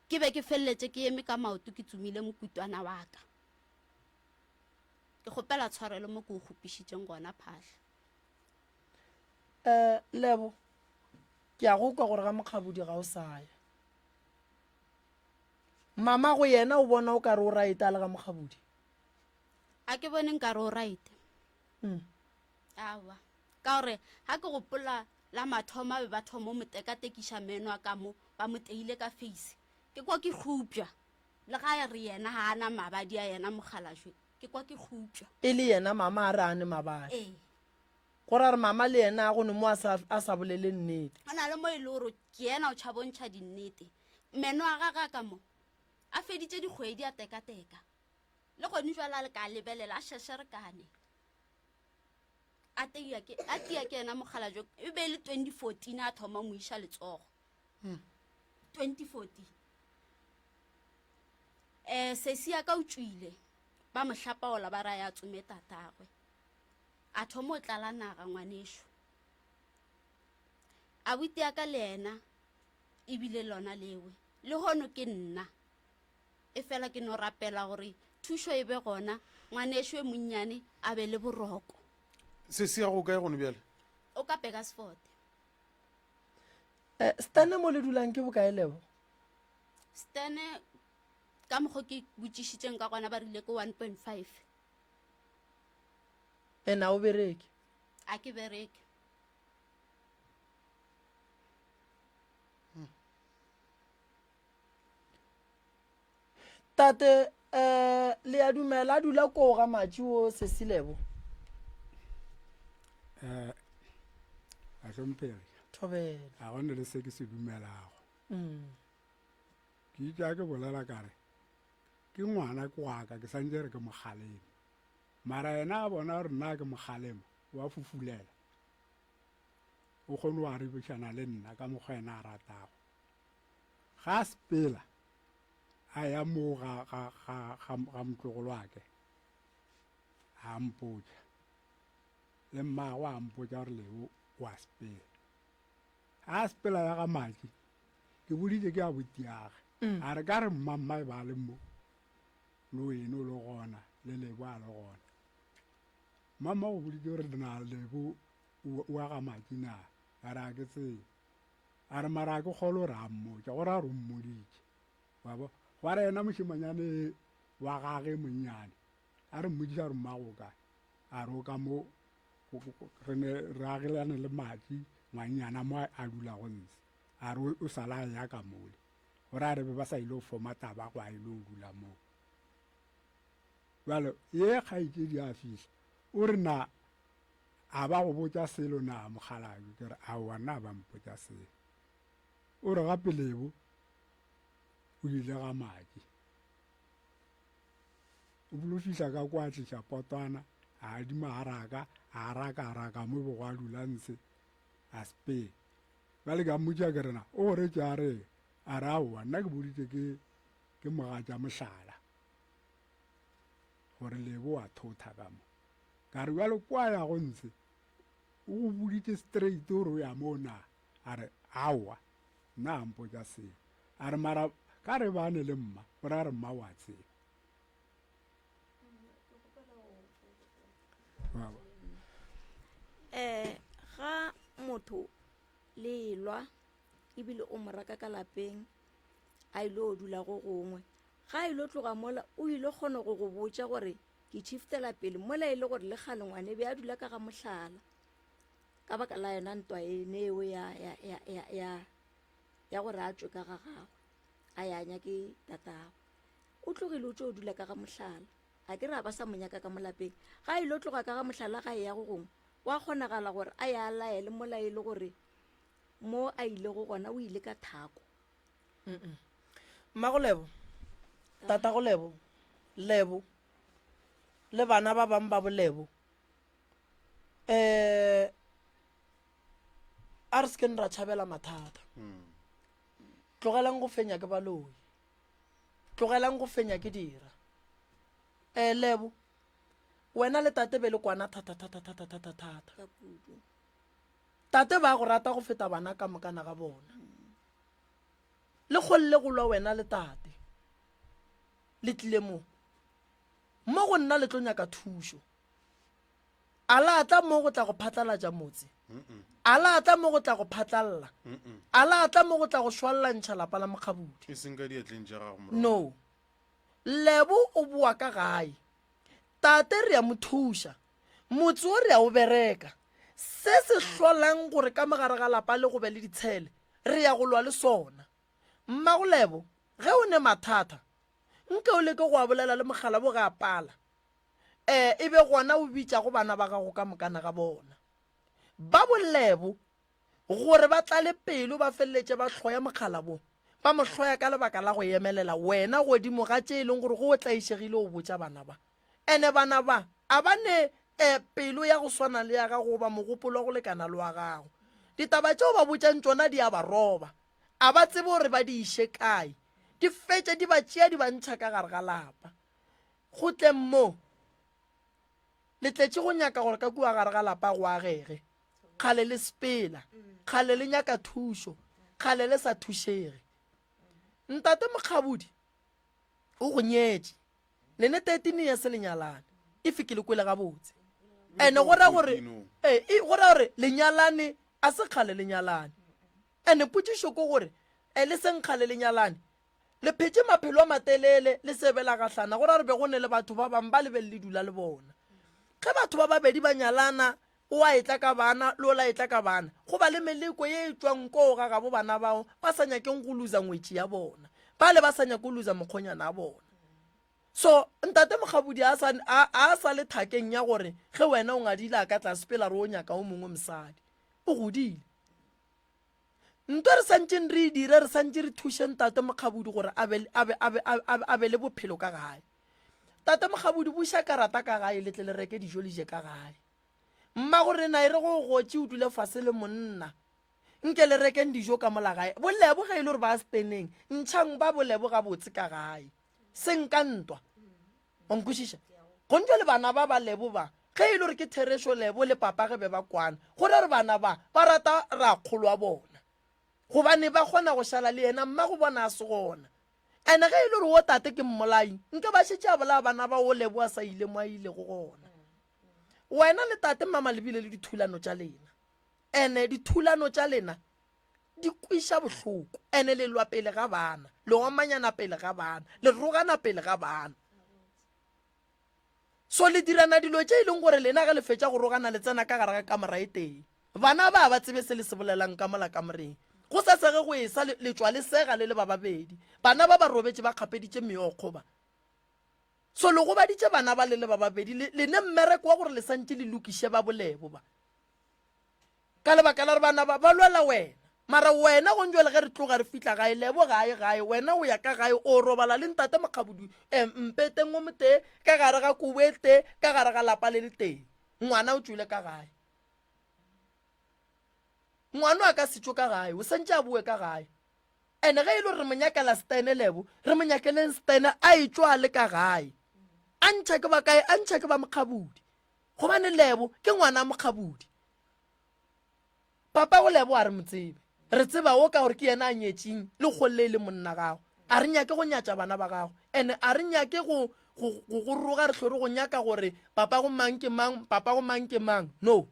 Ke be ke feleletše ke eme ka maoto ke tsomile mokutwana wa ka. Ke kgopela tshwarelo mo ke o kgopišitšeng gona Phahle. Eh, Lebo, ke a go kwa gore ga Mokgabudi ga o sa ya. Mama go yena o bona o ka re o right a le ga Mokgabudi? A ke bone nkare o right. Mm. Awa. Ka gore ga ke gopola la mathomo a be ba thoma mo tekatekiša meno a ka mo, ba mo teile ka face. Ke kwa ke kgupša. Le ga re yena ga ana mabadi a yena mokgalajwe, ke kwa ke kgupša. E le yena mama a re ane mabadi. Ee. Go ra re mama le yena go ne mo a sa, a sa bolele nnete. Go na le mo e le gore ke yena o tšhabontšha dinnete. Meno a gagwe a ka mo a feditše dikgwedi a tekateka. Le gone jwale a le ka lebelela a šešerekane. A tia ke, a tia ke yena mokgalajwe. E be e le 2014 a thoma mo iša letsogo. 2014. Eh, sesi ya ka o tšwile. Ba mo hlapaola ba ra ya tsome tatagwe. A thoma o tlala naga ngwanešu. Abuti ya ka le yena ebile lona lewe. Lehono ke nna. E fela ke no rapela gore thušo e be gona, ngwanešu e monnyane a be le boroko. Sesi ya go kae gone bjale? O ka Burgersfort. Eh, Stene mo le dulang ke bokae Lebo? Stene ka mokgo ke botšišitšeng ka gona ba rile ke 1.5. Ena o bereke? A ke bereke. Tate, eh, le a dumela a dula koo ga matši o Sesilebo? Eh, bahlomphegi, Thobela. ga go ne le se ke se dumelago. Mm. Ke itše a ke bolela ka re, ke ngwana ke wa ka, ke santše re ke mo kgalema. Mara yena a bona gore nna ke mo kgalema, wa fufulela. O kgone go aribišana le nna ka mokgwa yena a ratago. Ga a sepela, a ya moo ga, ga, ga, ga, ga motlogolo wa ke, a mpotša. Le mmagwe a mpotša gore Lebo o a sepela. Ga a sepela ya ga Maki, ke boditše ke abutiage. Mm. A re ka re mma mma e ba le mo, le wena o le gona, le Lebo a le gona. Mama o boditše gore na Lebo o, o a ga Maki na? A re a ke tsebe. A re mara a ke kgolwe gore a mmotša, gore a re o mmoditše. Wa bo? Gwa re yena mošemanyane wa gage monnyane, a re mmotšiša gore mmago o kae? A re o ka mo, re ne re agelane le matši ngwannyana mo a dulago ntshe. A re o sala a ya ka mole. Gore a re be ba sa ile go foma taba go a ile go dula moo. Bjale ye kgaetšedi a fihla, o re na a ba go botša selo na mokgalabje? Ke re aowa nna a ba mpotša selo. O re gape Lebo o ile ga Maki. O bile o fihla ka kwa a tliša potwana, a adima haraka, a raka a raka mo bego a dula ntshe, a sepela. Bjale ke a mmotša ke re na o goretše a reng? A re aowa nna ke boditše ke ke mogatša mohlala gore Lebo wa thotha ka mo. Ka re bjale kwa yago ntshe o go boditše straight gore o ya mo na? A re aowa nna a mpotša selo. A re mara ka re bane le mma o ra re mma wa tseba. Eh ga motho le lwa ebile o mo raka ka lapeng a ile o dula go gongwe ga a ile tloga mola o ile kgona go go botša gore ke shiftela pele mola e le gore le kgale ngwane be a dula ka ga mohlala ka baka la yona ntwa eneo ya, ya, ya, ya, ya, ya gore a tšwe ka ga gagwe a ya nyake tatagwe o tlogile o tšo o dula ka ga mohlala a ke re a ba sa mo nyaka ka mo lapeng ga a ile tloga ka ga mohlala ga e ya go gongwe wa kgonagala gore a ya a laele mola e le gore mo a ilego gona o ile ka thako Mmagolebo, tatagolebo, lebo le bana ba bangwe ba bolebo um a re se keng ra tšhabela mathata tlogelang go fenya ke baloi tlogelang go fenya ke dira um lebo wena le tate be le kwana thata thata thata thata thata ka kudu tate ba go rata go feta bana ka mokana ga bona le kgolle go lwa wena le tate le tlile mo mo go nna le tlo nyaka thušo a la tla mo go tla go phatlalatša motse a la tla mo go tla go phatlalla a la tla mo go tla go šwallantšha lapa la mokgabudi e seng ka diatleng tša gago morwa. No. Lebo o boa ka gae. Tate re a mo thuša. Motse wo re a o bereka. Se se hlolang gore ka mogare ga lapa le go be le ditshele, re ya go lwa le sona. Mmago Lebo, ge o ne mathata, nke o leke go a bolela le mokgalabo ge a pala. Ee, e be gona o bitšago bana ba gago ka mokana ga bona. Ba bolebo gore ba tlale pelo ba feleletše ba hloya mokgalabo, ba mo hloya ka lebaka la go emelela wena godimo ga tše e leng gore go o tlaišegile o botša bana ba. Ene bana ba a ba ne e, pelo ya go swana le ya gago goba mogopolo wa go lekana le wa gago. Ditaba tše o ba botšang tšona di a ba roba. A ba tsebe gore ba di iše kae. Di fetše di ba tšea di ba ntšha ka gare ga lapa. Go tleng mo, le tletše go nyaka gore ka kua gare ga lapa go agege. Kgale le sepela, kgale le nyaka thušo, kgale le sa thušege. Ntate Mokgabudi o go nyetše, le ne 13 years le nyalane, if ke le kwele gabotse. Ene go ra gore, ee, go ra gore le nyalane a se kgale le nyalane. Ene potšišo ke gore, e le seng kgale le nyalane, Le phetše maphelo a matelele le se be la gahlana, go ra gore be go ne le batho ba bangwe ba le beng le dula le bona. Ge batho ba babedi ba nyalana, o a etla ka bana le ola etla ka bana, go ba le meleko ye e tšwang koo ga gabo bana bao ba sa nyakeng go luza ngwetši ya bona, bale ba sa nyake go luza mokgonyana a bona. So ntate Mokgabudi a sa, a, a sa le thakeng ya gore ge wena o ngadile a ka tla sepela re o nyaka o mongwe mosadi. O godile. Nto re santšeng re e dire, re santše re thuše Ntate Mokgabudi gore a be, a be, a be, a be, a be le bophelo ka gae. Tate Mokgabudi, buša karata ka gae, le tle le reke dijo le je ka gae. Mmago rena e re go o gotše o dule fase le monna. Nke le rekeng dijo ka mola gae. Bolebo ge e le gore ba steneng, ntšhang ba bolebo gabotse ka gae. Seng ka ntwa. Wa nkwešiša? Gontšo le bana ba ba Lebo ba, ge e le gore ke therešo Lebo le papa ge be ba kwana, go ra gore bana ba ba rata rakgolo wa bona. Gobane ba kgona go šala le yena, mmago bona a se gona. Ene ge e le gore wo tate ke mmolai, nke ba šetše a bolaya bana ba wo Lebo a sa ile mo a ilego gona. Wena le tate mama le bile le dithulano tša lena. Ene dithulano tša lena di kweša bohloko ene le lwa pele ga bana le omanyana pele ga bana le rogana pele ga bana so le dirana dilo tše e leng gore lena ge le fetša go rogana le tsena ka gare ga kamora e tee bana ba ba tsebe se le se bolelang ka mola kamoreng go sa sege go esa le tšwa le sega le le ba babedi bana ba ba robetše ba kgapeditše meokgo ba so le gobaditše bana ba le le ba babedi le ne mmereko wa gore le santše le lokiše ba bolebo ba ka lebaka la gore bana ba ba lwela wena. Mara wena gonjwale ge re tloga re fihla gae, Lebo ga a ye gae, wena o ya ka gae, o robala le ntate Mokgabudu eh, mpeteng o motee, ka gare ga kobo e tee, ka gare ga lapa le letee. Ngwana o tšwile ka gae. Ngwana a ka se tšwe ka gae, o santše a boe ka gae. Ene ge e le gore re mo nyakela Stene Lebo, re mo nyakeleng Stene a e tšwa le ka gae. A ntšha ke ba kae? A ntšha ke ba Mokgabudi. Gobane Lebo ke ngwana Mokgabudi. Papa go Lebo a re mo tsebe. Re tseba wo ka gore ke yena a nyetšeng le kgolle e le monna gago. A re nyake go nyatša bana ba gago. Ene a re nyake go go go go roga re hlore go nyaka gore papa go mang ke mang, papa go mang ke mang. No.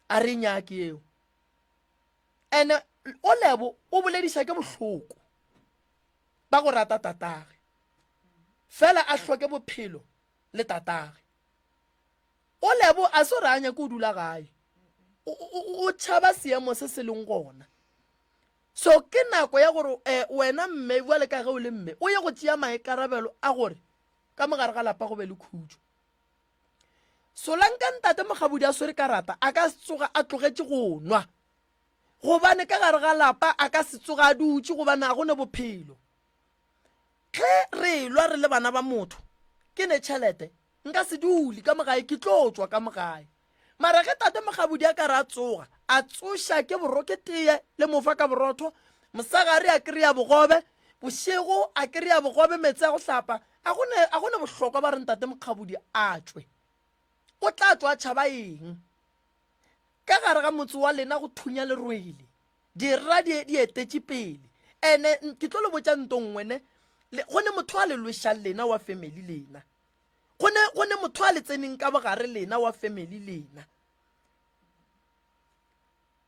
A re nyake eo. Ene o Lebo o bolediša ke bohloko ba go rata tatage. Fela a hloke bophelo le tatage. O Lebo a se gore a nyake go dula gae. O tšhaba seemo se se leng gona. So ke nako ya gore eh, wena mme bjale ka ge o le mme o ye go tšea maikarabelo a gore ka mogare ga lapa go be le khutšo. Solanka ntate Mokgabudi a swere karata a ka se tsoga a tlogetše go nwa gobane ka gare ga lapa a ka se tsoga a dutše gobane a go ne bophelo. Ge re elwa re le bana ba motho ke ne tšhelete nka se dule ka mo gae ke tlo tšwa ka mo gae. Mara ge tate Mokgabudi a ka re a tsoga a tsoša ke boroke teye le mofa ka borotho, mosegare a kry-a bogobe, bošego a kry-a bogobe meetse a go hlapa, a go ne a go ne bohlokwa ba re ntate Mokgabudi a tšwe. O tla tšwa a tšhaba eng? Ka gare ga motse wa lena go thunya lerwele. Dira di di etetše pele. Ene ke tlo le botša nto nngwe ne, go ne motho a le lwešang lena wa family lena. Go ne go ne motho a le tseneng ka bogare lena wa family lena.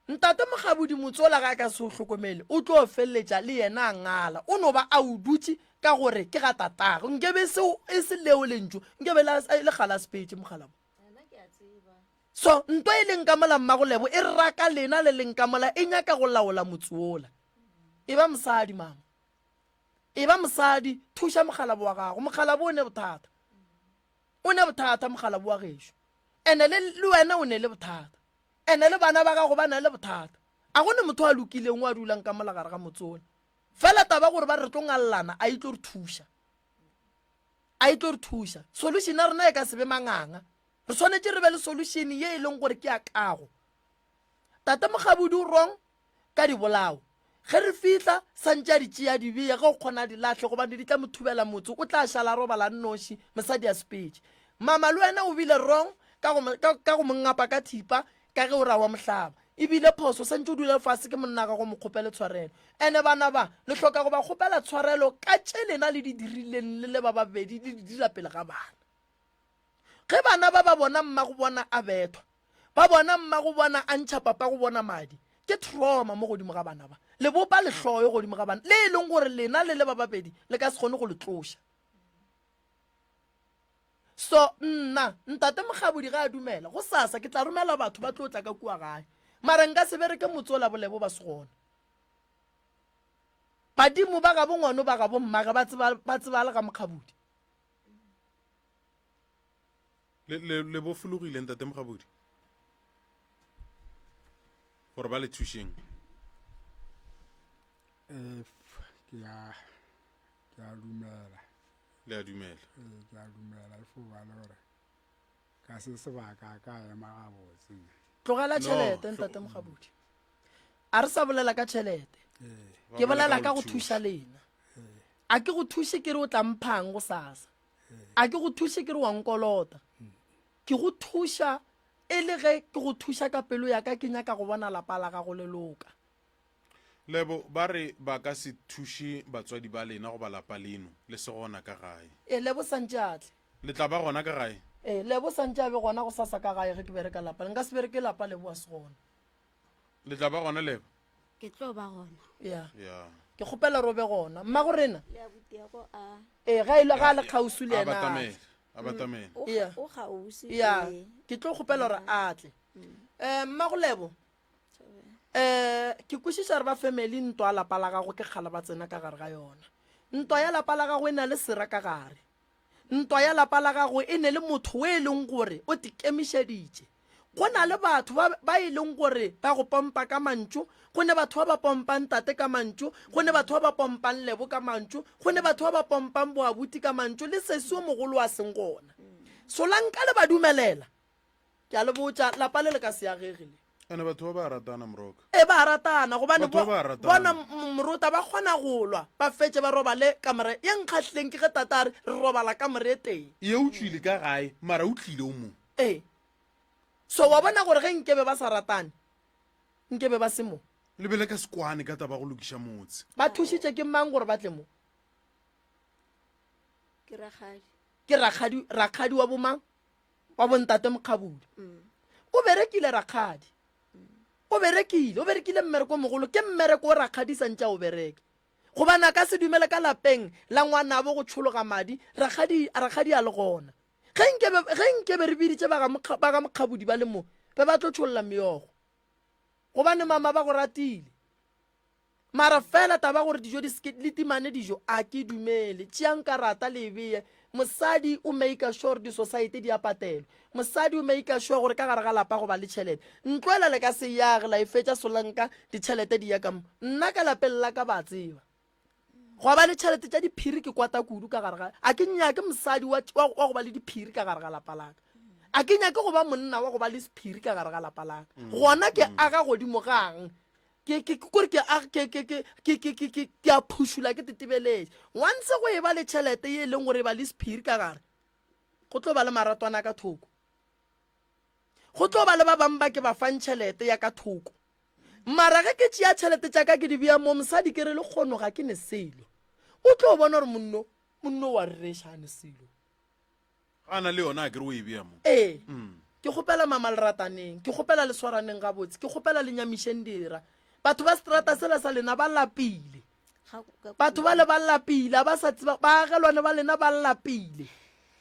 Ntate Mokgabudi motsola ga a ka se o hlokomele o tlo feleletša le yena a ngala. O no ba a o dutše ka gore ke ga tatagwe. Nkebe seo e se leo lentšu, nkebe le gala a sepetše mokgalabo. So ntwa e leng ka mola mmagolebo e raka lena le leng ka mola e nyaka go laola motse wola. E ba mosadi mama. E ba mosadi thuša mokgalabo wa gago. Mokgalabo o ne bothata. O ne bothata mokgalabo wa gešo. Ene le le wena o ne le bothata. Ene le bana ba gago ba na le bothata. A go ne motho a lokileng o a dulang ka mola gare ga motse ola. Fela taba gore ba re tlo ngallana a e tlo re thuša. A e tlo re thuša. Solution ya rena e ka se be manganga. Re swanetše re be le solution ye e leng gore ke ya kago. Tate Mokgabudi o wrong ka dibolao. Ge re fihla santše a di tšea di beye ge o kgona a di lahle gobane di tla mo thubela motse o tla šala a robala a nnoši mosadi a sepetše. Mama le wena o bile wrong ka go ka, ka go mo ngapa ka thipa ka ge o ra wa mohlaba. E bile phoso santše o dule fase ke monna gago mo kgopele tshwarelo. Ene bana ba le hloka go ba kgopela tshwarelo ka tše lena le di dirileng le le ba babedi le di dira pele ga bana. Ge bana ba ba bona mmago bona a bethwa, ba bona mmago bona a ntšha papago bona madi, ke trauma mo godimo ga bana ba. Le bopa lehloyo godimo ga bana, le e leng gore lena le le ba babedi le ka se kgone go le tloša. So nna ntate Mokgabodi ge a dumela, gosasa ke tla romela batho ba tlo tla ka kua gae. Mara nka se bereke motse ola bolebo ba se gona. Badimo ba gabo ngwano ba gabo mmage ba tseba ba tseba le ga Mokgabodi. Le, le, le bofologile ntate Mokgabodi gore ba le thušeng. Eh, ke a ke a dumela. Le a dumela. Ee, ke a dumela e fo ba le gore ka se sebaka a ka ema gabotse. Tlogela tšhelete ntate Mokgabodi. A re sa bolela ka tšhelete. Ke bolela ka go thuša lena. A ke go thuše ke re o tla mphang go sasa. A ke go thuše ke re wa nkolota. Ke go thuša e le ge ke go thuša ka pelo ya ka ke nyaka go bona lapa la gago le loka. Lebo, ba re ba ka se thuše batswadi ba lena goba lapa leno le se gona ka gae. Ee, Lebo santše a tle. Le tla ba gona ka gae? Ee, Lebo santše a be gona gosasa ka gae ge ke bereka lapa. Nka se bereke lapa Lebo a se gona. Le tla ba gona Lebo? Ke tlo ba gona. Ya. Ya. Ke kgopela gore o be gona. Mmago rena? Le abuti ya go a. Ee, ga e le ga a le kgauswi le A yena. a tle. batamele. A batamele. O Yeah. o kgauswi. Ya, ee. ke tlo kgopela gore a tle. Um Mmago Lebo, um ke kwešiša gore ba family ntwa ya lapa la gago ke kgale ba tsena ka gare ga yona. Ntwa ya lapa la gago e na le sera ka gare. Ntwa ya lapa la gago e ne le motho o e leng gore o tekemišeditše. Go na le batho ba, ba e leng gore ba go pompa ka mantšu, go ne batho ba ba pompang tate ka mantšu, go ne batho ba ba pompang lebo ka mantšu, go ne batho ba ba pompang boabuti ka mantšu, le sesi o mogolo a seng gona. Solanka le ba dumelela. Ke a le botša, lapa le le ka se agege le. Ene batho ba ba ratana moroka. E ba ratana gobane Batho ba ba ratana. bona morota ba kgona go lwa ba fetše ba robale kamore ye nkgahlileng ke ge tata a re re robala kamore e tee. Ye o tšwile ka gae mara o tlile o mo. Ee. So wa bona gore ge nkebe ba sa ratane nkebe ba se mo. Le be le ka se kwane ka taba go lokiša motse. Ba thušitše ke mang gore ba tle mo? Ke rakgadi. Ke rakgadi, rakgadi wa bomang? Wa bontate Mokgabudi. Mm. O berekile rakgadi. O berekile, o berekile mmereko o mogolo. Ke mmereko o rakgadi sa ntše a o bereke. Gobane a ka se dumele ka lapeng la ngwanabo go tšhologa madi, rakgadi, rakgadi a le gona. Ge nkebe, ge nkebe re biditše ba ga Mokga, ba ga Mokgabudi ba le mo, be ba tlo tšholla meogo. Gobane mama ba go ratile. Mara fela taba gore dijo di seke, le timane dijo, a ke dumele. Tšeang karata le e beye. Mosadi o maker sure di-society di a patelwa. Mosadi o maker sure gore ka gare ga lapa go ba le tšhelete. Ntlo ela le ka se e age la e fetša solanka ditšhelete di ya ka mo. Nna ka lapeng la ka ba tseba. Gwa ba le tšhelete tša diphiri ke kwata kudu ka gare ga a ke nyake mosadi wa, wa, wa go ba le diphiri ka gare ga lapa laka. A ke nyake go ba monna wa go ba le sephiri ka gare ga lapa laka. Mm. Gona ke mm. aga godimo gang. Ke ke kore ke a ke ke ke ke ke ke ke ke a phušula ke tetebeletše. Once go e ba le tšhelete ye e leng gore e ba le sephiri ka gare. Go tlo ba le maratwana ka thoko. Go tlo ba le ba bang ba ke ba fang tšhelete ya ka thoko. Mara ge ke tšea tšhelete tša ka ke di bea mo, mosadi ke re le kgono ga ke ne selo. O tlo bona gore monno, monno wa rereša a ne selo. Ga na le yona a ke re o e bea mo. Ee. Mm. Ke kgopela mama le rataneng, ke kgopela le swaraneng gabotse, ke kgopela le nyamišeng dira. Batho ba seterata sela sa lena ba lapile. Batho ba le ba lapile, a ba sa tseba, baagelwane ba lena ba lapile.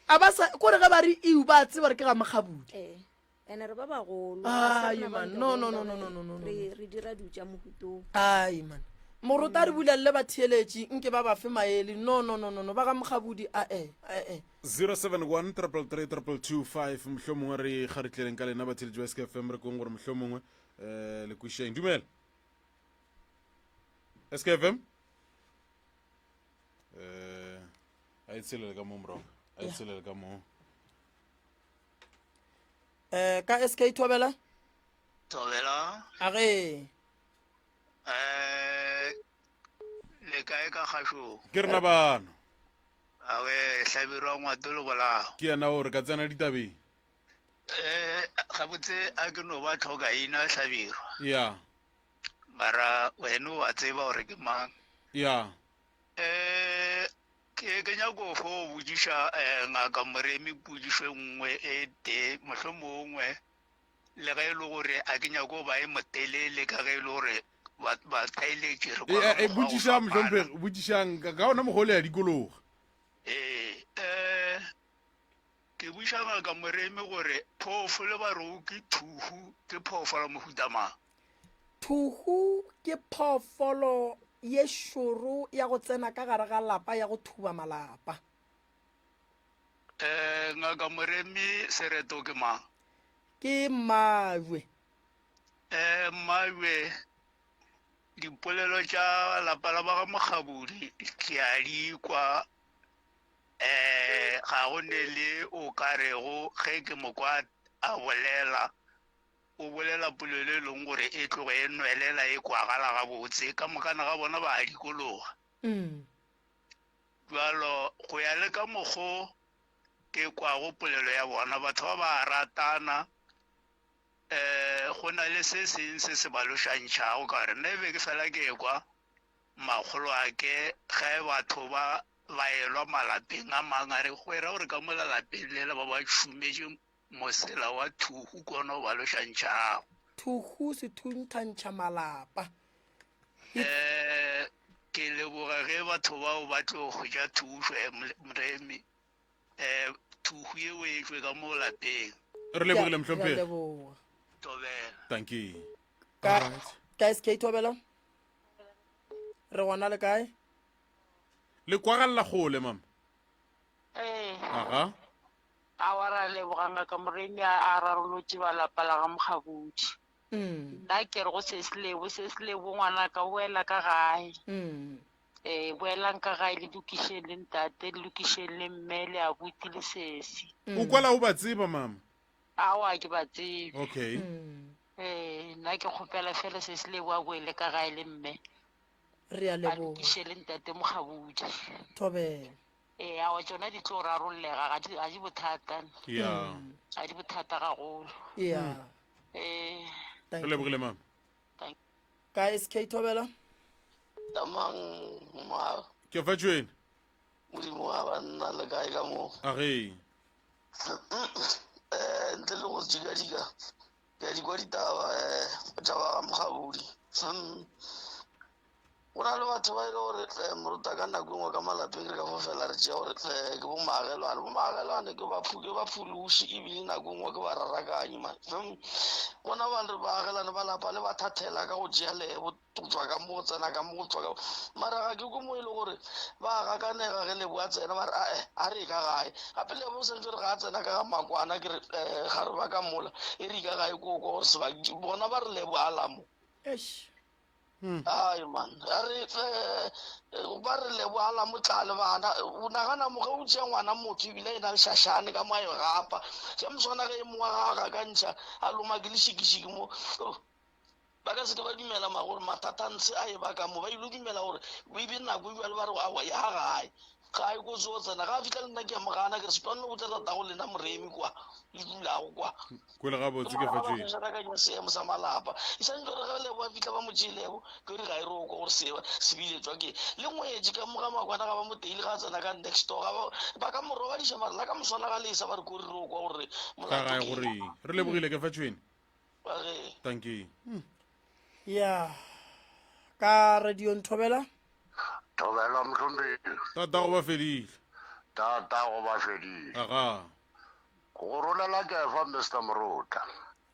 A ba sa, kore ge ba re iu ba tseba gore ke ga Mokgabudi. Ee. Ene re ba bagolo. Ai man, no no no no no no no. Re re dira dilo tša mohutong. Ai man. Moruta re bulelele batheeletši nke ba ba fe maele. No no no no no ba ga Mokgabudi a e a e. 071 333 2225 mohlomongwe re kgaritleleng ka lena batheeletši ba SKFM re kweng gore mohlomongwe um le kwišeng dumela SKFM um a e tshelele ka mo morago a e tshelele ka mo Eh, ka SK Thobela? Thobela. A ge. Eh, le kae ka kgašo? Ke rena bano. A we hlabirwa ngwato le bolao. Ke yena o re ka tsena ditabeng. Eh, gabotse a ke no ba tlhoka ina hlabirwa. Ya. Mara wena o a tseba gore ke mang. Ya. Eh, Ke, ke nyako fo botšiša eh, ngaka Moremi potšišo e nngwe e tee, mohlomongwe le ge e le gore a ke nyako ba e motelele ka ge e le gore ba, ba thaeletše re kwa E, ka e, mokgwa wa go botšiša fapana. mohlomphegi botšišang ka ka ona mokgwa o le ya dikologa Ee, eh, ke buša ngaka Moremi gore phoofolo ba re o ke thuhu, ke phoofolo mohuta mang? Thuhu ke phoofolo ye šoro ya go tsena ka gare ga lapa ya go thuba malapa. Eh, Ngaka Moremi Sereto ke mang? Ke Mmajwe. Eh, Mmajwe, dipolelo tša lapa la ba ga Mokgabudi ke a di kwa. Eh, ga go ne le o ka rego ge ke mo kwa a bolela O bolela polelo e leng gore e tloge e nwelela e kwagala gabotse, ka mokana ga bona ba a dikologa. Bjalo go ya le ka mokgo ke kwago polelo ya bona, batho ba ba a ratana. Um go na le se seng se se ba lošantšhago ka gore nna e be ke fela ke ekwa makgolo a ke ge batho ba ba elwa malapeng a mang a re go era gore ka mola lapeng lela ba ba tšhumetše Mosela wa thuhu ke ona o ba lošantšhago. Thuhu se thunthantšha malapa. Um ke leboga ge batho bao ba tlo hwetša thušo eh, Moremi. Um thuhu yeo e tšwe ka mo lapeng. Re lebogile mohlomphegi. Leboga. Thobela. Dankie. Ka ka SK Thobela. Re gona le kae? Le kwagalla kgole mama. Ee. Aga. Aowa ra leboga ngaka Moremi a a rarolotše ba lapa la ga Mokgabudi. Nna ke re go Sesi Lebo, Sesi Lebo ngwanaka boela ka gae. Ee, boelang ka gae le lokišeng le ntate, le lokišeng le mme le abuti le sesi. O kwala o ba tseba mama? Aowa ke ba tsebe. Okay. Ee, nna ke kgopela fela Sesi Lebo a boele ka gae le mme. Re a Ba leboga. lokiše le ntate Mokgabudi. Thobela. Ee, aowa tšona di tlo rarollega, ga di, ga di bothata. Ya. Ga di bothata gagolo. Ya. Ee. Thank Re you. lebogile mama. Thank Ka SK Thobela. Tamang ma Ke fa tšwene. modimo wa banna le kae ka mo A ge. eh ntle le go jika-jika ke a di kwa ditaba um tša ba ga mokgabodi Go na le batho ba e le gore tle moruta ka nako engwe ka malapeng re ka fo fela re tšea gore tle ke bo maagelwane. Bo maagelwane ke ba ke ba phološi ebile nako engwe ke ba rarakanyi man. Bona ba re baagelane ba lapa le ba thathela ka go tšea lebo go tšwa ka mo go tsena ka mo go tšwa ka mara ga ke ko mo e le gore ba gakanega ge lebo a tsena ba re ae a re ka gae gape lebo o santse re ga a tsena ka ga makwana ke re ga re ba ka mola e re ka gae ko kwa gore sebaki bona ba re lebo a lamo. Eish. Ai man, a re eh, ba re leboga la motlale bana. O nagana mo ge o tšea ngwana motho ebile e na le šašane ka mo a e gapa. Tša moswana ge e mongwe ga a gakantšha a loma ke lešikišiki mo. Oh, ba ka se ke ba dumela ma gore mathatantshe a e ba ka mo. Ba ile dumela gore e be nako e bjale ba re aowa ya gae. Gae ko tso tsena ga a fihla le nna ke a mo gana ke re sepelane le botša tatago lena moremi kwa le dulago kwa. Kwele gabotse ke fa tšwele. Rakanya seemo sa malapa e sa ntse re ge lebo a fitlha ba mo tšeelego ke re ga e re o kwa gore se se biletswa ke le ngwetši ka mo ga makwana ga ba mo teile ga a tsena ka next door ga ba ba ka mo robadiša mara la ka moswana ga lesa ba re ko re re o kwa gore Ga molato gae ke gore eng. Re lebogile ke fa tšwene. Ba re Tanki. Ya. Ka radio Nthobela. Thobela mohlomphegi. Tatago ba fedile. Tatago ba fedile. Aga. Go rolela kefa Mister Morota.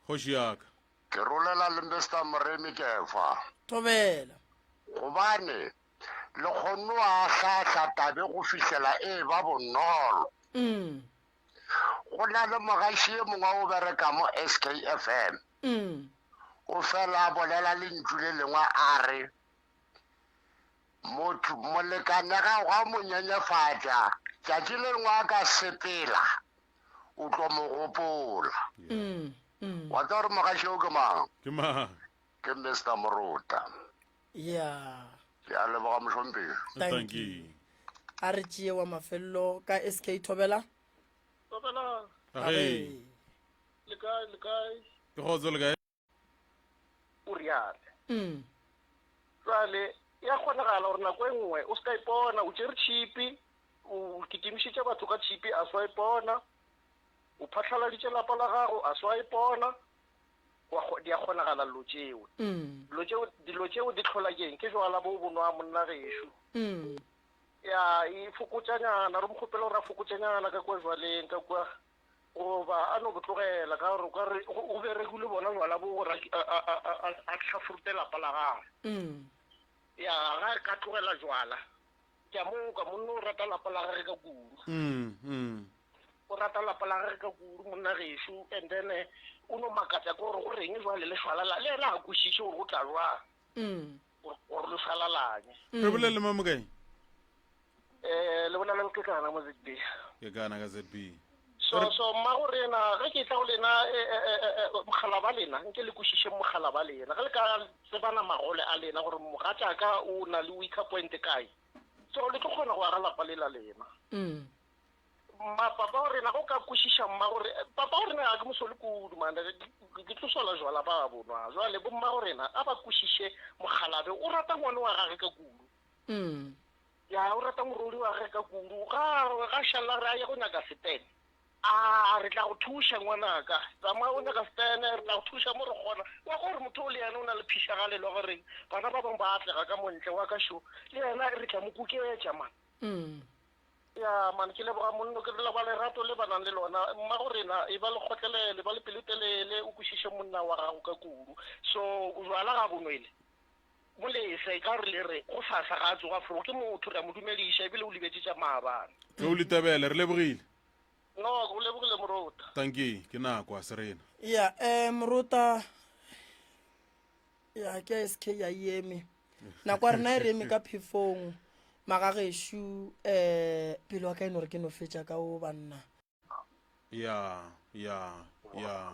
Kgoši ya ka. Ke rolela le Mister Moremi kefa. Thobela. Gobane le kgonne go ahlaahla tabe go fihlela e ba bonolo. Mm. Go na le mogaši e mongwe o bereka mo SKFM. Mm. O fela a bolela lentšu le lengwe a re motho molekane gago ga o mo nyenyefatša tšatši le lengwe a ka sepela o tlo mo gopola. Mm. Mm. Wa tseba gore mogaši o ke mang? Ke mang? Ke Mister Morota. Yeah. Ke a leboga mohlomphegi. Thank you. A re tšee wa mafelelo ka SK Thobela. Thobela. Age. Le kae, le kae? Ke kgotso le kae? O riale. Mm. Jwale ya kgonagala gore nako e nngwe o se ka ipona o tšere tšhipi o kitimišitše batho ka tšhipi a swa ipona o phatlhaladitše lapa la gago a swa ipona di a kgonagala dilo tšeo. Mm. Dilo tšeo, dilo tšeo di hlola ke eng? Ke jwala bo bo nwa monna gešo. Mm. Ya, e fokotšanyana, re mo kgopele gore a fokotšanyana ka kua jwaleng, ka kua, goba a no bo tlogela, ka gore o ka re go berekile bona jwala bo gore a, a, a, a, a, a hlafurute lapa la gagwe. Mm. Ya, ga a ka tlogela jwala, ke a mo kwa, monna o rata lapa la gage ka kudu. Mm, mm. O rata lapa la gage ka kudu monna gešo, and then eh, o no makatša ke gore go reng jwale le šwalala, le yena ga kwešiše gore go tla jwang Mm. gore gore le šwalalanye. Re bolele le mamokae? Eh, le bolela le Kekana mo ZB. Ke kana ka ZB. So so mmago rena ge ke tla go lena eh, eh, eh, eh, eh, mogala ba lena nke le kwešiše mogala ba lena ge le ka tsebana magole a lena gore mogatšaka o na le weaker point kae so le tlo kgona go aga lapa le la lena. Mm. Ma papa wa rena go ka kwešiša mma gore papa wa rena ga ke mosole kudu man ke tlo sola jwala ba bonwa jwale bo mma go rena a ba kwešiše mogalabe o rata ngwane wa gage ka kudu mm. ya o rata morodi wa gage ka kudu ga ga šalla re a ye go nyaka setene a re tla go thuša ngwanaka tsamaya o nyaka setene re tla go thuša mo re kgona wa gore motho o le yena o na le phišagalelo goreng bana ba bangwe ba atlega ka montle wa ka šo le yena re tla mo kuketša man mm. Ya man, ke leboga monno, ke leboga lerato le ba nang le lona. Mmago rena, e ba le kgotlelele, ba le pelotelele, o kwešiše monna wa gago ka kudu. So, jwala ga bo nwele. Mo lese, ka gore le re, go sasa ga a tsoga fro, ke motho, re a mo dumediša, ebile o lebetše tša maabane. Tlou Letebele, re lebogile. No, ke go lebogile Morota. Tanki, ke nako, a se rena. Ya, eh, Morota, ya ke SK ya e eme. Nako ya rena e re eme ka phefong. Magagešo, eh, pelo ya ka e no re ke no fetša ka o banna. Ya, ya, ya.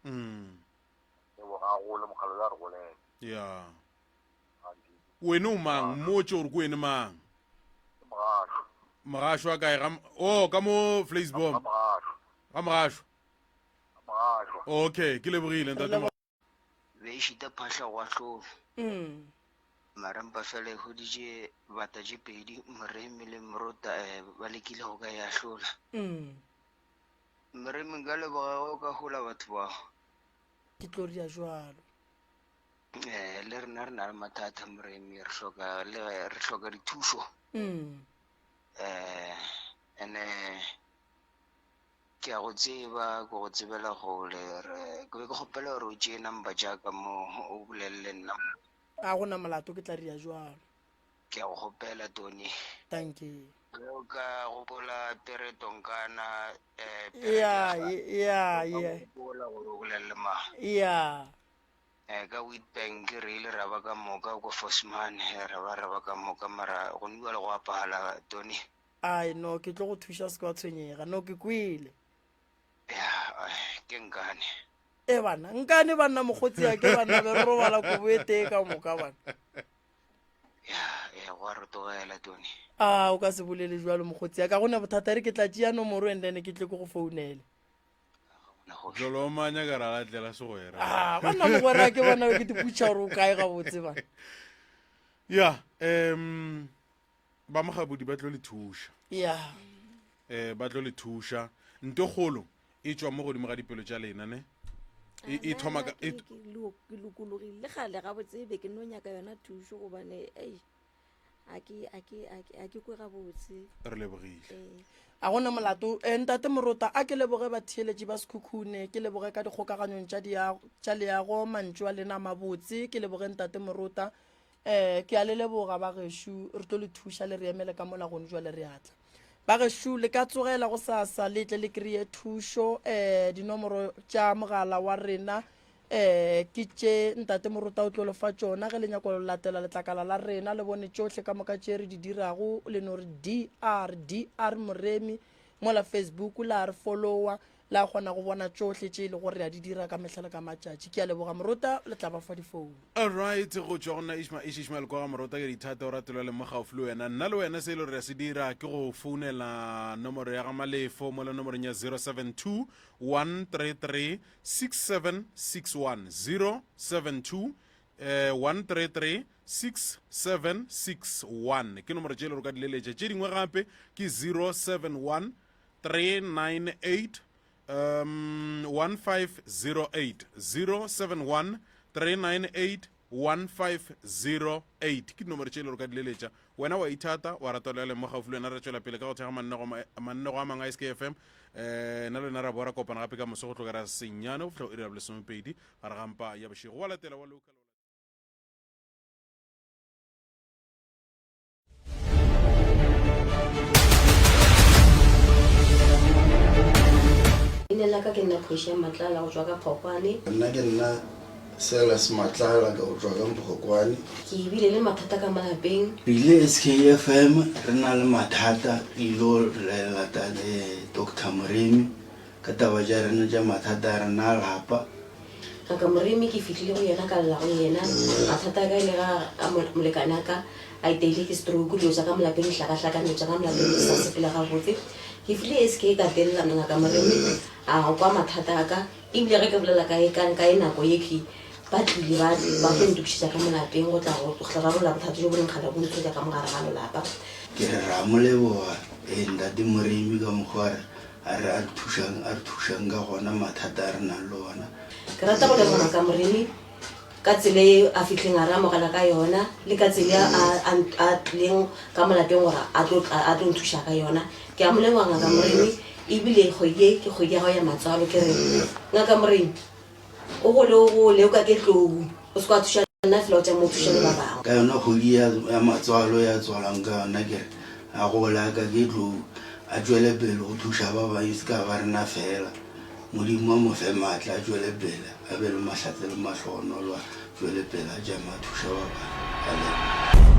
Mm. Ya. Wene o mang? Mmotše gore ke wene mang. Mogasho a kae? Ga oh, ka mo Vleisbom. Ga Mogasho. Okay, ke lebogile ntate. Be e šita phahla go ahlolo. Mara mpa fela e hweditše bata tše pedi, Moremi le Morota eh, ba lekile go ka e ahlola. Moremi nka leboga ge o ka hola batho bao. Ke tlo ria jwalo. Eh, le rena re na le mathata Moremi, re hloka le re hloka dithušo. Eh, ene Ke a go tseba, ke go tsebela kgole. Re, ke be ke kgopela gore o tšee number tša ka mo, o bolele le nna. A go na molato, ke tla dira jwalo. Ke a go kgopela, Tony. Dankie. Ge o ka gopola Pere Tonkana, eh, Pere Ya, Diaga, ya, o ka ya. gopola gore o bolele le mang. Ya. Eh, ka Witbank re ile ra ba ka moka, ko Vosman ra ba ra ba ka moka, mara go ne bjale go apala, Tony. Ai, no, ke tlo go thuša, se ke wa tshwenyega. No, ke kwele. Ya, ke nkane. E bana, nkane banna mokgotsi ya ke banna be re robala kobo e tee ka moka bana. Ya, ya go a rotogela Tony. A o ka se bolele jwalo mokgotsi ya ka go ne bothata re ke tla tšea nomoro and then ke tle ke go founele. Jolo o nyaka ra latlela segwera. Ah, banna mogwera ke bona ke diputša gore o kae gabotse bana. Ya, um ba mogabodi ba tlo le thuša ya eh ba tlo le thuša nto kgolo e tšwa mo godimo ga dipelo tša lena ne e, e thoma ka e, ke lokologile le gale gabotse be ke no nyaka yona thušo gobane ei a ke a ke a ke a ke kwe gabotse re lebogile ee a gona molato e ntate morota a ke leboge batheeletši ba sekhukhune ke leboge ka dikgokaganyong tša diago tša leago mantšu a lena a mabotse ke leboge ntate morota Um ke a le leboga ba gešo, re tlo le thuša le re emele ka mola gone jwale re a tla. Ba gešo le ka tsogela go sasa le tle le kry-e thušo. Um dinomoro tša mogala wa rena um ke tše ntate Morota o tlo le fa tšona ge le nyako latela letlakala la rena le bone tšohle ka moka tše re di dirago le no re DR DR Moremi mola Facebook la re follower La kgona go bona tšohle tše e lego re a di dira ka mehla le ka matšatši. Ke a leboga Morota, le tla ba fa difounu. Alright, go tšwa go nna Ishma Ish Ishmael kwa ga Morota ke dithata o ratelwa le mo gaufi le wena. Nna le wena se e le gore re a se dira ke go founela nomoro ya ga Malefo mola nomorong ya 072 133 6761 072 eh, 133 6761 ke nomoro tše e le gore o ka di leletša. Tše dingwe gape ke 071 398 um 1508 071 398 1508 ke dinomoro tše e le gore ka di leletša wena wa ithata wa rata le mo gaufi le wena re tšwela pele ka go thekga mannego a mangwe a skfm um eh, nna le wena ra boa ra kopana gape ka moso go tlogera senyane go fihla go iri ya bolesomepedi gare ga mpa ya bošego wa latela wa local Leina la ka ke nna Portia Matlala go tšwa ka Phokwane. Nna ke nna Silas Matlala ka go tšwa ka Mphokwane. Ke bile le mathata ka malapeng. Re ile SKFM re na le mathata re ilo lata Doctor Moremi Ka taba tša rena tša mathata a rena a lapa. Ngaka Moremi ke fihlile go yena ka lla go yena mathata a ka e le ga a molekane a ka a iteile ke stroke dilo tša ka molapeng di hlakahlakane dilo tša ka molapeng di sa sepele gabotse ke file SK ka tella Ngaka Moremi a kwa mathata a ka ebile ge ke bolela ka e ka ka e nako ye ke ba tlile ba ba tlo ntokišetša ka molapeng go tla go tla rarolla bothata jo bo leng kgale bo ntshwetša ka mogare ga lelapa. Ke re ra mo leboga ee ntate Moremi ka mokgwa a re A re a re thušang, a re thušang ka gona mathata a re nang le ona. Ke rata go leboga Ngaka Moremi ka tsela e a fihleng a re amogela ka yona le ka tsela a, a, a tlileng ka mo lapeng gore a tlo, a tlo nthuša ka yona. Ke a mo leboga Ngaka Moremi ebile kgwedi e ke kgwedi ya gago ya matswalo. Ke re Ngaka Moremi o gole o gole o ka ke tlou o se kwa thuša nna fela o tšama o thuša le ba bangwe. Ka yona kgwedi ya, ya matswalo ya tswalwang ka yona ke re a gole a ka ke tlou. A tšwele pele go thuša ba bang e se ka ba rena fela. Modimo a mo fe maatla a tšwele pele a be le mahlatse le mahlogonolo a tšwele pele a tšame a thuša ba bang. A leboga.